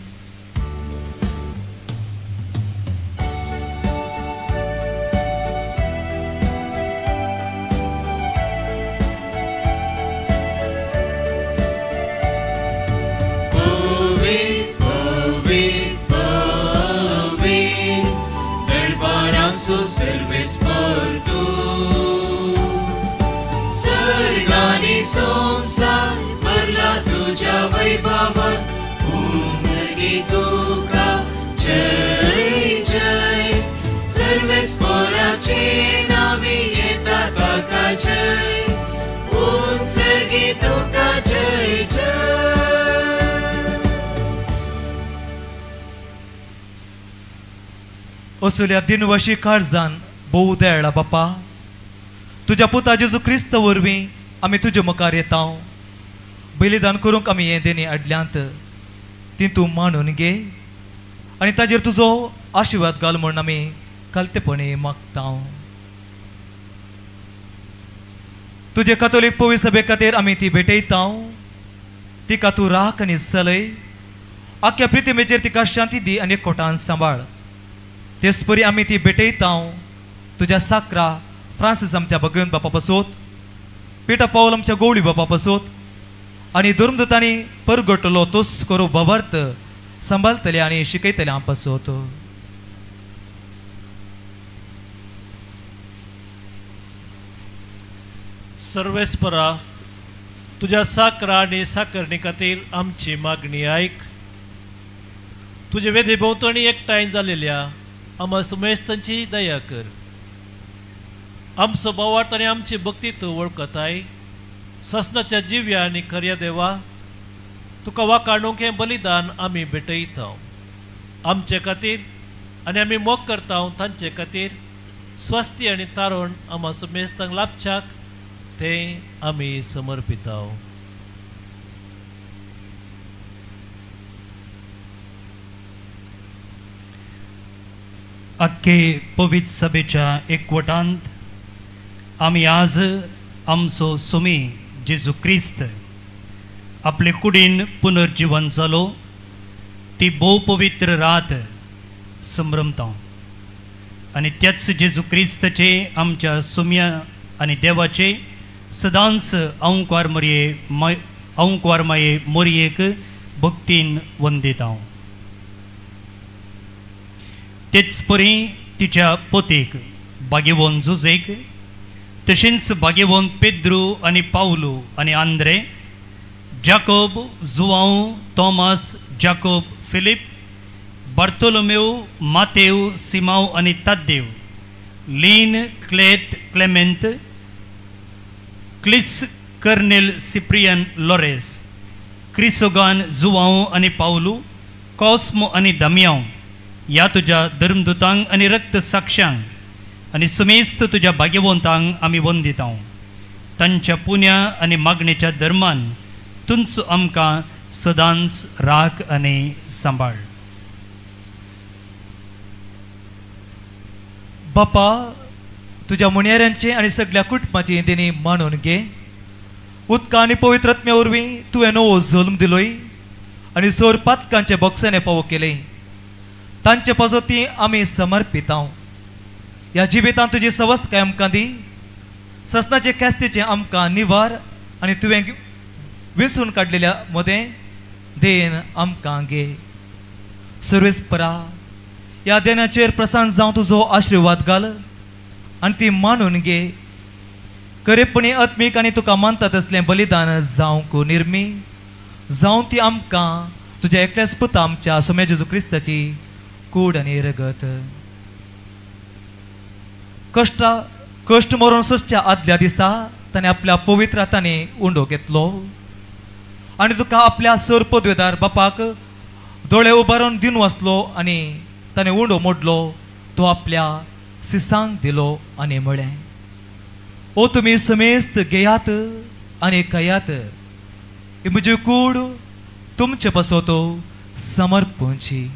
असल्या दिनवाशी काळजान भोव दयाळा बापा, तुज्या पुता जेजू क्रिस्त वरवीं आमी तुजे मुखार येता. बलिदान करूंक आमी हें देणी हाडल्यांत ती तूं मानून घे आनी ताजेर तुजो आशिर्वाद घाल म्हूण आमी खालतेपणी मागता. तुजे कातोलीक पवित्र सभे खातीर आमी ती भेटयता. तिका तूं राख आनी चलय. आख्या प्रितिमेचेर तिका शांती दी आनी कोटान सांबाळ. तेच परी आमी ती भेटयता तुज्या साकरा फ्रांसीस आमच्या भगवंत बापा पासत, पिटा पावल आमच्या गोवळी बापा पासत आनी धर्मदूतांनी परगटलो तोच करू बाबार्थ सांबाळतले आनी शिकयतले आम पासत. सर्वेस्परा, तुज्या साकरा आनी साकरणी खातीर आमची मागणी आयक. तुजे वेदी भोंवतणी एकठांय जालेल्या आम्हा सुमेस्तांची दया कर. आमचो भावार्थ आनी आमची भक्ती तूं वळखताय. ससनाच्या जिव्या आनी खऱ्या देवा, तुका वाकाणूंक हें बलिदान आमी भेटयता। आमचे खातीर आनी आमी मोग करता तांचे खातीर स्वस्ती आनी तारण आमा सुमेस्तांक लाभच्याक तें आमी समर्पिता। अख्खे पवित्र सभेच्या एकवटांत आमी आज आमचो सुमी जेजू क्रिस्त आपले कुडीन पुनर्जीवन जालो ती भोव पवित्र रात संभ्रमता आनी त्याच जेजू क्रिस्ताचे आमच्या सुम्या आनी देवाचे सदांच अंकुवार मरये अंकुवार माये मोरयेक भक्तीन वंदिता। तेच परी तिच्या पोतीक बागेवन जुजेक तशेंच बागेवन पेद्रू आनी पावलू आनी Andre, Jacob, Joao, Thomas, Jacob, Philip, Bartolomeu, Mateo, Simao आनी ताद्देव, लीन, क्लेत, क्लेमेंत, क्लिस, कर्नेल, सिप्रियन, लॉरेस, क्रिसोगान, जुवांव आनी पावलू, कॉस्मो आनी दामियांव ह्या तुज्या धर्मदूतांक आनी रक्त साक्षांक आनी सुमेस्त तुज्या भाग्यवंतांक आमी वंदिता। तांच्या पुण्या आनी मागणेच्या धर्मान तुंच आमकां सदांच राख आनी सांबाळ। बापा, तुज्या मुणयाऱ्यांचे आनी सगळ्या कुटुंबाची देणी मानून घे। उदका आनी पवित्र आत्म्या वरवीं तुवें नवो जल्म दिलोय आनी सोर पातकांचे बक्षाने पावो केले, तांचे पासत ती आमी समर्पिता। ह्या जिवितांत तुजी सवस्तकाय आमकां दी, ससनाचे ख्यास्तीचें आमकां निवार आनी तुवें विसून काडलेल्या मदें देन आमकां घे। सर्वेस्परा, ह्या देण्याचेर प्रसन्न जावं तुजो आशिर्वाद घाल आनी ती मानून घे। खरेपणी आत्मीक आनी तुका मानता तसलें बलिदान जावंक निर्मी जावं ती आमकां तुज्या एकल्याच पुता आमच्या सोम्या जेजू क्रिस्ताची कूड आनी रगत। कश्ट मरून सोसच्या आदल्या दिसा ताणें आपल्या पवित्र हातांनी उंडो घेतलो आनी तुका आपल्या सर पदवेदार बापाक दोळे उबारून दिवन वाचलो आनी ताणें उंडो मोडलो, तो आपल्या सिसांक दिलो आनी म्हळें, ओ तुमी समेस्त घेयात आनी खायात, ही म्हजी कूड तुमचे पासत समर्पणची।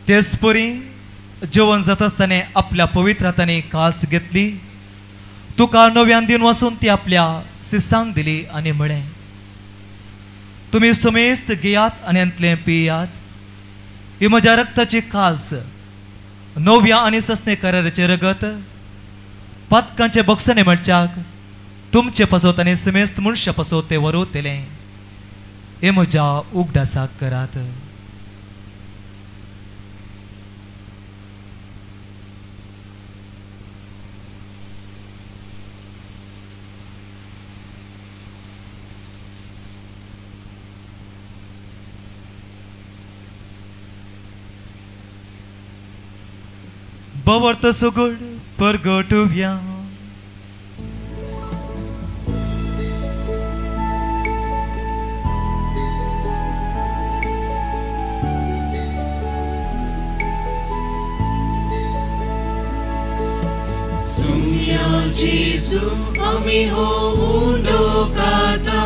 तेच परी जेवण जाता आसतना आपल्या पवित्र हातांनी कास घेतली, तुका नव्यान दिन वासून ती आपल्या सिसांक दिली आनी म्हळें, तुमी समेस्त घेयात आनी हांतलें पियात, ही म्हज्या रक्ताची कास, नव्या आनी ससने कराराचें रगत, पातकांचे बक्षाने मेळच्याक तुमचे पासत आनी समेस्त मनशा पासत तें वरवतलें, हें म्हज्या उगडासाक करात। बवर्त सुगड परगटुया। सुम्या जेजू आमी हो उंडो खाता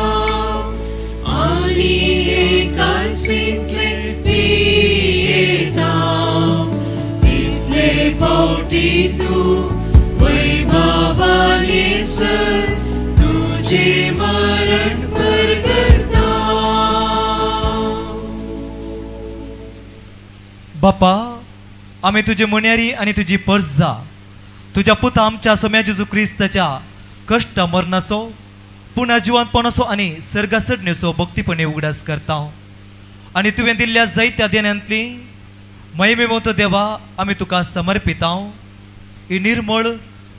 आनी एकासींतले पियेता, पावटी तूं वैभवाने सर तुझे मरण परगटता। बापा, आमी तुजी मुन्यारी आनी तुजी परजा तुज्या पुता आमच्या सोम्या जेजू क्रिस्ताच्या कश्ट मरणाचो पुन्हा जिवंतपणाचो आनी सर्गा चडणेचो भक्तीपणे उगडास करता आनी तुवें दिल्ल्या जायत्या देण्यांतली महिमेवंत देवा आमी तुका समर्पिता। ही निर्मळ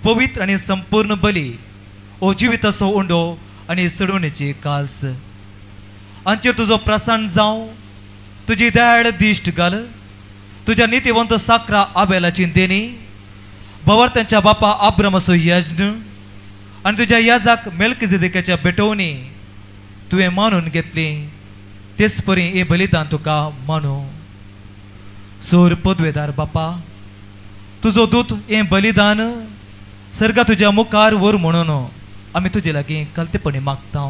पवित्र आनी संपूर्ण बली ओ जिविताचो उंडो आनी सोडवणेची कास आमचेर तुजो प्रसन्न जावं तुजी दयाळ दिश्ट घाल तुज्या नितीवंत साकरा आबेलाची देणी भवर तांच्या बापा आब्रामाचो यज्ञ आनी तुज्या याजाक मेल्किजेदेकाच्या भेटवणी तुवें मानून घेतली तेच परी हें बलिदान तुका मानू. सोर पदवेदार बापा तुजो दूत हें बलिदान सर्गा तुज्या मुखार व्हर म्हणून आमी तुजे लागीं कलतेपणी मागता.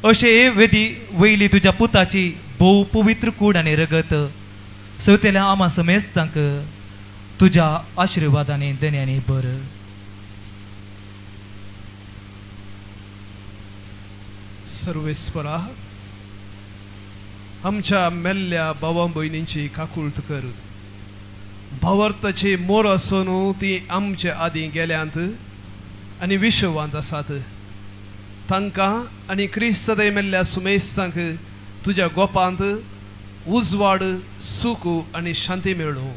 अशें हे वेदी वयली तुज्या पुताची भोव पवित्र कूड आनी रगत सवतेल्या आमा समेस्तांक तुज्या आशिर्वादांनी देण्यांनी बर. सर्वेस्परा आमच्या मेल्ल्या भावा भयणींची काकूळत कर. भावार्थाची मोर आसून ती आमचे आदीं गेल्यांत आनी विश्वांत आसात. तांकां आनी क्रिस्त मेल्ल्या सुमेस्तांक तुज्या गोपांत उजवाड सूख आनी शांती मेळूं.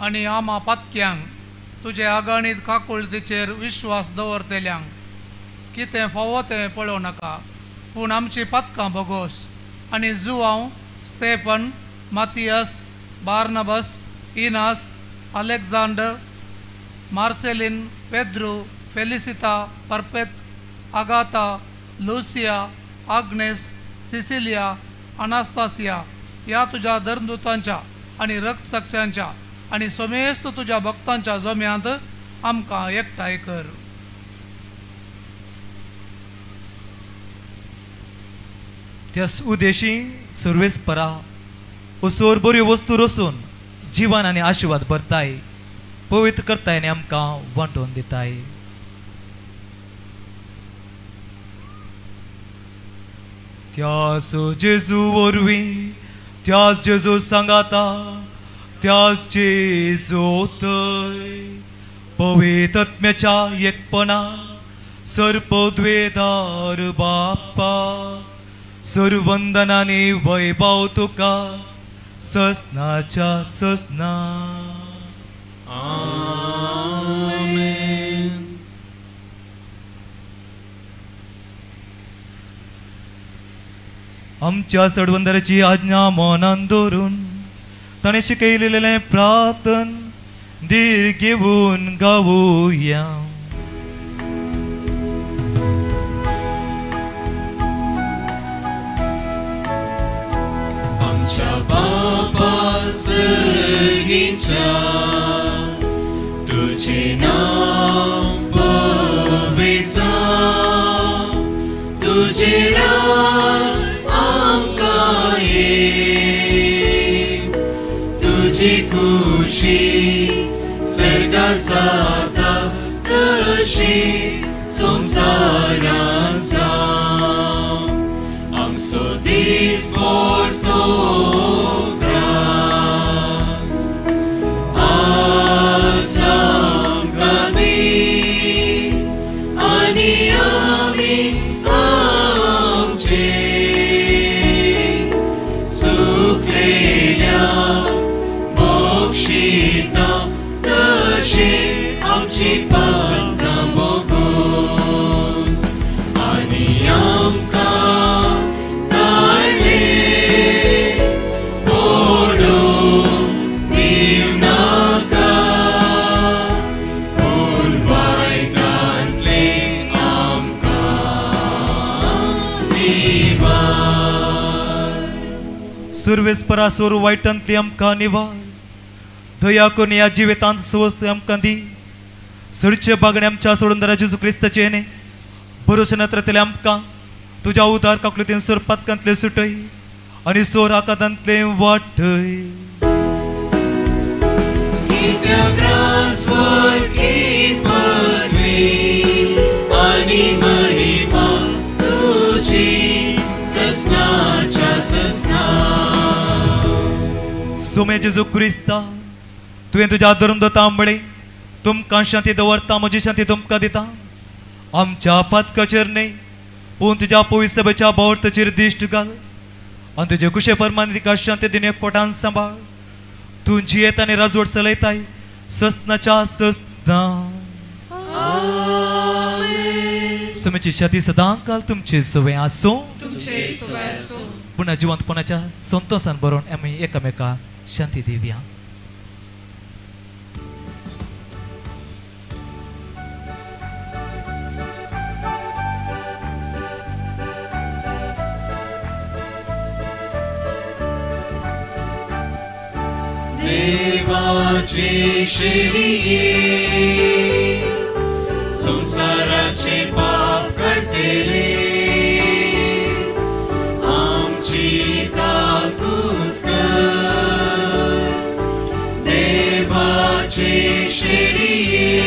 आनी आमा पातक्यांक तुजे आगाणीत काकुळतीचेर विश्वास दवरतल्यांक कितें फावो तें पळोवं नाका पूण आमची पातकां भोगोस आनी Joao Stephen Mathias Barnabas Inas Alexander Marcelin Pedro Felicita Perpet Agatha Lucia Agnes Cecilia Anastasia ह्या तुज्या धर्मदूतांच्या आनी रक्तसाक्षांच्या आनी समेस्त तुज्या भक्तांच्या जम्यांत आमकां एकठांय कर. त्यास उद्देशी सर्वेस्परा असोर बऱ्यो वस्तू रसून जिवन आनी आशिर्वाद भरताय पवित्र करताय आनी आमकां वांटोवन दिताय. त्यास जेजू वरवीं त्यास जेजू सांगाता त्यास जेजू थंय पवित्र आत्म्याच्या एकपणा सर्पद्वेदार बाप्पा सर्वंदनानी वैभव तुका ससनाच्या ससना. आमेन. आमच्या सडवंदराची आज्ञा मनान दवरून ताणें शिकयलेलें प्रार्थन धीर घेवन गावया. आमच्या बापा सर्गीच्या तुझे नाव पवित्र जावं, तुझे राज आमकां ये, तुजी खुशी सर्गात जाता तशी संवसारांत जावं. आमचो दीस पडतो ग्रास आज आमकां दी आनी आमी आमचे सुकलेल्या बक्षिता तशी आमची पातकां बोगोस आनी आमकां ताळ्ळे पडूंक दिवनाका पूण वायटांतलें आमकां निवार. सुर्वेस्परा सोर वायटांतली आमकां निवार दया करून ह्या जिवितांत सुवस्थ आमकां दी. सडचे बागणे आमच्या सोडून जेजू क्रिस्ताचे न्ही भरोसे नत्रतले आमकां तुज्या उदार काकलुतीन सोर पातकांतले सुटय आनी सोर आकादांतले वाटय. कित्याक राजवर की पदवी आनी महिमा तुजी ससनाच्या ससना. सोमे जेजू क्रिस्ता तुवें तुज्या धर्मदूतां म्हळें तुमकां शांती दवरता म्हजी शांती तुमकां दिता. आमच्या पातकाचेर न्हय पूण तुज्या पवित्र सभेच्या भावार्थाचेर दिश्ट घाल आनी तुजे कुशे परमान तिका शांती दिवन एकपोटान सांबाळ. तूं जियेत आनी राजवट चलयताय ससनाच्या ससना. सुमेची शांती सदां काल तुमचे सवय आसूं. पुन्हा जिवंतपणाच्या संतोषान बरोवन आमी एकामेका शांती दिवया. देवाची शिडिये संसाराचे पाप काडटले आमची काकूत कर. देवाची शिडिये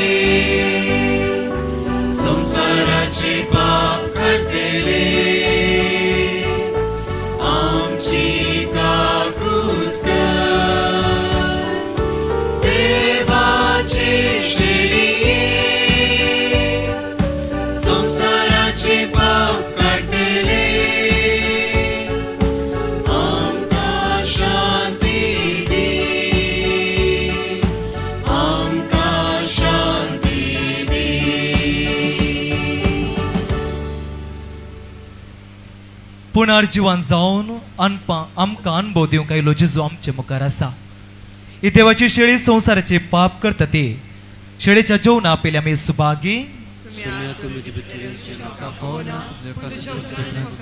संसाराचे पाप काडटले आमची काकूत कर. देवाची शिडिये संसाराचे पाप काडटले आमकां शांती दी, आमकां शांती दी. पुनर्जिवन जावन आमकां अनुभव दिवंक आयलो जेजू आमचे मुखार आसा. ही देवाची शेळी संवसाराचे पाप करता ती शेळीच्या जेवणा पयलीं आमी सुभागी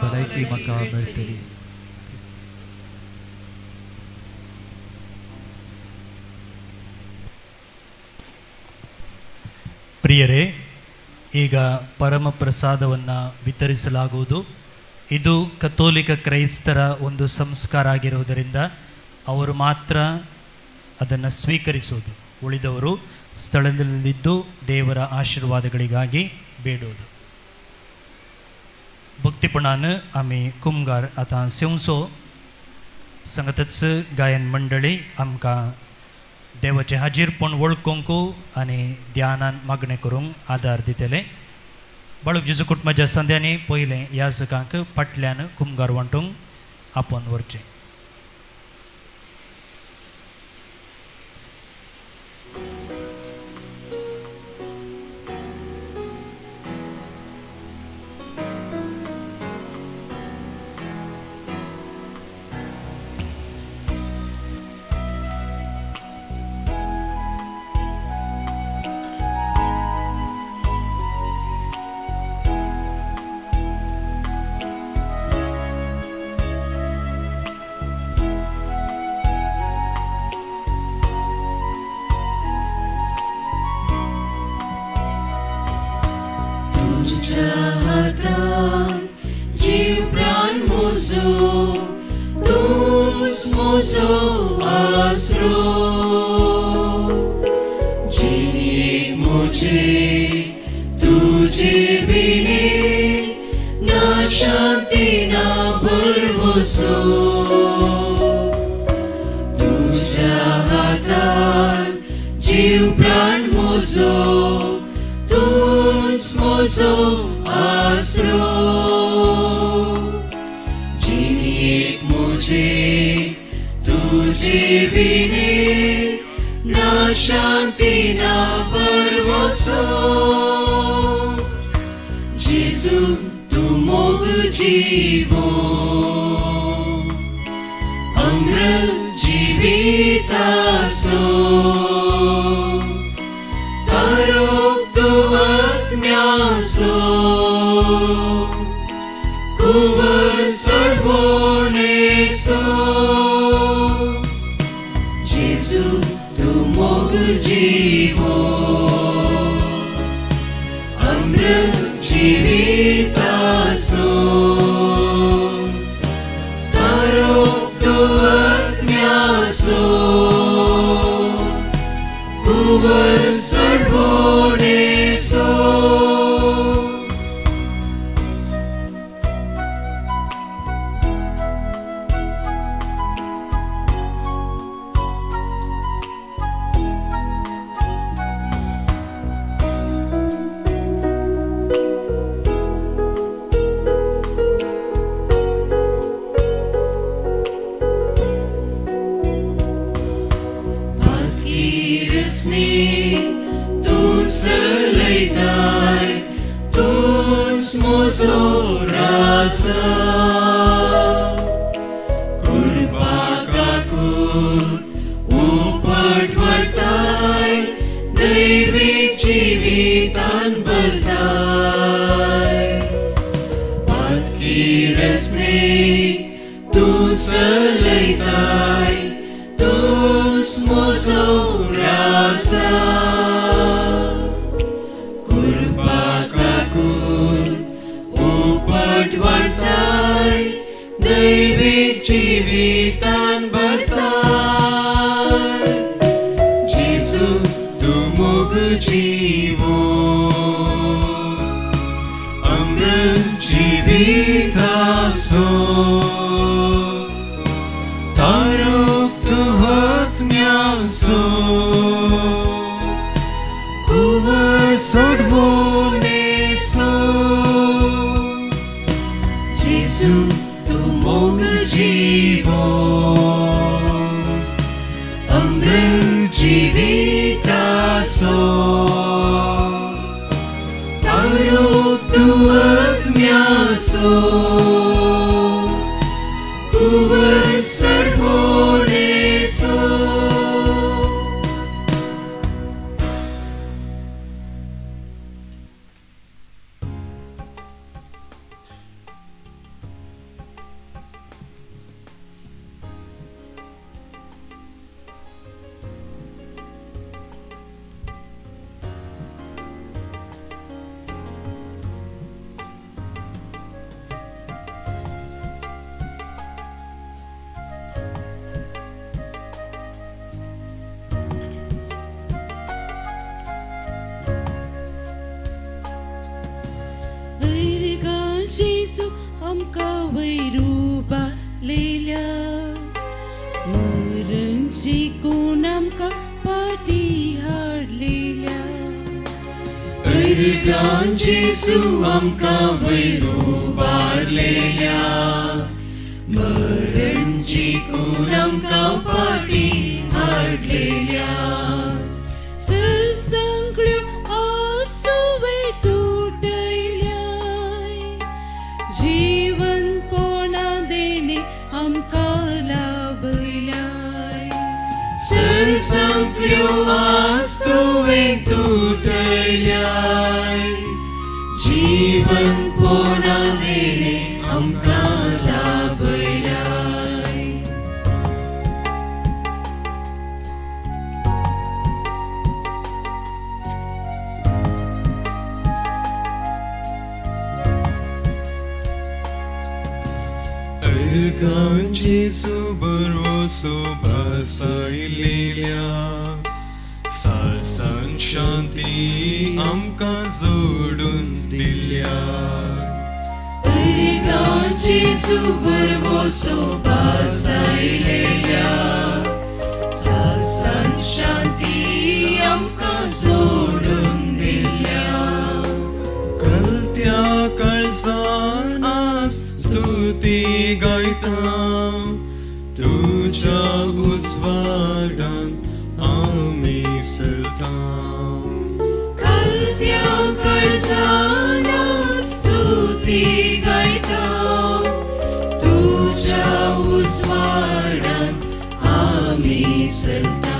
भलायकी म्हाका मेळटली. ಪ್ರಿಯರೇ, ಈಗ ಪರಮ ಪ್ರಸಾದವನ್ನು ವಿತರಿಸಲಾಗುವುದು. ಇದು ಕಥೋಲಿಕ ಕ್ರೈಸ್ತರ ಒಂದು ಸಂಸ್ಕಾರ ಆಗಿರುವುದರಿಂದ ಅವರು ಮಾತ್ರ ಅದನ್ನು ಸ್ವೀಕರಿಸುವುದು, ಉಳಿದವರು ಸ್ಥಳದಲ್ಲಿದ್ದು ದೇವರ ಆಶೀರ್ವಾದಗಳಿಗಾಗಿ ಬೇಡುವುದು. भक्तीपणान आमी कुमगार आतां सेवचो. संगतच गायन मंडळी आमकां देवाचें हाजीरपण वळखूंक आनी ध्यानान मागणें करूंक आदार दितले. बाळूक जेजू कुटुंबाच्या संद्यांनी पयलें याजकांक फाटल्यान कुमगार वांटूंक आपोवन व्हरचें. तुझ्या हातान जीव प्राण म्हजो, तूंच म्हजो आसरो. जिणेक म्हजे तुजे विणे ना शांती ना भरवसो. तुझ्या हातान जीव प्राण म्हजो, तूंच म्हजो आसरो. जिणेक म्हजे तुजे विणे ना शांती ना भरवसो. जेजू तूं मोग जिवो, अमृत जिविताचो. तारोक तूं आत्म्याचो, कुंवर सोडवणेचो. जेजू तूं मोग जिवो, अमृत जिविताचो. तारोक तूं आत्म्याचो, कुंवर सोडवणेचो. चलयताय तूंच म्हजो राजा कुर्बा काकूत उपट व्हरताय दैवी जिवितान भरताय पातकी रसनेक तूं चलयताय तूंच म्हजो राजा कुर्बा काकूत उपट व्हरताय दैवी जिवितान भरताय जेजू तूं मोग जीवो अमृत जिवितासो तारोक तूं आत्म्यासो कुंवर सोडवणेचो जेजू तूं मोग जीवो अमृत जिवितासो तारोक तूं आत्म्यासो कुंवर सोडवणेचो. जेजू आमकां वयर उबारलेल्या मरण जिखून आमकां फाटीं हाडलेल्या अर्गां जेजू आमकां वयर उबारलेल्या मरण जिखून आमकां फाटीं हाडलेल्या सगळ्यो आसुवे तुटयल्याय जीवनपणा देणे आमकां लाभल्याय सगळ्यो आस्तुवे तुटयल्याय जीवनपणा देणे आमकां लाभल्याय. अर्गां जेजू बरोसो भासायलेल्या सासान शांती आमकां जोडून दिल्या अर्गां जेजू बरोसो भासायलेल्या सासान शांती आमकां जोडून दिल्या कलत्या काळजान आज स्तुती गायता तुझ्या उजवाडान आमी चलता कलत्या काळजान स्तुती गायता तुझ्या उजवाडान आमी चलता.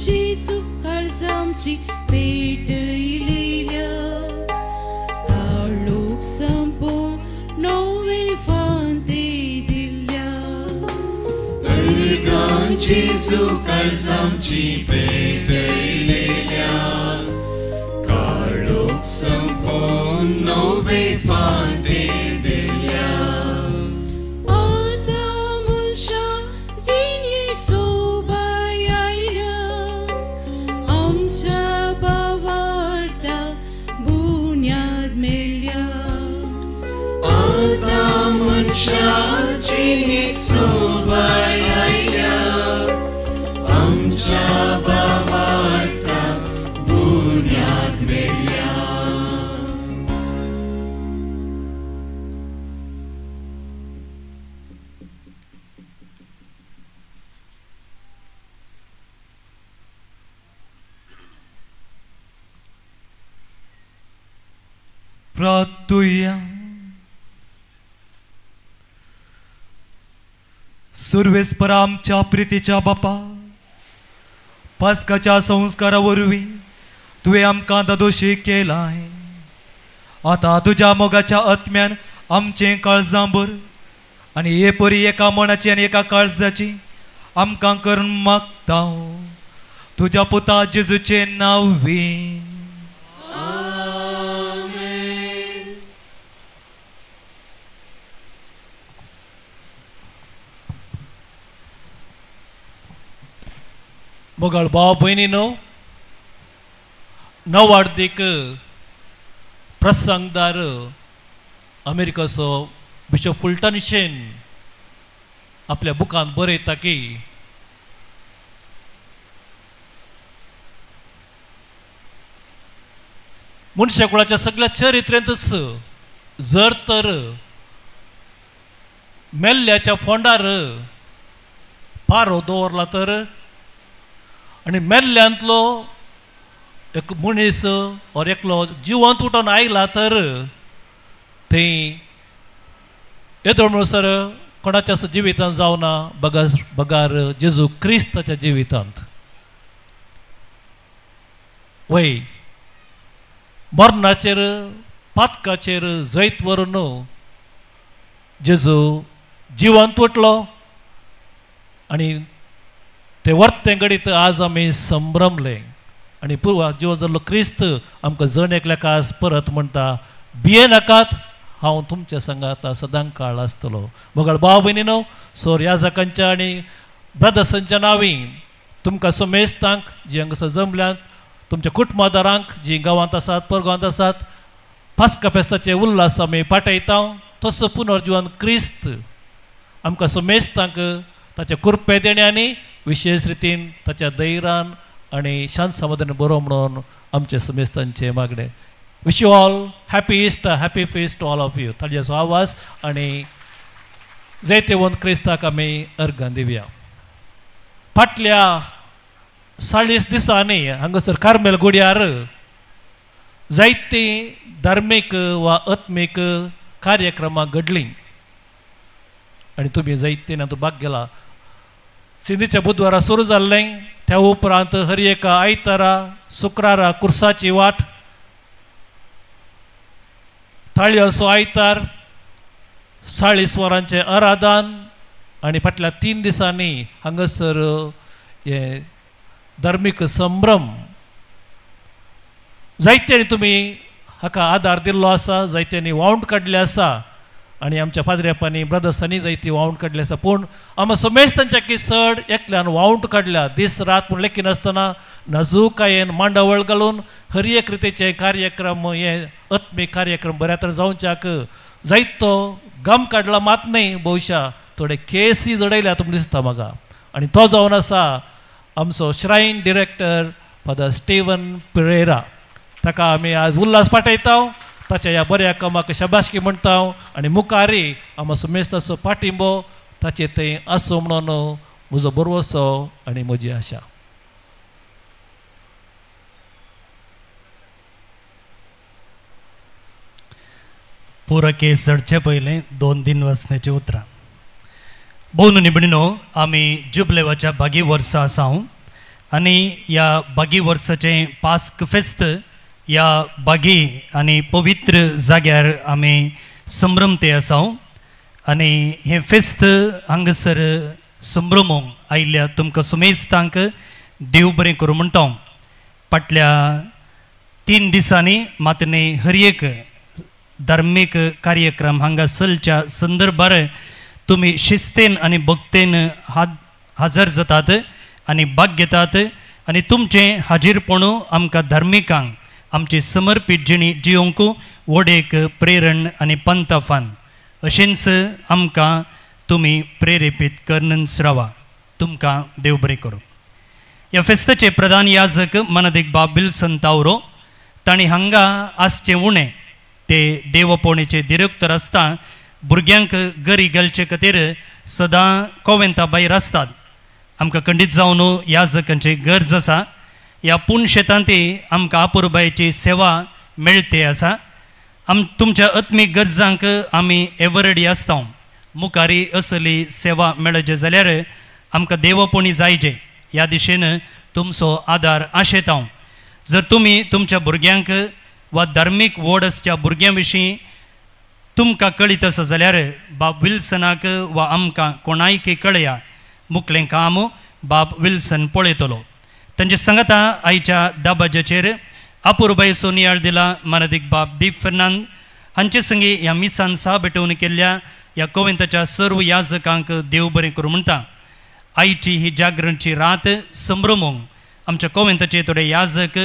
जेजू काळजांची पेटयलेल्या काळोख संपोवन नवे फांती दिल्या अर्गां जेजू काळजांची पेटयलेल्या काळोख संपोवन नवे फांती दिल्या आतां मनशा जिणेक सोबाय आयल्या आमच्या भावार्था बुन्याद मेळ्ळ्या आतां मनशा जिणेक सोबाय आयल्या आमच्या भावार्था बुन्याद बुन्याद मेळ्ळ्या. प्रार्थुया. सुर्वेस्पर आमच्या प्रितीच्या बापा, पास्काच्या संस्कारा वरवीं तुवें आमकां दादोशी केलाय. आतां तुज्या मोगाच्या आत्म्यान आमचें काळजां भर आनी हे परी एका मनाची आनी एका काळजाची आमकां करून मागता तुज्या पुता जेजूचें नांव वी. मोगाळ भाव भयणीनो, नवार्दीक प्रसंगदार अमेरिकाचो बिशप फुलटन शेन आपल्या बुकांत बरयता की मनशाकुळाच्या सगळ्या चरित्रेंतच जर तर मेल्ल्याच्या फोंडार पारो दवरला तर आनी मेल्ल्यांतलो एक मनीस or एकलो जिवंत उठून आयला तर थंय येदोळ म्हणसर कोणाच्या जिवितांत जावना बगार जेजू क्रिस्ताच्या जिवितांत. वय मरणाचेर पातकाचेर जैत व्हरून जेजू जिवंत उठलो आनी ते वर्तें घडीत आज आमी संभ्रमले आनी पुर्वा जिवन जाल्लो क्रिस्त आमकां जण एकल्याक आज परत म्हणटा, भिये नाकात, हांव तुमच्या संगात सदां काळ आसतलो. मोगाळ भाव भयणीनो, सोर याजकांच्या आनी ब्रदर्सांच्या नांवी तुमकां समेस्तांक जी हांगासर जमल्यांत, तुमच्या कुटुंबादारांक जी गांवांत आसात परगांवांत आसात, पास्का फेस्ताचे उल्हास आमी पाठयता. तसो पुनर्जिवन क्रिस्त आमकां समेस्तांक ताच्या कृपे देण्यांनी विशेष रितीन ताच्या धैर्यान आनी शांत समाधान बरो म्हणून आमचे समेस्तांचे मागणें. Wish you all happy Easter, happy feast to all of you. ताज्याचो आवाज आनी जैतेवंत क्रिस्ताक आमी अर्घां दिवया. फाटल्या 40 दिसांनी हांगासर कार्मेल गुड्यार जायतीं धार्मीक वा आत्मीक कार्यक्रमां घडलीं आनी तुमी जायतीं तातूंत भाग गेला. सिंधीच्या बुधवारा सुरू जाल्लें, त्या उपरांत हर एका आयतारा शुक्रारा कुर्साची वाट, थाळयांचो आयतार, 40 वरांचें आराधन आनी फाटल्या 3 दिसांनी हांगासर हे धार्मीक संभ्रम. जायत्यांनी तुमी हाका आदार दिल्लो आसा, जायत्यांनी वावंट काडले आसा आनी आमच्या फादऱ्यापांनी ब्रदर्सांनी जायती वावंट काडली आसा. पूण आमकां समेस्तांच्या की चड एकल्यान वावंट काडल्या, दीस रात म्हूण लेखिनासतना नाजूकायेन मांडावळ घालून हर एक रितीचे कार्यक्रम हे आत्मीक कार्यक्रम बऱ्या तरेन जावच्याक जायतो गम काडला मात न्हय, बहुशा थोडे केसी जडयल्या तुमकां दिसता म्हाका. आनी तो जावन आसा आमचो shrine director father Steven Pereira. ताका आमी आज उल्हास पाठयता, ताच्या ह्या बऱ्या कामाक शाबासकी म्हणटा आनी मुखारी आमचो समेस्ताचो पाठिंबो ताचे थंय आसूं म्हणून म्हजो भरवसो आनी म्हजी आशा. पुरा केस चडचे पयलें 2 दिन वसण्याची उतरां. भोवन निबणिनो, आमी जुबलेवाच्या बागी वर्सा आसा आनी ह्या बागी वर्साचें पास्क फेस्त ह्या बागी आनी पवित्र जाग्यार आमी संभ्रमते आसा आनी हें फेस्त हांगासर संभ्रमूंक आयिल्ल्या तुमकां सुमेस्तांक देव बरें करूं म्हणटा. फाटल्या 3 दिसांनी मात न्ही हर एक धार्मीक कार्यक्रम हांगा चलच्या संदर्भार तुमी शिस्तेन आनी भक्तेन हाजर जातात आनी भाग घेतात आनी तुमचें हाजीरपण आमकां धार्मिकांक आमची समर्पीत जिणी जियोंक व्हड एक प्रेरण आनी पंतफान अशेंच आमकां तुमी प्रेरेपीत करनच रावा. तुमकां देव बरें करूं. ह्या फेस्ताचे प्रधान याजक मनदीक बाब विल्सन तावरो, तांणी हांगा आसचें उणें ते देवपोणेचे दिरेक्तर आसता भुरग्यांक गरी घालचे खातीर सदां कोवेंता भायर आसतात. आमकां खंडीत जावन याजकांची गरज आसा. ह्या पुणशेतांत आमकां अपुरबायेची सेवा मेळते आसा. तुमच्या आत्मीक गरजांक आमी एवरडी आसता. मुखारी असली सेवा मेळचे जाल्यार आमकां देवपणी जायचे ह्या दिशेन तुमचो आदार आशेता. जर तुमी तुमच्या भुरग्यांक वा धार्मीक वोड आसच्या भुरग्यां विशीं तुमकां कळीत आसा जाल्यार बाब विल्सनाक वा आमकां कोणायकी कळया. मुखलें काम बाब विल्सन पळयतलो. तांचे सांगाता आयच्या दाबाजाचेर अपुरबायेचो नियाळ दिला मानादीक बाब दीप फेर्नांद हांचे संगी ह्या मिसान सा भेटवणी केल्ल्या ह्या कोवेंताच्या सर्व याजकांक देव बरें करूं म्हणटा. आयची ही जागरणची रात संभ्रमूंक आमच्या कोवेंताचे थोडे याजक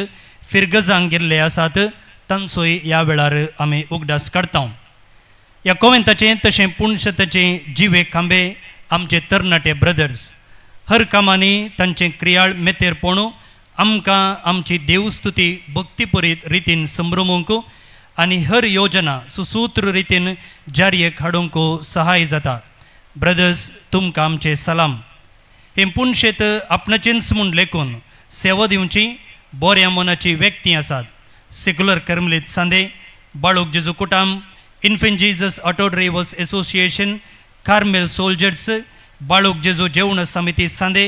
फिरगजांक गेल्ले आसात तांचोय ह्या वेळार आमी उगडास काडटा. ह्या कोवेंताचे तशें पुणशताचे जिवे खांबे आमचे तरणाटे ब्रदर्स हर कामांनी तांचें क्रियाळ मेतेरपण आमकां आमची देवस्तुती भक्तीपरीत रितीन संभ्रमूंक आनी हर योजना सुसूत्र रितीन जारयेक हाडूंक सहाय जाता. ब्रदर्स तुमकां आमचें सलाम. हें पुणशेत आपणाचेंच म्हूण लेखून सेवा दिवची बऱ्या मनाची व्यक्ती आसात. सेक्युलर कर्मलीत सांदे, बाळूक जेजू कुटाम, Infant Jesus auto drivers association, Carmel soldiers, बाळूक जेजू जेवण समिती सांदे,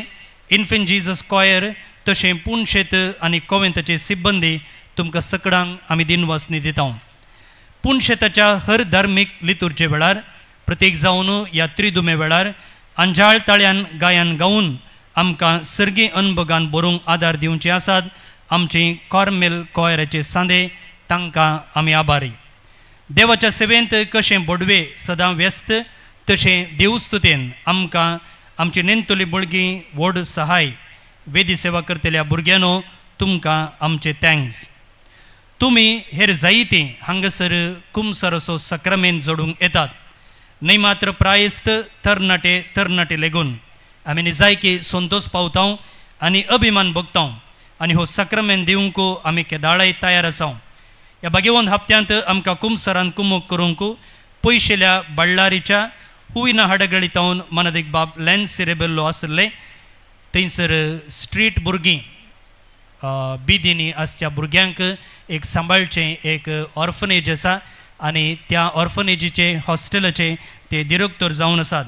इन्फंट जीजस कॉयर तशें पुणशेत आनी कोवेंताचे सिब्बंदी तुमकां सकडांक आमी दिनवासनी दिता. पुणशेताच्या हर धार्मीक लितुरचे वेळार प्रत्येक जावन ह्या त्रिदुमे वेळार अंजाळ ताळ्यान गायन गावन आमकां सर्गी अनभोगान बरोवंक आदार दिवचे आसात. आमची कॉर्मेल कॉयराचे सांदे तांकां आमी आभारी. देवाच्या सेवेंत कशें बोडवे सदां व्यस्त तशें देवस्तुतेन आमकां आमची नेंतुली बळगीं व्हड सहाय. वेदी सेवा करतल्या भुरग्यांनो तुमकां आमचे thanks. तुमी हेर जायतीं हांगासर कुमसर असो सक्रामेन जोडूंक येतात. न्हय मात्र प्रायस्त तरणाटे तरणाटे लेगून आमी निजायकी संतोष पावता आनी अभिमान भोगता आनी हो सक्रामेन दिवंक आमी केदाळाय तयार आसा. ह्या भाग्यवंत हप्त्यांत आमकां कुमसरान कुमूक करूंक पयशेल्या बळ्ळारीच्या हुयना हाडगळीतावन मनादीक बाब लॅन्सी रेबेल्लो आसले. थंयसर स्ट्रीट भुरगीं बिदींनी आसच्या भुरग्यांक एक सांबाळचें एक ऑर्फनेज आसा आनी त्या ऑर्फनेजीचे हॉस्टेलाचे ते दिरोक्तर जावन आसात.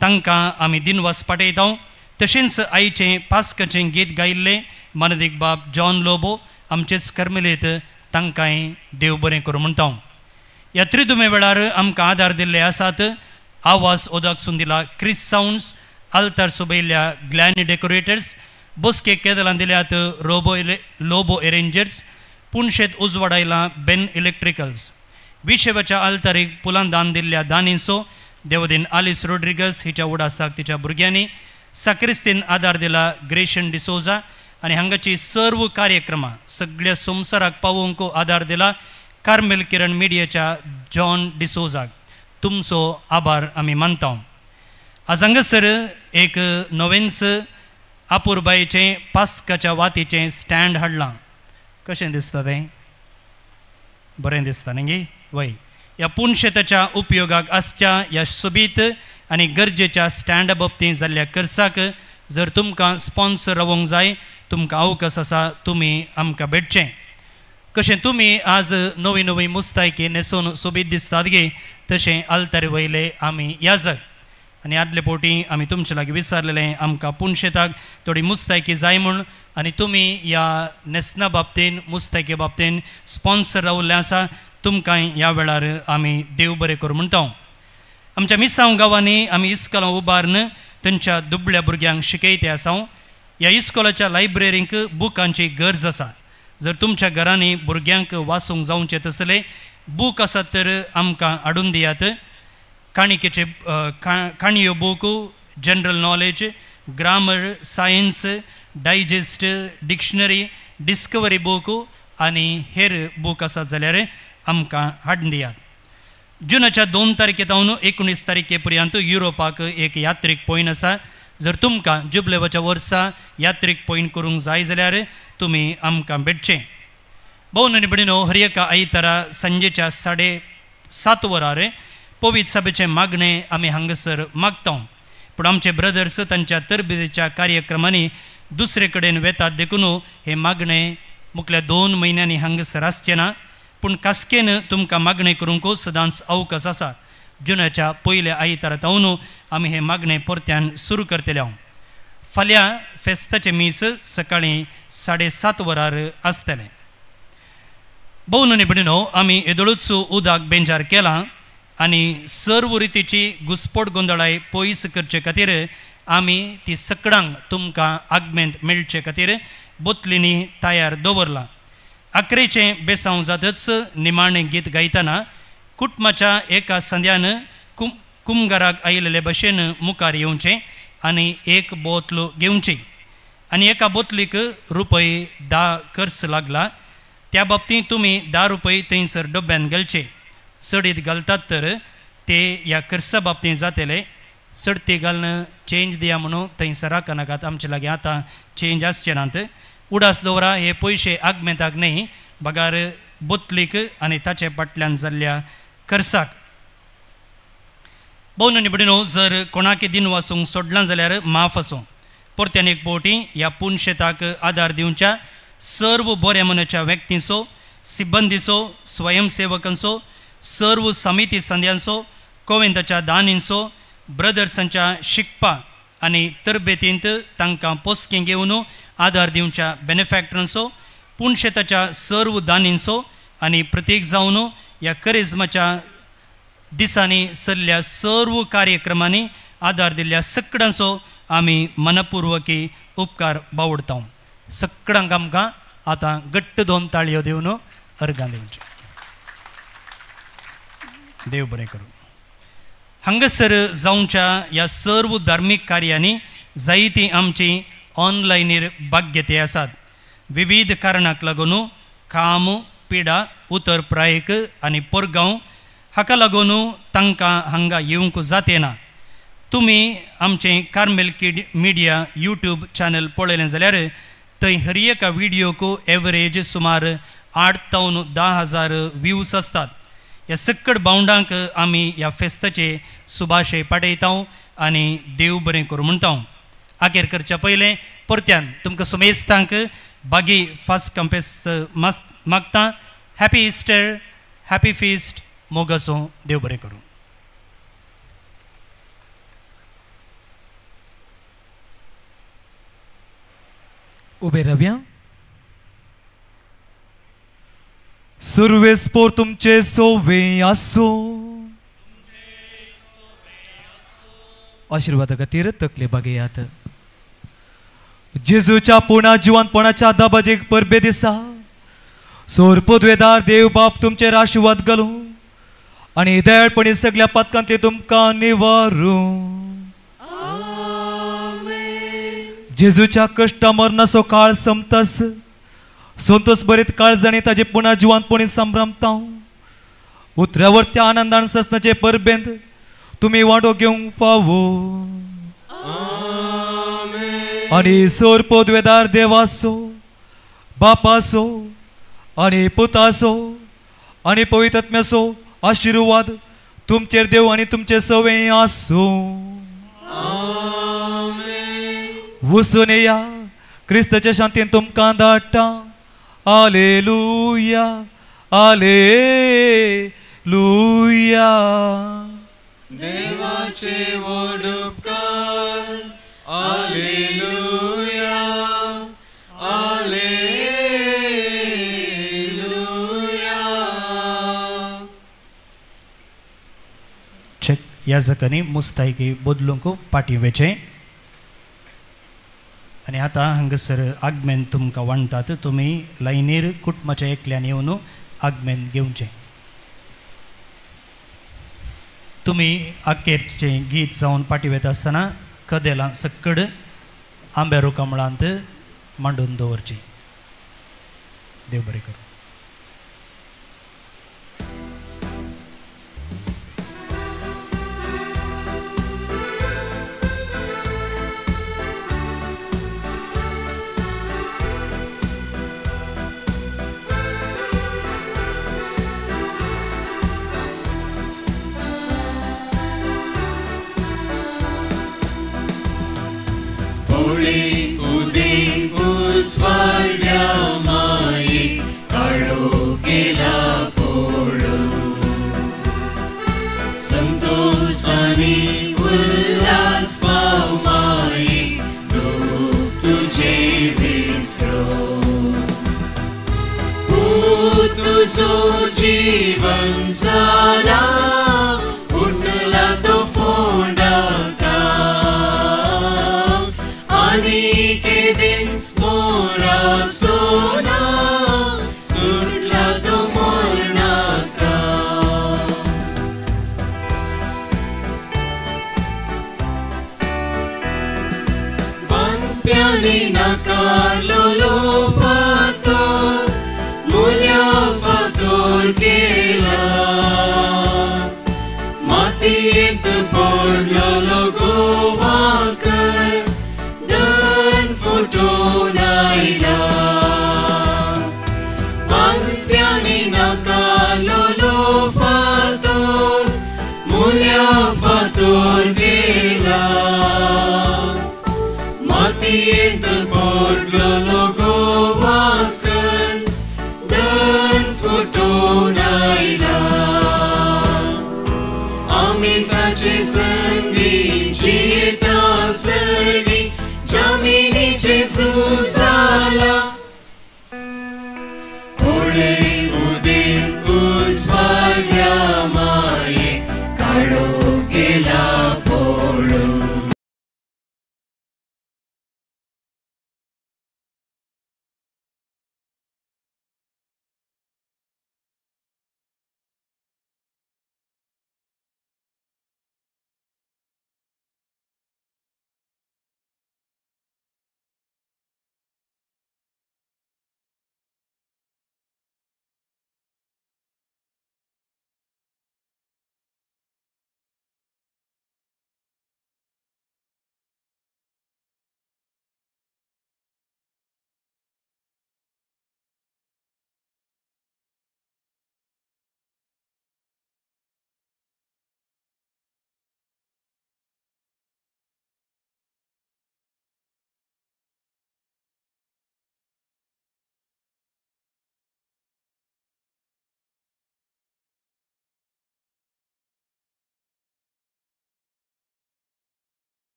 तांकां आमी दिनवास पाठयता. तशेंच आईचें पास्काचें गीत गायिल्लें मानदीक बाब जॉन लोबो आमचेच कर्मेलीत तांकांय देव बरें करूं म्हणटा. ह्या त्रिदुमे वेळार आमकां आदार दिल्ले आसात. आवाज ओदाक दिला क्रिस सावंड्स, आल्तार सोबयल्ल्या ग्लॅनी डेकोरेटर्स, बसके केदलां दिल्यात रोबो लोबो एरेंजर्स, पुणशेत उजवाडायला बेन इलेक्ट्रिकल्स, विशेवाच्या आल्तारीक पुलान दान दिल्ल्या दानींचो देवदीन आलिस रोड्रिगस हिच्या उडासाक तिच्या भुरग्यांनी साक्रिस्तीन आदार दिला ग्रेशन डिसोजा आनी हांगाची सर्व कार्यक्रमां सगळ्या संवसाराक पावोवंक आदार दिला कार्मेल किरण मिडियाच्या जॉन डिसोजाक. तुमचो आभार आमी मानता. आज हांगासर एक नवेंच अपुरबायेचें पास्काच्या वातीचें स्टँड हाडलां. कशें दिसता तें? बरें दिसता न्ही? वय. ह्या पुणशेताच्या उपयोगाक आसच्या ह्या सोबीत आनी गरजेच्या स्टँडा बाबतींत जाल्ल्या खर्चाक जर तुमकां स्पॉन्सर रावोंक जाय तुमकां अवकाश आसा, तुमी आमकां भेटचें. कशें तुमी आज नवी नवी मुस्तायकी न्हेसून सोबीत दिसतात गे तशें आल्तारे वयले आमी याजक आनी आदले पोटी आमी तुमचे लागीं विचारलेलें आमकां पुणशेताक थोडी मुस्तायकी जाय म्हूण आनी तुमी ह्या न्हेसना बाबतीन मुस्तायके बाबतीन स्पॉन्सर रावल्लें आसा. तुमकां ह्या वेळार आमी देव बरें करूं म्हणटा. आमच्या मिसांव गांवांनी आमी इस्कोलां उबारून तांच्या दुबळ्या भुरग्यांक शिकयते आसा. ह्या इस्कोलाच्या लायब्ररींक बुकांची गरज आसा. जर तुमच्या घरांनी भुरग्यांक वाचूंक जावचें तसले बूक आसात तर आमकां हाडून दियात. काणिकेचे काणयो book, general knowledge, grammar, science, digest, dictionary, discovery book आनी हेर बूक आसात जाल्यार आमकां हाडून दियात. जुनाच्या 2 तारखे जावन 19 तारखे पर्यंत युरोपाक एक यात्रीक पॉयंट आसा. जर तुमकां जुबलेवाच्या वर्सा यात्रीक पॉयंट करूंक जाय जाल्यार तुमी आमकां भेटचें. भोवन भयणीनो, हर एका आयतारा सांजेच्या 7:30 वरार पवित्र सभेचें मागणें आमी हांगासर मागता. पूण आमचे ब्रदर्स तांच्या तरबेतीच्या कार्यक्रमांनी दुसरे कडेन वेतात देखून हें मागणें मुखल्या 2 म्हयन्यांनी हांगासर आसचें ना. पूण कास्केन तुमकां मागणें करूंक सदांच अवकाश आसा. जुनाच्या पयल्या आयतारा तावन आमी हें मागणें परत्यान सुरू करतले. हांव फाल्यां फेस्ताचें मीस सकाळीं 7:30 वरार आसतलें. भोवन भयणीनो, आमी येदोळूच उदक बेंजार केलां आनी सर्व रितीची घुसपट गोंदळाय पयस करचे खातीर आमी ती सकडांक तुमकां आगमेंत मेळचे खातीर बोतलींनी तयार दवरलां. आकरेचें बेसांव जातच निमाणें गीत गायतना कुटुंबाच्या एका संद्यान कुमगाराक आयिल्ले भशेन मुखार येवचें आनी एक बोतल घेवची आनी एका बोतलीक रुपये 10 खर्च लागला त्या बाबतींत तुमी 10 रुपये थंयसर डब्यान घालचे. चडीत घालतात तर ते ह्या खर्चा बाबतींत जातले. चडती घालून चेंज दिया म्हणून थंयसर राखनाकात, आमचे लागीं आतां चेंज आसचे नात. उडास दवरा, हे पयशे आगमेंताक न्हय बगार बोतलीक आनी ताचे फाटल्यान जाल्ल्या खर्चाक. भोवन भयणीनो, जर कोणाक दिन वासूंक सोडलां जाल्यार माफ आसूं. परत्यान एक फावटी ह्या पुनशेताक आदार दिवच्या सर्व बऱ्या मनाच्या व्यक्तींचो, सिब्बंदीचो, स्वयंसेवकांचो, सर्व समिती संद्यांचो, कोवेंताच्या दानींचो, ब्रदर्सांच्या शिकपा आनी तरबेतींत तांकां पोसकें घेवन आदार दिवच्या बेनिफॅक्टरांचो, पुनशेताच्या सर्व दानींचो आनी प्रतीक जावन ह्या करिज्माच्या दिसांनी सल्ल्या सर्व कार्यक्रमांनी आदार दिल्ल्या सगळ्यांचो आमी मनपूर्वकी उपकार बावडता. सगळ्यांक आमकां आतां घट्ट 2 ताळयो दिवन अर्गां दिवची. देव बरें करूं. हांगासर जावच्या ह्या सर्व धार्मीक कार्यांनी जायतीं आमची ऑनलायनीर भाग्यते आसात. विविध कारणाक लागून काम, पिडा, उतर प्रायक आनी परगांव हाका लागून तांकां हांगा येवंक जातेना. तुमी आमचें Carmel kid media YouTube channel पळयलें जाल्यार थंय हर एका विडियोक एवरेज सुमार 8 तावन 10 हजार व्यूज आसतात. ह्या सक्कड बावंडांक आमी ह्या फेस्ताचे सुभाशे पाठयता आनी देव बरें करूं म्हणटा. आखेर करच्या पयलें परत्यान तुमकां सुमेस्तांक बागी फास्ट कंपेस्त मागता. हॅपी इस्टर, हॅपी फिस्ट, मोग आसूं, देव बरें करूं. उबे रावया. सुरवेस पोर तुमचे सोवे आसूं. आशीर्वादा खातीर तकले बागेयात. जेजूच्या पुणा जिवंतपणाच्या दाबाजेक परबे दिसा सोर पदवेदार देव बाप तुमचेर आशीर्वाद घालूं आनी दयाळपणी सगळ्या पातकांतले तुमकां निवारूं. जेजूच्या कश्टा मरणाचो काळ संपतास संतोष बरीत काळजांनी ताजे पुणा जिवंतपणी संभ्रमता. उतरावर त्या आनंदान ससनाचे परबेंत तुमी वांटो घेवंक फावो. आनी सोर पदवेदार देवाचो, बापाचो आनी पुताचो आनी पवित्र आत्म्याचो आशिर्वाद तुमचेर देव आनी तुमचे सवे आसूं. वचून येया, क्रिस्ताच्या शांतीन तुमकां धाडटा. आलेलुया, आलेलुया. देवाचे व्हड उपकार, आलेलुया, आलेलुया. चेक ह्या जकांनी मुस्तायकी बदलूंक पाटी वेचें आनी आतां हांगासर आगमेन तुमकां वांट्टात. तुमी लायनीर कुटुंबाच्या एकल्यान येवन आगमेन घेवचें. तुमी आखेरचें गीत जावन पाटी वता आसतना कदेलां सक्कड आंब्या रुखा मुळांत मांडून दवरचीं. देव बरें करूं. तुझो जीवन जाला.